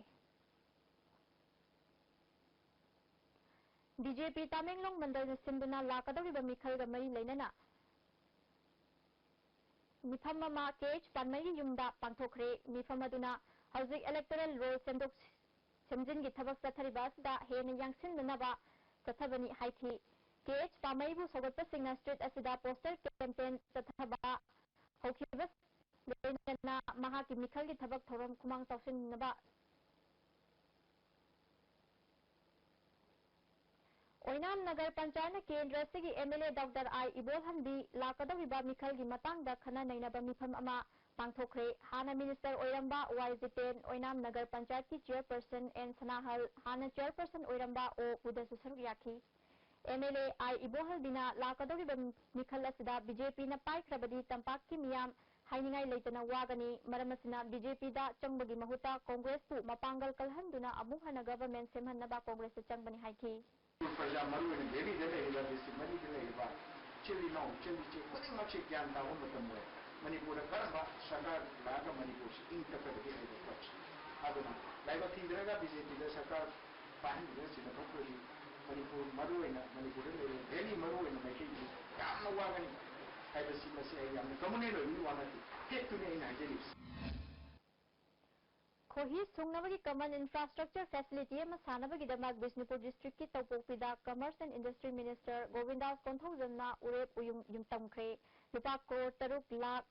ꯕꯤ ꯖꯦ ꯄꯤ ꯇꯥꯃꯦꯡꯂꯣꯡ ꯃꯟꯗꯜꯅ ꯁꯤꯟꯗꯨꯅ ꯂꯥꯛꯀꯗꯧꯔꯤꯕ ꯃꯤꯈꯜꯒ ꯃꯔꯤ ꯂꯩꯅꯅ ꯃꯤꯐꯝ ꯑꯃ ꯀꯦ ꯑꯩꯆ ꯄꯥꯟꯃꯩꯒꯤ ꯌꯨꯝꯗ ꯄꯥꯡꯊꯣꯛꯈ꯭ꯔꯦ꯫ ꯃꯤꯐꯝ ꯑꯗꯨꯅ ꯍꯧꯖꯤꯛ ꯏꯂꯦꯛꯇꯣꯔꯦꯜ ꯔꯣꯜ ꯁꯦꯝꯗꯣꯛ ꯁꯦꯝꯖꯤꯟꯒꯤ ꯊꯕꯛ ꯆꯠꯊꯔꯤꯕ ꯑꯁꯤꯗ ꯍꯦꯟꯅ ꯌꯥꯡꯁꯤꯟꯅꯅꯕ ꯆꯠꯊꯕꯅꯤ ꯍꯥꯏꯈꯤ꯫ ꯀꯦ ꯑꯩꯆ ꯄꯥꯃꯩꯕꯨ ꯁꯧꯒꯠꯄꯁꯤꯡꯅ ꯁ꯭ꯇ꯭ꯔꯤꯠ ꯑꯁꯤꯗ ꯄꯣꯁꯇꯔ ꯀꯦꯝꯄꯦꯟ ꯆꯠꯊꯕ ꯍꯧꯈꯤꯕ ꯂꯣꯏꯅꯅ ꯃꯍꯥꯛꯀꯤ ꯃꯤꯈꯜꯒꯤ ꯊꯕꯛ ꯊꯧꯔꯝ ꯈꯨꯃꯥꯡ ꯆꯥꯎꯁꯤꯟꯅꯕ ꯑꯣꯏꯅꯥꯝ ꯅꯒꯔ ꯄꯟꯆꯥꯌꯠꯅ ꯀꯦꯟꯗ꯭ꯔ ꯑꯁꯤꯒꯤ M L A Doctor I ꯏꯕꯣꯜꯍꯟꯕꯤ ꯂꯥꯛꯀꯗꯧꯔꯤꯕ ꯃꯤꯈꯜꯒꯤ ꯃꯇꯥꯡꯗ ꯈꯟꯅ ꯅꯩꯅꯕ ꯃꯤꯐꯝ ꯑꯃ ꯄꯥꯡꯊꯣꯛꯈ꯭ꯔꯦ꯫ ꯍꯥꯟꯅ ꯃꯤꯅꯤꯁꯇꯔ ꯑꯣꯏꯔꯝꯕ Y ꯖꯤꯇꯦꯟ ꯑꯣꯏꯅꯥꯝ ꯅꯒꯔ ꯄꯟꯆꯥꯌꯠꯀꯤ ꯆꯤꯌꯔꯄꯔꯁꯟ N ꯁꯅꯥꯍꯜ, ꯍꯥꯟꯅ ꯆꯤꯌꯔꯄꯔꯁꯟ ꯑꯣꯏꯔꯝꯕ ꯑꯣ ꯕꯨꯙꯁꯨ ꯁꯔꯨꯛ ꯌꯥꯈꯤ꯫ M L A I ꯏꯕꯣꯍꯜꯕꯤꯅ ꯂꯥꯛꯀꯗꯧꯔꯤꯕ ꯃꯤꯈꯜ ꯑꯁꯤꯗ B J Pꯅ ꯄꯥꯏꯈ꯭ꯔꯕꯗꯤ ꯇꯝꯄꯥꯛꯀꯤ ꯃꯤꯌꯥꯝ ꯍꯥꯏꯅꯤꯡꯉꯥꯏ ꯂꯩꯇꯅ ꯋꯥꯒꯅꯤ꯫ ꯃꯔꯝ ꯑꯁꯤꯅ B J Pꯗ ꯆꯪꯕꯒꯤ ꯃꯍꯨꯠꯇ ꯀꯣꯡꯒ꯭ꯔꯦꯁꯄꯨ ꯃꯄꯥꯡꯒꯜ ꯀꯜꯍꯟꯗꯨꯅ ꯑꯃꯨꯛ ꯍꯟꯅ government ꯁꯦꯝꯍꯟꯅꯕ ꯀꯣꯡꯒ꯭ꯔꯦꯁꯇ ꯆꯪꯕꯅꯤ ꯍꯥꯏꯈꯤ꯫ ꯄ꯭ꯔꯖꯥ, ꯃꯔꯨꯑꯣꯏꯅ ꯚꯦꯂꯤꯗ ꯂꯩꯔꯤꯕ, ꯗꯤꯁꯇ꯭ꯔꯤꯛ ꯃꯔꯤꯗ ꯂꯩꯔꯤꯕ ꯏꯆꯤꯜ ꯏꯅꯥꯎ, ꯏꯆꯜ ꯏꯆꯦ ꯈꯨꯗꯤꯡꯃꯛꯁꯦ ꯒ꯭ꯌꯥꯟ ꯇꯥꯕ ꯃꯇꯝ ꯑꯣꯏ꯫ ꯃꯅꯤꯄꯨꯔꯗ ꯀꯔꯝꯕ ꯁꯔꯀꯥꯔ ꯂꯥꯛꯑꯒ ꯃꯅꯤꯄꯨꯔꯁꯤ ꯏꯪ ꯇꯞꯀꯗꯒꯦ ꯍꯥꯏꯕ ꯄꯣꯠꯁꯤ꯫ ꯑꯗꯨꯅ ꯂꯥꯏꯕꯛ ꯊꯤꯗ꯭ꯔꯒ B J Pꯗ ꯁꯔꯀꯥꯔ ꯄꯥꯏꯍꯟꯕꯤꯗꯅ ꯁꯤꯟꯅꯊꯣꯛꯈ꯭ꯔꯗꯤ ꯃꯅꯤꯄꯨꯔ, ꯃꯔꯨꯑꯣꯏꯅ ꯃꯅꯤꯄꯨꯔꯗ ꯂꯩꯔꯤꯕ ꯚꯦꯂꯤ, ꯃꯔꯨꯑꯣꯏꯅ ꯃꯩꯇꯩꯁꯤ ꯌꯥꯝꯅ ꯋꯥꯒꯅꯤ ꯍꯥꯏꯕꯁꯤ, ꯃꯁꯤ ꯑꯩ ꯌꯥꯝꯅ commonly ꯑꯣꯏꯕ ꯋꯥ ꯅꯠꯇꯦ, ꯐꯦꯛꯇꯨꯅꯤ ꯑꯩꯅ ꯍꯥꯏꯖꯔꯤꯕꯁꯤ꯫ ꯈꯣꯏꯍꯤ ꯁꯨꯡꯅꯕꯒꯤ common infrastructure facility ꯑꯃ ꯁꯥꯅꯕꯒꯤꯗꯃꯛ Bishnupur districtꯀꯤ ꯇꯧꯄꯣꯛꯄꯤꯗ Commerce and Industry Minister ꯒꯣꯕꯤꯟꯗꯥꯁ ꯀꯣꯟꯊꯧꯖꯝꯅ ꯎꯔꯦꯞ ꯎꯌꯨꯡ ꯌꯨꯝꯇꯝꯈ꯭ꯔꯦ꯫ ꯂꯨꯄꯥ ꯀ꯭ꯔꯣꯔ ꯇꯔꯨꯛ ꯂꯥꯈ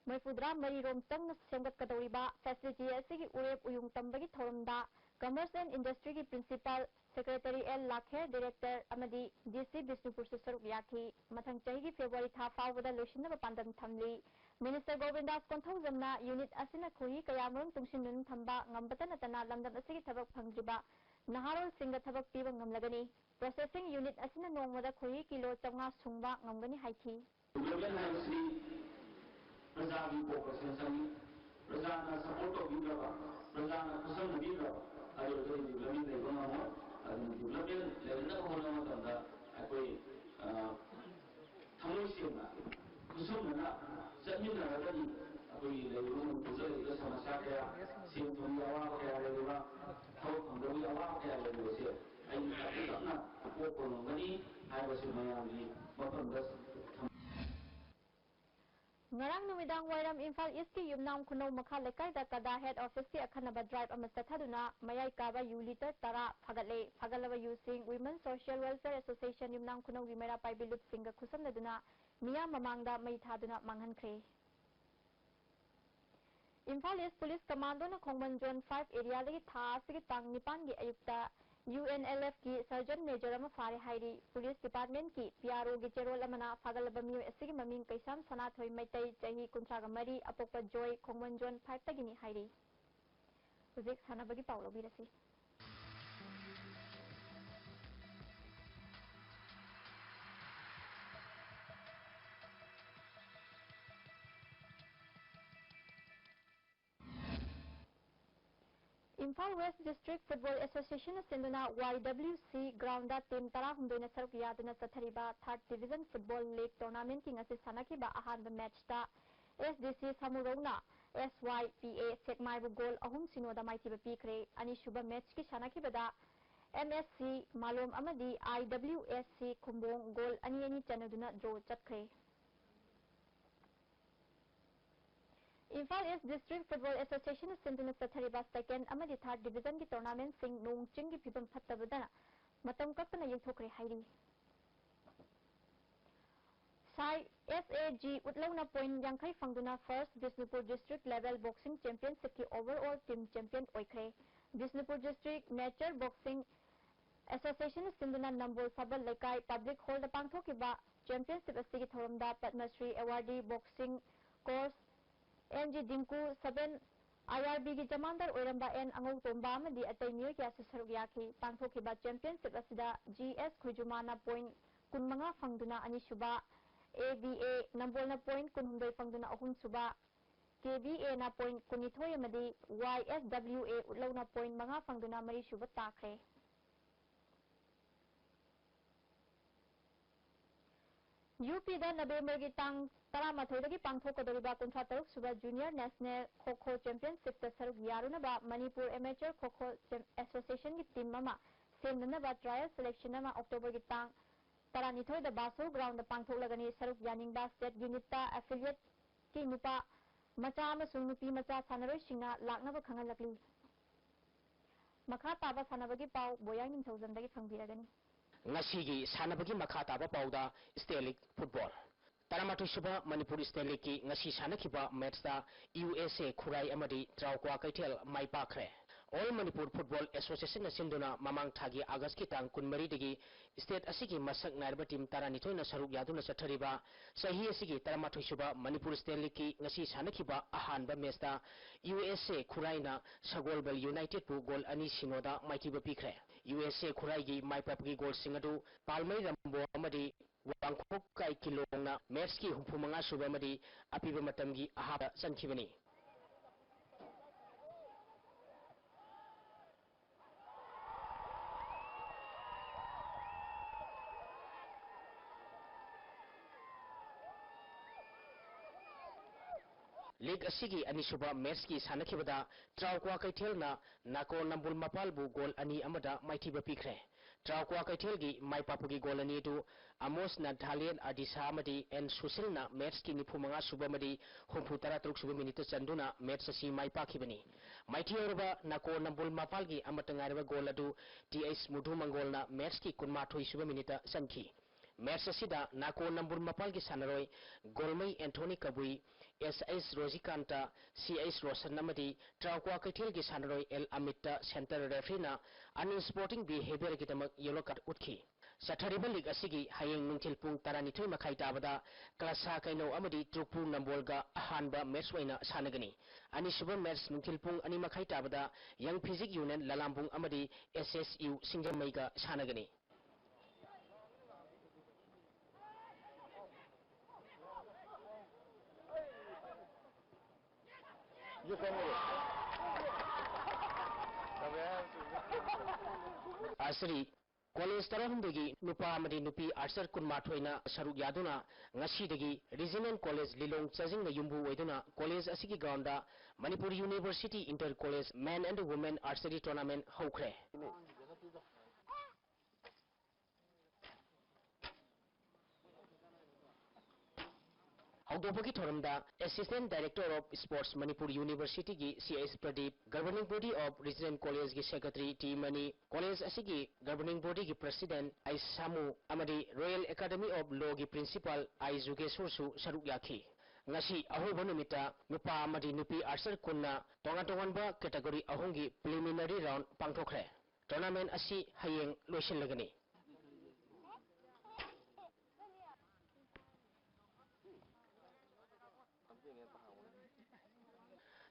ꯃꯔꯤꯐꯨꯇꯔꯥ ꯃꯔꯤ ꯔꯣꯝ ꯆꯪꯅ ꯁꯦꯝꯒꯠꯀꯗꯧꯔꯤꯕ facility ꯑꯁꯤꯒꯤ ꯎꯔꯦꯞ ꯎꯌꯨꯡ ꯇꯝꯕꯒꯤ ꯊꯧꯔꯝꯗ Commerce and Industryꯒꯤ Principal Secretary L ꯂꯥꯈꯦꯔ, Director ꯑꯃꯗꯤ D C ꯕꯤꯁꯅꯨꯄꯨꯔꯁꯨ ꯁꯔꯨꯛ ꯌꯥꯈꯤ꯫ ꯃꯊꯪ ꯆꯍꯤꯒꯤ February ꯊꯥ ꯐꯥꯎꯕꯗ ꯂꯣꯏꯁꯤꯟꯅꯕ ꯄꯥꯟꯗꯝ ꯊꯝꯂꯤ꯫ Minister ꯒꯣꯕꯤꯟꯗꯥꯁ ꯀꯣꯟꯊꯧꯖꯝꯅ unit ꯑꯁꯤꯅ ꯈꯣꯏꯍꯤ ꯀꯌꯥꯃꯔꯨꯝ ꯇꯨꯡꯁꯤꯟꯗꯨꯅ ꯊꯝꯕ ꯉꯝꯕꯇ ꯅꯠꯇꯅ ꯂꯝꯗꯝ ꯑꯁꯤꯒꯤ ꯊꯕꯛ ꯐꯪꯗ꯭ꯔꯤꯕ ꯅꯍꯥꯔꯣꯜꯁꯤꯡꯗ ꯊꯕꯛ ꯄꯤꯕ ꯉꯝꯂꯒꯅꯤ꯫ Processing unit ꯑꯁꯤꯅ ꯅꯣꯡꯃꯗ ꯈꯣꯏꯍꯤ ꯀꯤꯂꯣ ꯆꯥꯝꯃꯉꯥ ꯁꯨꯡꯕ ꯉꯝꯒꯅꯤ ꯍꯥꯏꯈꯤ꯫ Development ꯍꯥꯏꯕꯁꯤ ꯄ꯭ꯔꯖꯥꯒꯤ cooperation ꯆꯪꯏ꯫ ꯄ꯭ꯔꯖꯥꯅ support ꯇꯧꯕꯤꯗ꯭ꯔꯕ, ꯄ꯭ꯔꯖꯥꯅ ꯈꯨꯠꯁꯝꯅꯕꯤꯗ꯭ꯔꯕ, ꯑꯗꯨ ꯑꯩꯈꯣꯏ development ꯂꯩꯕ ꯉꯝꯃꯣꯏ꯫ ꯑꯗꯨꯅ development ꯂꯩꯍꯟꯅꯕ ꯍꯣꯠꯅꯕ ꯃꯇꯝꯗ ꯑꯩꯈꯣꯏ, ꯑ, ꯊꯃꯣꯏ ꯁꯦꯡꯅ, ꯈꯨꯠꯁꯝꯅꯅ ꯆꯠꯃꯤꯟꯅꯔꯒꯗꯤ ꯑꯩꯈꯣꯏꯒꯤ ꯂꯩꯔꯤꯕ ꯃꯅꯤꯄꯨꯔꯗ ꯂꯩꯔꯤꯕ ꯁꯃꯁ꯭ꯌꯥ ꯀꯌꯥ, ꯁꯦꯟ ꯊꯨꯝꯒꯤ ꯑꯋꯥꯕ ꯀꯌꯥ ꯂꯩꯔꯤꯕ, ꯊꯕꯛ ꯐꯪꯗꯕꯒꯤ ꯑꯋꯥꯕ ꯀꯌꯥ ꯂꯩꯔꯤꯕꯁꯦ ꯑꯩꯅ ꯇꯞꯅ ꯇꯞꯅ ꯀꯣꯛꯄ ꯉꯝꯒꯅꯤ ꯍꯥꯏꯕꯁꯤ ꯃꯌꯥꯝꯒꯤ ꯃꯐꯝꯗ ꯊꯝ- ꯉꯔꯥꯡ ꯅꯨꯃꯤꯗꯥꯡ ꯋꯥꯏꯔꯝ ꯏꯝꯐꯥꯜ ꯏꯁꯀꯤ ꯌꯨꯝꯅꯥꯝ ꯈꯨꯅꯧ ꯃꯈꯥ ꯂꯩꯀꯥꯏꯗ ꯀꯗꯥ head officeꯀꯤ ꯑꯈꯟꯅꯕ drive ꯑꯃ ꯆꯠꯊꯗꯨꯅ ꯃꯌꯥꯏ ꯀꯥꯕ ꯌꯨ litre ꯇꯔꯥ ꯐꯥꯒꯠꯂꯦ꯫ ꯐꯥꯒꯠꯂꯕ ꯌꯨꯁꯤꯡ Women Social Welfare Association ꯌꯨꯝꯅꯥꯝ ꯈꯨꯅꯧꯒꯤ ꯃꯩꯔꯥ ꯄꯥꯏꯕꯤ ꯂꯨꯞꯁꯤꯡꯒ ꯈꯨꯠꯁꯝꯅꯗꯨꯅ ꯃꯤꯌꯥꯝ ꯃꯃꯥꯡꯗ ꯃꯩ ꯊꯥꯗꯨꯅ ꯃꯥꯡꯍꯟꯈ꯭ꯔꯦ꯫ Imphal East Police Commandoꯅ ꯈꯣꯡꯃꯟ Zone five areaꯗꯒꯤ ꯊꯥ ꯑꯁꯤꯒꯤ ꯇꯥꯡ ꯅꯤꯄꯥꯟꯒꯤ ꯑꯌꯨꯛꯇ UNLFꯀꯤ Sergeant Major ꯑꯃ ꯐꯥꯔꯦ ꯍꯥꯏꯔꯤ꯫ Police Departmentꯀꯤ PROꯒꯤ ꯆꯦꯔꯣꯜ ꯑꯃꯅ ꯐꯥꯒꯠꯂꯕ ꯃꯤꯑꯣꯏ ꯑꯁꯤꯒꯤ ꯃꯃꯤꯡ ꯀꯩꯁꯥꯝ ꯁꯅꯥꯊꯣꯏ ꯃꯩꯇꯩ, ꯆꯍꯤ ꯀꯨꯟꯊ꯭ꯔꯥꯒ ꯃꯔꯤ, ꯑꯄꯣꯛꯄ ꯖꯣꯏ, ꯈꯣꯡꯃꯟ Zone fiveꯇꯒꯤꯅꯤ ꯍꯥꯏꯔꯤ꯫ ꯍꯧꯖꯤꯛ ꯁꯥꯟꯅꯕꯒꯤ ꯄꯥꯎ ꯂꯧꯕꯤꯔꯁꯤ꯫ Imphal West District Football Associationꯅ ꯁꯤꯟꯗꯨꯅ YWC groundꯗ team ꯇꯔꯥꯍꯨꯝꯗꯣꯏꯅ ꯁꯔꯨꯛ ꯌꯥꯗꯨꯅ ꯆꯠꯊꯔꯤꯕ Third Division Football League Tournamentꯀꯤ ꯉꯁꯤ ꯁꯥꯟꯅꯈꯤꯕ ꯑꯍꯥꯟꯕ matchꯇ SDC ꯁꯥꯃꯨꯔꯧꯅ SYPA ꯁꯦꯛꯃꯥꯏꯕꯨ goal ꯑꯍꯨꯝ ꯁꯤꯅꯣꯗ ꯃꯥꯏꯊꯤꯕ ꯄꯤꯈ꯭ꯔꯦ꯫ ꯑꯅꯤꯁꯨꯕ matchꯀꯤ ꯁꯥꯟꯅꯈꯤꯕꯗ MSC ꯃꯥꯂꯣꯝ ꯑꯃꯗꯤ IWSC ꯈꯨꯝꯕꯣꯡ goal ꯑꯅꯤ ꯑꯅꯤ ꯆꯟꯅꯗꯨꯅ draw ꯆꯠꯈ꯭ꯔꯦ꯫ Imphal East District Football Associationꯅ ꯁꯤꯟꯗꯨꯅ ꯆꯠꯊꯔꯤꯕ second ꯑꯃꯗꯤ third divisionꯒꯤ tournamentꯁꯤꯡ ꯅꯣꯡ ꯆꯤꯡꯒꯤ ꯐꯤꯕꯝ ꯐꯠꯇꯕꯗꯅ ꯃꯇꯝ ꯀꯛꯇꯅ ꯌꯩꯊꯣꯛꯈ꯭ꯔꯦ ꯍꯥꯏꯔꯤ꯫ ꯁꯥꯏ SAG ꯎꯠꯂꯧꯅ point ꯌꯥꯡꯈꯩ ꯐꯪꯗꯨꯅ first Bishnupur District Level Boxing Championshipꯀꯤ overall team champion ꯑꯣꯏꯈ꯭ꯔꯦ꯫ Bishnupur District Nature Boxing Association ꯁꯤꯟꯗꯨꯅ ꯅꯝꯕꯣꯜ ꯁꯕꯜ ꯂꯩꯀꯥꯏ public hallꯗ ꯄꯥꯡꯊꯣꯛꯈꯤꯕ championship ꯑꯁꯤꯒꯤ ꯊꯧꯔꯝꯗ Padma Shri awardee boxing coach N G Dingko, seven IRBꯒꯤ commander ꯑꯣꯏꯔꯝꯕ N ꯑꯉꯧꯇꯣꯝꯕ ꯑꯃꯗꯤ ꯑꯇꯩ ꯃꯤꯑꯣꯏ ꯀꯌꯥꯁꯨ ꯁꯔꯨꯛ ꯌꯥꯈꯤ꯫ ꯄꯥꯡꯊꯣꯛꯈꯤꯕ championship ꯑꯁꯤꯗ GS ꯈꯣꯏꯖꯨꯃꯥꯅ point ꯀꯨꯟꯃꯉꯥ ꯐꯪꯗꯨꯅ ꯑꯅꯤꯁꯨꯕ, ABA ꯅꯝꯕꯣꯜꯅ point ꯀꯨꯟꯍꯨꯝꯗꯣꯏ ꯐꯪꯗꯨꯅ ꯑꯍꯨꯝꯁꯨꯕ, KBAꯅ point ꯀꯨꯟꯅꯤꯊꯣꯏ ꯑꯃꯗꯤ YSWA ꯎꯠꯂꯧꯅ point ꯃꯉꯥ ꯐꯪꯗꯨꯅ ꯃꯔꯤꯁꯨꯕ ꯇꯥꯈ꯭ꯔꯦ꯫ UPꯗ Novemberꯒꯤ ꯇꯥꯡ ꯇꯔꯥꯃꯥꯊꯣꯏꯗꯒꯤ ꯄꯥꯡꯊꯣꯛꯀꯗꯧꯔꯤꯕ ꯀꯨꯟꯊ꯭ꯔꯥ ꯇꯔꯨꯛ ꯁꯨꯕ Junior National ꯈꯣ ꯈꯣ Championshipꯇ ꯁꯔꯨꯛ ꯌꯥꯔꯨꯅꯕ ꯃꯅꯤꯄꯨꯔ Amateur ꯈꯣ ꯈꯣ ꯆꯦꯝ-, Associationꯒꯤ team ꯑꯃ ꯁꯦꯝꯅꯅꯕ trial selection ꯑꯃ Octoberꯒꯤ ꯇꯥꯡ ꯇꯔꯥꯅꯤꯊꯣꯏꯗ ꯕꯥꯁꯣ groundꯗ ꯄꯥꯡꯊꯣꯛꯂꯒꯅꯤ꯫ ꯁꯔꯨꯛ ꯌꯥꯅꯤꯡꯕ state unitꯇ affiliateꯀꯤ ꯅꯨꯄꯥ ꯃꯆꯥ ꯑꯃꯁꯨꯡ ꯅꯨꯄꯤ ꯃꯆꯥ ꯁꯥꯟꯅꯔꯣꯏꯁꯤꯡꯅ ꯂꯥꯛꯅꯕ ꯈꯪꯍꯜꯂꯛꯂꯤ꯫ ꯃꯈꯥ ꯇꯥꯕ ꯁꯥꯟꯅꯕꯒꯤ ꯄꯥꯎ ꯕꯣꯌꯥꯏ ꯅꯤꯡꯊꯧꯖꯝꯗꯒꯤ ꯐꯪꯕꯤꯔꯒꯅꯤ꯫ ꯉꯁꯤꯒꯤ ꯁꯥꯟꯅꯕꯒꯤ ꯃꯈꯥ ꯇꯥꯕ ꯄꯥꯎꯗ State League Football꯫ ꯇꯔꯥꯃꯥꯊꯣꯏ ꯁꯨꯕ ꯃꯅꯤꯄꯨꯔ State Leagueꯀꯤ ꯉꯁꯤ ꯁꯥꯟꯅꯈꯤꯕ matchꯇ USA ꯈꯨꯔꯥꯏ ꯑꯃꯗꯤ ꯇ꯭ꯔꯥꯎꯀ꯭ꯋꯥ ꯀꯩꯊꯦꯜ ꯃꯥꯏ ꯄꯥꯛꯈ꯭ꯔꯦ꯫ All Manipur Football Association ꯅ ꯁꯤꯟꯗꯨꯅ ꯃꯃꯥꯡ ꯊꯥꯒꯤ ꯑꯥꯒꯁꯀꯤ ꯇꯥꯡ ꯀꯨꯟꯃꯔꯤꯗꯒꯤ state ꯑꯁꯤꯒꯤ ꯃꯁꯛ ꯅꯥꯏꯔꯕ team ꯇꯔꯥꯅꯤꯊꯣꯏꯅ ꯁꯔꯨꯛ ꯌꯥꯗꯨꯅ ꯆꯠꯊꯔꯤꯕ ꯆꯍꯤ ꯑꯁꯤꯒꯤ ꯇꯔꯥꯃꯥꯊꯣꯏ ꯁꯨꯕ ꯃꯅꯤꯄꯨꯔ State League ꯀꯤ ꯉꯁꯤ ꯁꯥꯟꯅꯈꯤꯕ ꯑꯍꯥꯟꯕ match ꯇ ꯌꯨ ꯑꯦꯁ ꯑꯦ ꯈꯨꯔꯥꯏꯅ ꯁꯒꯣꯜꯕꯜ United ꯄꯨ goal ꯑꯅꯤ ꯁꯤꯅꯣꯗ ꯃꯥꯏꯊꯤꯕ ꯄꯤꯈ꯭ꯔꯦ꯫ ꯌꯨ ꯑꯦꯁ ꯑꯦ ꯈꯨꯔꯥꯏꯒꯤ ꯃꯥꯏ ꯄꯥꯛꯄꯒꯤ goal ꯁꯤꯡ ꯑꯗꯨ ꯄꯥꯜꯃꯩ ꯔꯝꯕꯣ ꯑꯃꯗꯤ ꯋꯥꯡꯈꯣꯛꯀꯥꯏ ꯀꯤꯂꯣꯡꯅ match ꯀꯤ ꯍꯨꯝꯐꯨ ꯃꯉꯥ ꯁꯨꯕ ꯑꯃꯗꯤ ꯑꯄꯤꯕ ꯃꯇꯝꯒꯤ ꯑꯍꯥꯞꯄ ꯆꯟꯈꯤꯕꯅꯤ꯫ League ꯑꯁꯤꯒꯤ ꯑꯅꯤꯁꯨꯕ match ꯀꯤ ꯁꯥꯟꯅꯈꯤꯕꯗ ꯇ꯭ꯔꯥꯎꯀ꯭ꯋꯥ ꯀꯩꯊꯦꯜꯅ ꯅꯥꯀꯣ ꯅꯝꯕꯨꯜ ꯃꯄꯥꯜꯕꯨ goal ꯑꯅꯤ ꯑꯃꯗ ꯃꯥꯏꯊꯤꯕ ꯄꯤꯈ꯭ꯔꯦ꯫ ꯇ꯭ꯔꯥꯎꯀ꯭ꯋꯥ ꯀꯩꯊꯦꯜꯒꯤ ꯃꯥꯏ ꯄꯥꯛꯄꯒꯤ goal ꯑꯅꯤ ꯑꯗꯨ ꯑꯃꯣꯁꯅ ꯙꯥꯂꯤꯌꯟ ꯑꯗꯤꯁꯥ ꯑꯃꯗꯤ ꯑꯦꯟ ꯁꯨꯁꯤꯜꯅ match ꯀꯤ ꯅꯤꯐꯨ ꯃꯉꯥ ꯁꯨꯕ ꯑꯃꯗꯤ ꯍꯨꯝꯐꯨ ꯇꯔꯥ ꯇꯔꯨꯛ ꯁꯨꯕ minute ꯇ ꯆꯟꯗꯨꯅ match ꯑꯁꯤ ꯃꯥꯏ ꯄꯥꯛꯈꯤꯕꯅꯤ꯫ ꯃꯥꯏꯊꯤꯍꯧꯔꯕ ꯅꯥꯀꯣ ꯅꯝꯕꯨꯜ ꯃꯄꯥꯜꯒꯤ ꯑꯃꯠꯇ ꯉꯥꯏꯔꯕ goal ꯑꯗꯨ ꯇꯤ ꯑꯩꯆ ꯃꯨꯗꯨ ꯃꯪꯒꯣꯜꯅ match ꯀꯤ ꯀꯨꯟꯃꯥꯊꯣꯏ ꯁꯨꯕ minute ꯇ ꯆꯟꯈꯤ꯫ Match ꯑꯁꯤꯗ ꯅꯥꯀꯣ ꯅꯝꯕꯨꯜ ꯃꯄꯥꯜꯒꯤ ꯁꯥꯟꯅꯔꯣꯏ ꯒꯣꯜꯃꯩ ꯑꯦꯟꯊꯣꯅꯤ ꯀꯕꯨꯏ, ꯑꯦꯁ ꯑꯩꯆ ꯔꯣꯖꯤꯀꯥꯟꯇ, ꯁꯤ ꯑꯩꯆ ꯔꯣꯁꯟ ꯑꯃꯗꯤ ꯇ꯭ꯔꯥꯎꯀ꯭ꯋꯥ ꯀꯩꯊꯦꯜꯒꯤ ꯁꯥꯟꯅꯔꯣꯏ ꯑꯦꯜ ꯑꯃꯤꯠꯇ center referee ꯅ unsporting behaviour ꯒꯤꯗꯃꯛ yellow card ꯎꯠꯈꯤ꯫ ꯆꯠꯊꯔꯤꯕ league ꯑꯁꯤꯒꯤ ꯍꯌꯦꯡ ꯅꯨꯡꯊꯤꯜ ꯄꯨꯡ ꯇꯔꯥꯅꯤꯊꯣꯏ ꯃꯈꯥꯏ ꯇꯥꯕꯗ ꯀꯂꯁꯥ ꯀꯩꯅꯧ ꯑꯃꯗꯤ ꯇ꯭ꯔꯨꯛꯄꯨ ꯅꯝꯕꯣꯜꯒ ꯑꯍꯥꯟꯕ match ꯑꯣꯏꯅ ꯁꯥꯟꯅꯒꯅꯤ꯫ ꯑꯅꯤꯁꯨꯕ match ꯅꯨꯡꯊꯤꯜ ꯄꯨꯡ ꯑꯅꯤ ꯃꯈꯥꯏ ꯇꯥꯕꯗ Young Physique Union ꯂꯂꯥꯝꯕꯨꯡ ꯑꯃꯗꯤ ꯑꯦꯁ ꯑꯦꯁ ꯌꯨ ꯁꯤꯡꯖꯃꯩꯒ ꯁꯥꯟꯅꯒꯅꯤ꯫ Archery, college ꯇꯔꯥꯍꯨꯝꯗꯣꯏꯒꯤ ꯅꯨꯄꯥ ꯑꯃꯗꯤ ꯅꯨꯄꯤ archer ꯀꯨꯟꯃꯥꯊꯣꯏꯅ ꯁꯔꯨꯛ ꯌꯥꯗꯨꯅ ꯉꯁꯤꯗꯒꯤ Regional College ꯂꯤꯂꯣꯡ ꯆꯥꯖꯤꯡꯅ ꯌꯨꯝꯕꯨ ꯑꯣꯏꯗꯨꯅ college ꯑꯁꯤꯒꯤ ground the Manipur University Inter College Men and Women Archery Tournament ꯍꯧꯈ꯭ꯔꯦ꯫ ꯍꯧꯗꯣꯛꯄꯒꯤ ꯊꯧꯔꯝꯗ Assistant Director of Sports Manipur University ꯒꯤ C H Pradip, Governing Body of Regional College ꯒꯤ Secretary ꯇꯤ ꯃꯅꯤ, college ꯑꯁꯤꯒꯤ Governing Body ꯒꯤ President I Samu ꯑꯃꯗꯤ Royal Academy of Law ꯒꯤ Principal ꯑꯥꯏ ꯖꯨꯒꯦꯁꯣꯔꯁꯨ ꯁꯔꯨꯛ ꯌꯥꯈꯤ꯫ ꯉꯁꯤ ꯑꯍꯧꯕ ꯅꯨꯃꯤꯠꯇ ꯅꯨꯄꯥ ꯑꯃꯗꯤ ꯅꯨꯄꯤ archer ꯀꯨꯟꯅ ꯇꯣꯉꯥꯟ ꯇꯣꯉꯥꯟꯕ category ꯑꯍꯨꯝꯒꯤ preliminary round ꯄꯥꯡꯊꯣꯛꯈ꯭ꯔꯦ꯫ Tournament ꯑꯁꯤ ꯍꯌꯦꯡ ꯂꯣꯏꯁꯤꯜꯂꯒꯅꯤ꯫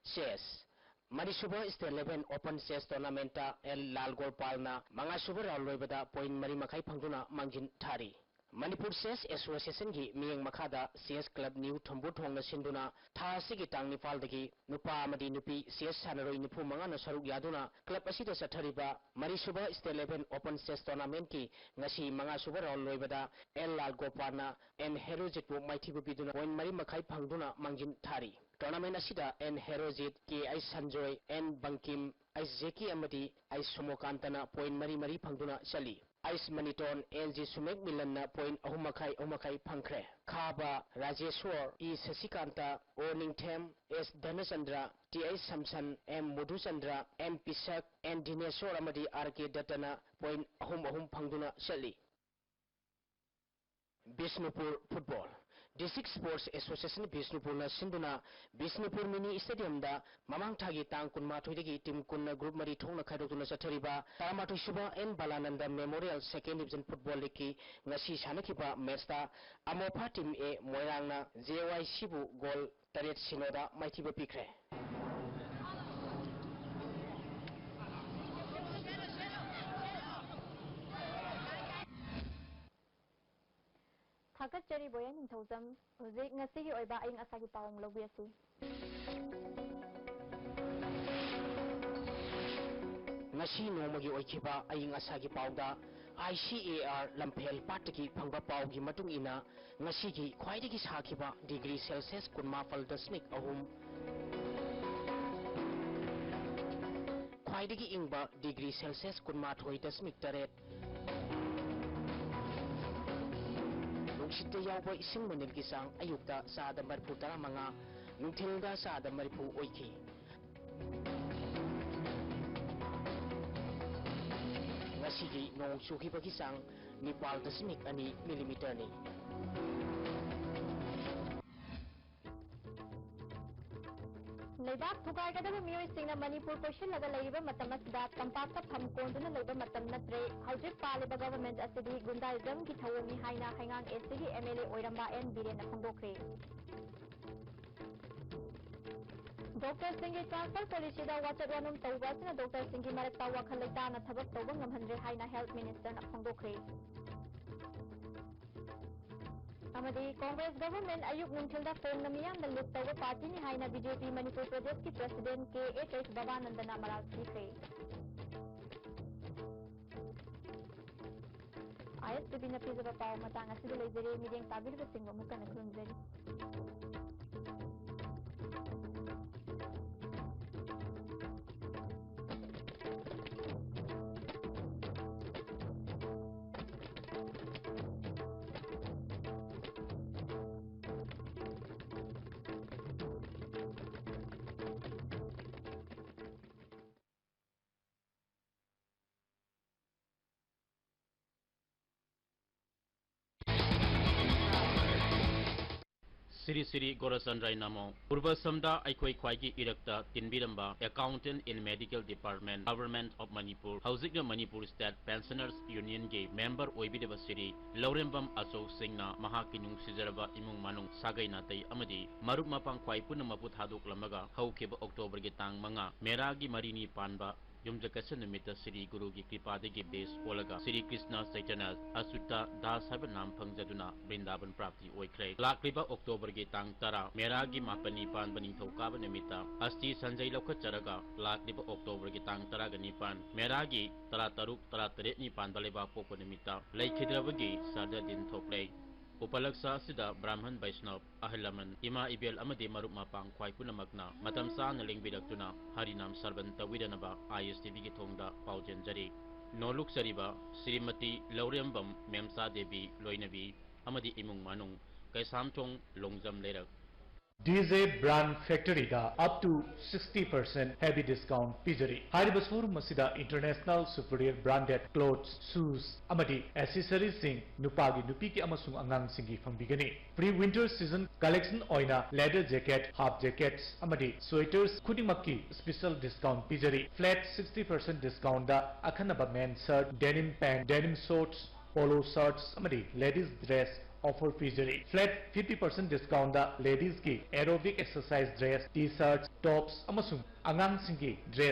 Chess꯫ ꯃꯔꯤꯁꯨꯕ State Level Open Chess Tournamentꯇ ꯑꯦꯜ ꯂꯥꯜ ꯒꯣꯄꯥꯜꯅ ꯃꯉꯥꯁꯨꯕ round ꯂꯣꯏꯕꯗ point ꯃꯔꯤ ꯃꯈꯥꯏ ꯐꯪꯗꯨꯅ ꯃꯥꯡꯖꯤꯟ ꯊꯥꯔꯤ꯫ ꯃꯅꯤꯄꯨꯔ Chess Associationꯒꯤ ꯃꯤꯠꯌꯦꯡ ꯃꯈꯥꯗ Chess Club New ꯊꯝꯕꯨꯔꯊꯣꯡꯅ ꯁꯤꯟꯗꯨꯅ ꯊꯥ ꯑꯁꯤꯒꯤ ꯇꯥꯡ ꯅꯤꯄꯥꯜꯗꯒꯤ ꯅꯨꯄꯥ ꯑꯃꯗꯤ ꯅꯨꯄꯤ chess ꯁꯥꯟꯅꯔꯣꯏ ꯅꯤꯐꯨ ꯃꯉꯥꯅ ꯁꯔꯨꯛ ꯌꯥꯗꯨꯅ club ꯑꯁꯤꯗ ꯆꯠꯊꯔꯤꯕ ꯃꯔꯤꯁꯨꯕ State Level Open Chess Tournamentꯀꯤ ꯉꯁꯤ ꯃꯉꯥꯁꯨꯕ round ꯂꯣꯏꯕꯗ ꯑꯦꯜ ꯂꯥꯜ ꯒꯣꯄꯥꯜꯅ ꯑꯦꯟ ꯍꯦꯔꯣꯖꯤꯠꯄꯨ ꯃꯥꯏꯊꯤꯕ ꯄꯤꯗꯨꯅ point ꯃꯔꯤ ꯃꯈꯥꯏ ꯐꯪꯗꯨꯅ ꯃꯥꯡꯖꯤꯟ ꯊꯥꯔꯤ꯫ Tournament ꯑꯁꯤꯗ N Herojit, K H Sanjoy, N Bangkim, H Jaki ꯑꯃꯗꯤ ꯑꯩꯆ ꯁꯣꯃꯣꯀꯥꯟꯇꯅ point ꯃꯔꯤ ꯃꯔꯤ ꯐꯪꯗꯨꯅ ꯆꯠꯂꯤ꯫ H Maniton, N G Sumek ꯃꯤꯂꯟꯅ point ꯑꯍꯨꯝ ꯃꯈꯥꯏ, ꯑꯍꯨꯝ ꯃꯈꯥꯏ ꯐꯪꯈ꯭ꯔꯦ꯫ ꯈꯥꯕ Rajeshor, E Sashikant, O Ningthem, S Dhanachandra, T H Samson, M Muduchandra, M Pishak, N Dineshor ꯑꯃꯗꯤ ꯑꯥꯔ ꯀꯦ ꯗꯠꯇꯅ point ꯑꯍꯨꯝ ꯑꯍꯨꯝ ꯐꯪꯗꯨꯅ ꯆꯠꯂꯤ꯫ Bishnupur football. District Sports Association ꯕꯤꯁꯅꯨꯄꯨꯔꯅ ꯁꯤꯟꯗꯨꯅ ꯕꯤꯁꯅꯨꯄꯨꯔ mini stadiumꯗ ꯃꯃꯥꯡ ꯊꯥꯒꯤ ꯇꯥꯡ ꯀꯨꯟꯃꯥꯊꯣꯏꯗꯒꯤ team ꯀꯨꯟꯅ group ꯃꯔꯤ ꯊꯣꯛꯅ ꯈꯥꯏꯗꯣꯛꯇꯨꯅ ꯆꯠꯊꯔꯤꯕ ꯇꯔꯥꯃꯥꯊꯣꯏ ꯁꯨꯕ N Balananda Memorial Second Division Football Leagueꯀꯤ ꯉꯁꯤ ꯁꯥꯟꯅꯈꯤꯕ matchꯇ ꯑꯃꯣꯐꯥ team A ꯃꯣꯏꯔꯥꯡꯅ ꯖꯦ ꯋꯥꯏ ꯁꯤꯕꯨ goal ꯇꯔꯦꯠ ꯁꯤꯅꯣꯗ ꯃꯥꯏꯊꯤꯕ ꯄꯤꯈ꯭ꯔꯦ꯫ ꯊꯥꯒꯠꯆꯔꯤ ꯕꯣꯌꯦꯟ ꯅꯤꯡꯊꯧꯖꯝ꯫ ꯍꯧꯖꯤꯛ ꯉꯁꯤꯒꯤ ꯑꯣꯏꯕ ꯑꯏꯪ ꯑꯁꯥꯒꯤ ꯄꯥꯎ ꯑꯃꯨꯛ ꯂꯧꯕꯤꯔꯁꯤ꯫ ꯉꯁꯤ ꯅꯣꯡꯃꯒꯤ ꯑꯣꯏꯈꯤꯕ ꯑꯏꯪ ꯑꯁꯥꯒꯤ ꯄꯥꯎꯗ I C A R ꯂꯝꯐꯦꯜ ꯄꯥꯠꯇꯒꯤ ꯐꯪꯕ ꯄꯥꯎꯒꯤ ꯃꯇꯨꯡ ꯏꯟꯅ, ꯉꯁꯤꯒꯤ ꯈ꯭ꯋꯥꯏꯗꯒꯤ ꯁꯥꯈꯤꯕ degree Celsius ꯀꯨꯟꯃꯥꯄꯜ ꯗꯁꯃꯤꯛ ꯑꯍꯨꯝ, ꯈ꯭ꯋꯥꯏꯗꯒꯤ ꯏꯪꯕ degree Celsius ꯀꯨꯟꯃꯥꯊꯣꯏ ꯗꯁꯃꯤꯛ ꯇꯔꯦꯠ, ꯅꯨꯡꯁꯤꯠꯇ ꯌꯥꯎꯕ ꯏꯁꯤꯡ ꯃꯅꯤꯜꯒꯤ ꯆꯥꯡ ꯑꯌꯨꯛꯇ ꯆꯥꯗ ꯃꯔꯤꯐꯨ ꯇꯔꯥꯃꯉꯥ, ꯅꯨꯡꯊꯤꯜꯗ ꯆꯥꯗ ꯃꯔꯤꯐꯨ ꯑꯣꯏꯈꯤ꯫ ꯉꯁꯤꯒꯤ ꯅꯣꯡ ꯆꯨꯈꯤꯕꯒꯤ ꯆꯥꯡ ꯅꯤꯄꯥꯜ ꯗꯁꯃꯤꯛ ꯑꯅꯤ millimeterꯅꯤ꯫ ꯂꯩꯕꯥꯛ ꯊꯨꯒꯥꯏꯒꯗꯕ ꯃꯤꯑꯣꯏꯁꯤꯡꯅ ꯃꯅꯤꯄꯨꯔ ꯀꯣꯏꯁꯤꯜꯂꯒ ꯂꯩꯔꯤꯕ ꯃꯇꯝ ꯑꯁꯤꯗ ꯇꯝꯄꯥꯛꯇ ꯐꯝ ꯀꯣꯟꯗꯨꯅ ꯂꯩꯕ ꯃꯇꯝ ꯅꯠꯇ꯭ꯔꯦ꯫ ꯍꯧꯖꯤꯛ ꯄꯥꯜꯂꯤꯕ government ꯑꯁꯤꯗꯤ ꯒꯨꯟꯗꯥꯏꯖꯝꯒꯤ ꯊꯧꯑꯣꯡꯅꯤ ꯍꯥꯏꯅ ꯍꯩꯉꯥꯡ ꯑꯦꯁꯇꯒꯤ MLA ꯑꯣꯏꯔꯝꯕ ꯑꯦꯟ ꯕꯤꯔꯦꯟꯅ ꯐꯣꯡꯗꯣꯛꯈ꯭ꯔꯦ꯫ ꯗꯣꯛꯇꯔꯁꯤꯡꯒꯤ transfer policyꯗ ꯋꯥꯆꯠ ꯋꯥꯅꯣꯝ ꯇꯧꯕ ꯑꯁꯤꯅ ꯗꯣꯛꯇꯔꯁꯤꯡꯒꯤ ꯃꯔꯛꯇ ꯋꯥꯈꯜ ꯂꯩꯇꯥꯅ ꯊꯕꯛ ꯇꯧꯕ ꯉꯝꯍꯟꯗ꯭ꯔꯦ ꯍꯥꯏꯅ health ministerꯅ ꯐꯣꯡꯗꯣꯛꯈ꯭ꯔꯦ꯫ ꯑꯃꯗꯤ Congress government ꯑꯌꯨꯛ ꯅꯨꯡꯊꯤꯜꯗ ꯐꯣꯡꯅ ꯃꯤꯌꯥꯝꯅ ꯂꯨꯠ ꯇꯧꯕ partyꯅꯤ ꯍꯥꯏꯅ BJP ꯃꯅꯤꯄꯨꯔ ꯄ꯭ꯔꯗꯦꯁꯀꯤ president ꯀꯦ ꯑꯦꯆ ꯑꯦꯁ ꯕꯕꯥꯅꯟꯗꯅ ꯃꯔꯥꯜ ꯊꯤꯈ꯭ꯔꯦ꯫ ISTVꯅ ꯄꯤꯖꯕ ꯄꯥꯎ ꯃꯇꯥꯡ ꯑꯁꯤꯗ ꯂꯩꯖꯔꯦ꯫ ꯃꯤꯠꯌꯦꯡ ꯇꯥꯕꯤꯔꯤꯕꯁꯤꯡꯕꯨ ꯑꯃꯨꯛ ꯍꯟꯅ ꯈꯨꯔꯨꯝꯖꯔꯤ꯫ ꯁ꯭ꯔꯤ ꯁ꯭ꯔꯤ ꯒꯣꯔꯆꯟꯗ꯭ꯔꯥꯏ ꯅꯃꯣ꯫ ꯄꯨꯔꯕꯁꯝꯗ ꯑꯩꯈꯣꯏ ꯈ꯭ꯋꯥꯏꯒꯤ ꯏꯔꯛꯇ ꯇꯤꯟꯕꯤꯔꯝꯕ accountant in medical department, Government of Manipur, ꯍꯧꯖꯤꯛꯅ Manipur State Pensioners Unionꯒꯤ member ꯑꯣꯏꯕꯤꯔꯤꯕ Shri ꯂꯧꯔꯦꯝꯕꯝ ꯑꯆꯧ ꯁꯤꯡꯅ ꯃꯍꯥꯛꯀꯤ ꯅꯨꯡꯁꯤꯖꯔꯕ ꯏꯃꯨꯡ ꯃꯅꯨꯡ, ꯁꯥꯒꯩ ꯅꯥꯇꯩ ꯑꯃꯗꯤ ꯃꯔꯨꯞ ꯃꯄꯥꯡ ꯈ꯭ꯋꯥꯏ ꯄꯨꯝꯅꯃꯛꯄꯨ ꯊꯥꯗꯣꯛꯂꯝꯃꯒ ꯍꯧꯈꯤꯕ Octoberꯒꯤ ꯇꯥꯡ ꯃꯉꯥ ꯃꯦꯔꯥꯒꯤ ꯃꯔꯤꯅꯤ ꯄꯥꯟꯕ ꯌꯨꯝꯖꯀꯩꯁ ꯅꯨꯃꯤꯠꯇ ꯁ꯭ꯔꯤ ꯒꯨꯔꯨꯒꯤ ꯀ꯭ꯔꯤꯄꯥꯗꯒꯤ bless ꯑꯣꯜꯂꯒ ꯁ꯭ꯔꯤ ꯀ꯭ꯔꯤꯁꯅ ꯆꯩꯇꯟꯌ ꯑꯆꯨꯇ ꯗꯥꯁ ꯍꯥꯏꯕ ꯅꯥꯝ ꯐꯪꯖꯗꯨꯅ ꯕ꯭ꯔꯤꯟꯗꯥꯕꯟ ꯄ꯭ꯔꯥꯞꯇꯤ ꯑꯣꯏꯈ꯭ꯔꯦ꯫ ꯂꯥꯛꯂꯤꯕ Octoberꯒꯤ ꯇꯥꯡ ꯇꯔꯥ ꯃꯦꯔꯥꯒꯤ ꯃꯥꯄꯟꯅꯤ ꯄꯥꯟꯕ ꯅꯤꯡꯊꯧꯀꯥꯕ ꯅꯨꯃꯤꯠꯇ ꯑꯁꯇꯤ ꯁꯟꯖꯩ ꯂꯧꯈꯠꯆꯔꯒ ꯂꯥꯛꯂꯤꯕ Octoberꯒꯤ ꯇꯥꯡ ꯇꯔꯥꯒ ꯅꯤꯄꯥꯟ ꯃꯦꯔꯥꯒꯤ ꯇꯔꯥ ꯇꯔꯨꯛ, ꯇꯔꯥ ꯇꯔꯦꯠꯅꯤ ꯄꯥꯟꯕ ꯂꯩꯕꯥꯛ ꯄꯣꯛꯄ ꯅꯨꯃꯤꯠꯇ ꯂꯩꯈꯤꯗ꯭ꯔꯕꯒꯤ ꯁ꯭ꯔꯥꯗ ꯗꯤꯟ ꯊꯣꯛꯂꯦ꯫ ꯎꯄꯂꯛꯁ ꯑꯁꯤꯗ ꯕ꯭ꯔꯥꯍꯃꯟ ꯕꯩꯁꯅꯕ, ꯑꯍꯜ ꯂꯃꯟ, ꯏꯃꯥ ꯏꯕꯦꯜ ꯑꯃꯗꯤ ꯃꯔꯨꯞ ꯃꯄꯥꯡ ꯈ꯭ꯋꯥꯏ ꯄꯨꯝꯅꯃꯛꯅ ꯃꯇꯝ ꯆꯥꯅ ꯂꯦꯡꯕꯤꯔꯛꯇꯨꯅ ꯍꯔꯤꯅꯥꯝ ꯁ꯭ꯔꯕꯟ ꯇꯧꯕꯤꯗꯅꯕ ISTVꯒꯤ ꯊꯣꯡꯗ ꯄꯥꯎꯖꯦꯟꯖꯔꯤ꯫ ꯅꯣꯂꯨꯛꯆꯔꯤꯕ ꯁ꯭ꯔꯤꯃꯇꯤ ꯂꯧꯔꯦꯝꯕꯝ ꯃꯦꯝꯆꯥ ꯗꯦꯕꯤ ꯂꯣꯏꯅꯕꯤ ꯑꯃꯗꯤ ꯏꯃꯨꯡ ꯃꯅꯨꯡ, ꯀꯩꯁꯥꯝꯊꯣꯡ ꯂꯣꯡꯖꯝ ꯂꯩꯔꯛ꯫ DJ Brand Factory the up to sixty percent heavy discount ꯄꯤꯖꯔꯤ꯫ ꯍꯥꯏꯔꯤꯕ showroom ꯑꯁꯤꯗ international superior branded clothes, shoes ꯑꯃꯗꯤ accessories ꯁꯤꯡ ꯅꯨꯄꯥꯒꯤ, ꯅꯨꯄꯤꯒꯤ ꯑꯃꯁꯨꯡ ꯑꯉꯥꯡꯁꯤꯡꯒꯤ ꯐꯪꯕꯤꯒꯅꯤ꯫ Pre winter season collection ꯑꯣꯏꯅ leather jacket, half jackets ꯑꯃꯗꯤ sweaters ꯈꯨꯗꯤꯡꯃꯛꯀꯤ special discount ꯄꯤꯖꯔꯤ꯫ Flat sixty percent discount ꯗ ꯑꯈꯟꯅꯕ men shirt, denim pant, denim shorts, polo shirts ꯑꯃꯗꯤ ladies dress offer ꯄꯤꯖꯔꯤ꯫ Flat fifty percent discount ꯗ ladies ꯀꯤ aerobic exercise dress, T-shirts, tops ꯑꯃꯁꯨꯡ ꯑꯉꯥꯡꯁꯤꯡꯒꯤ dress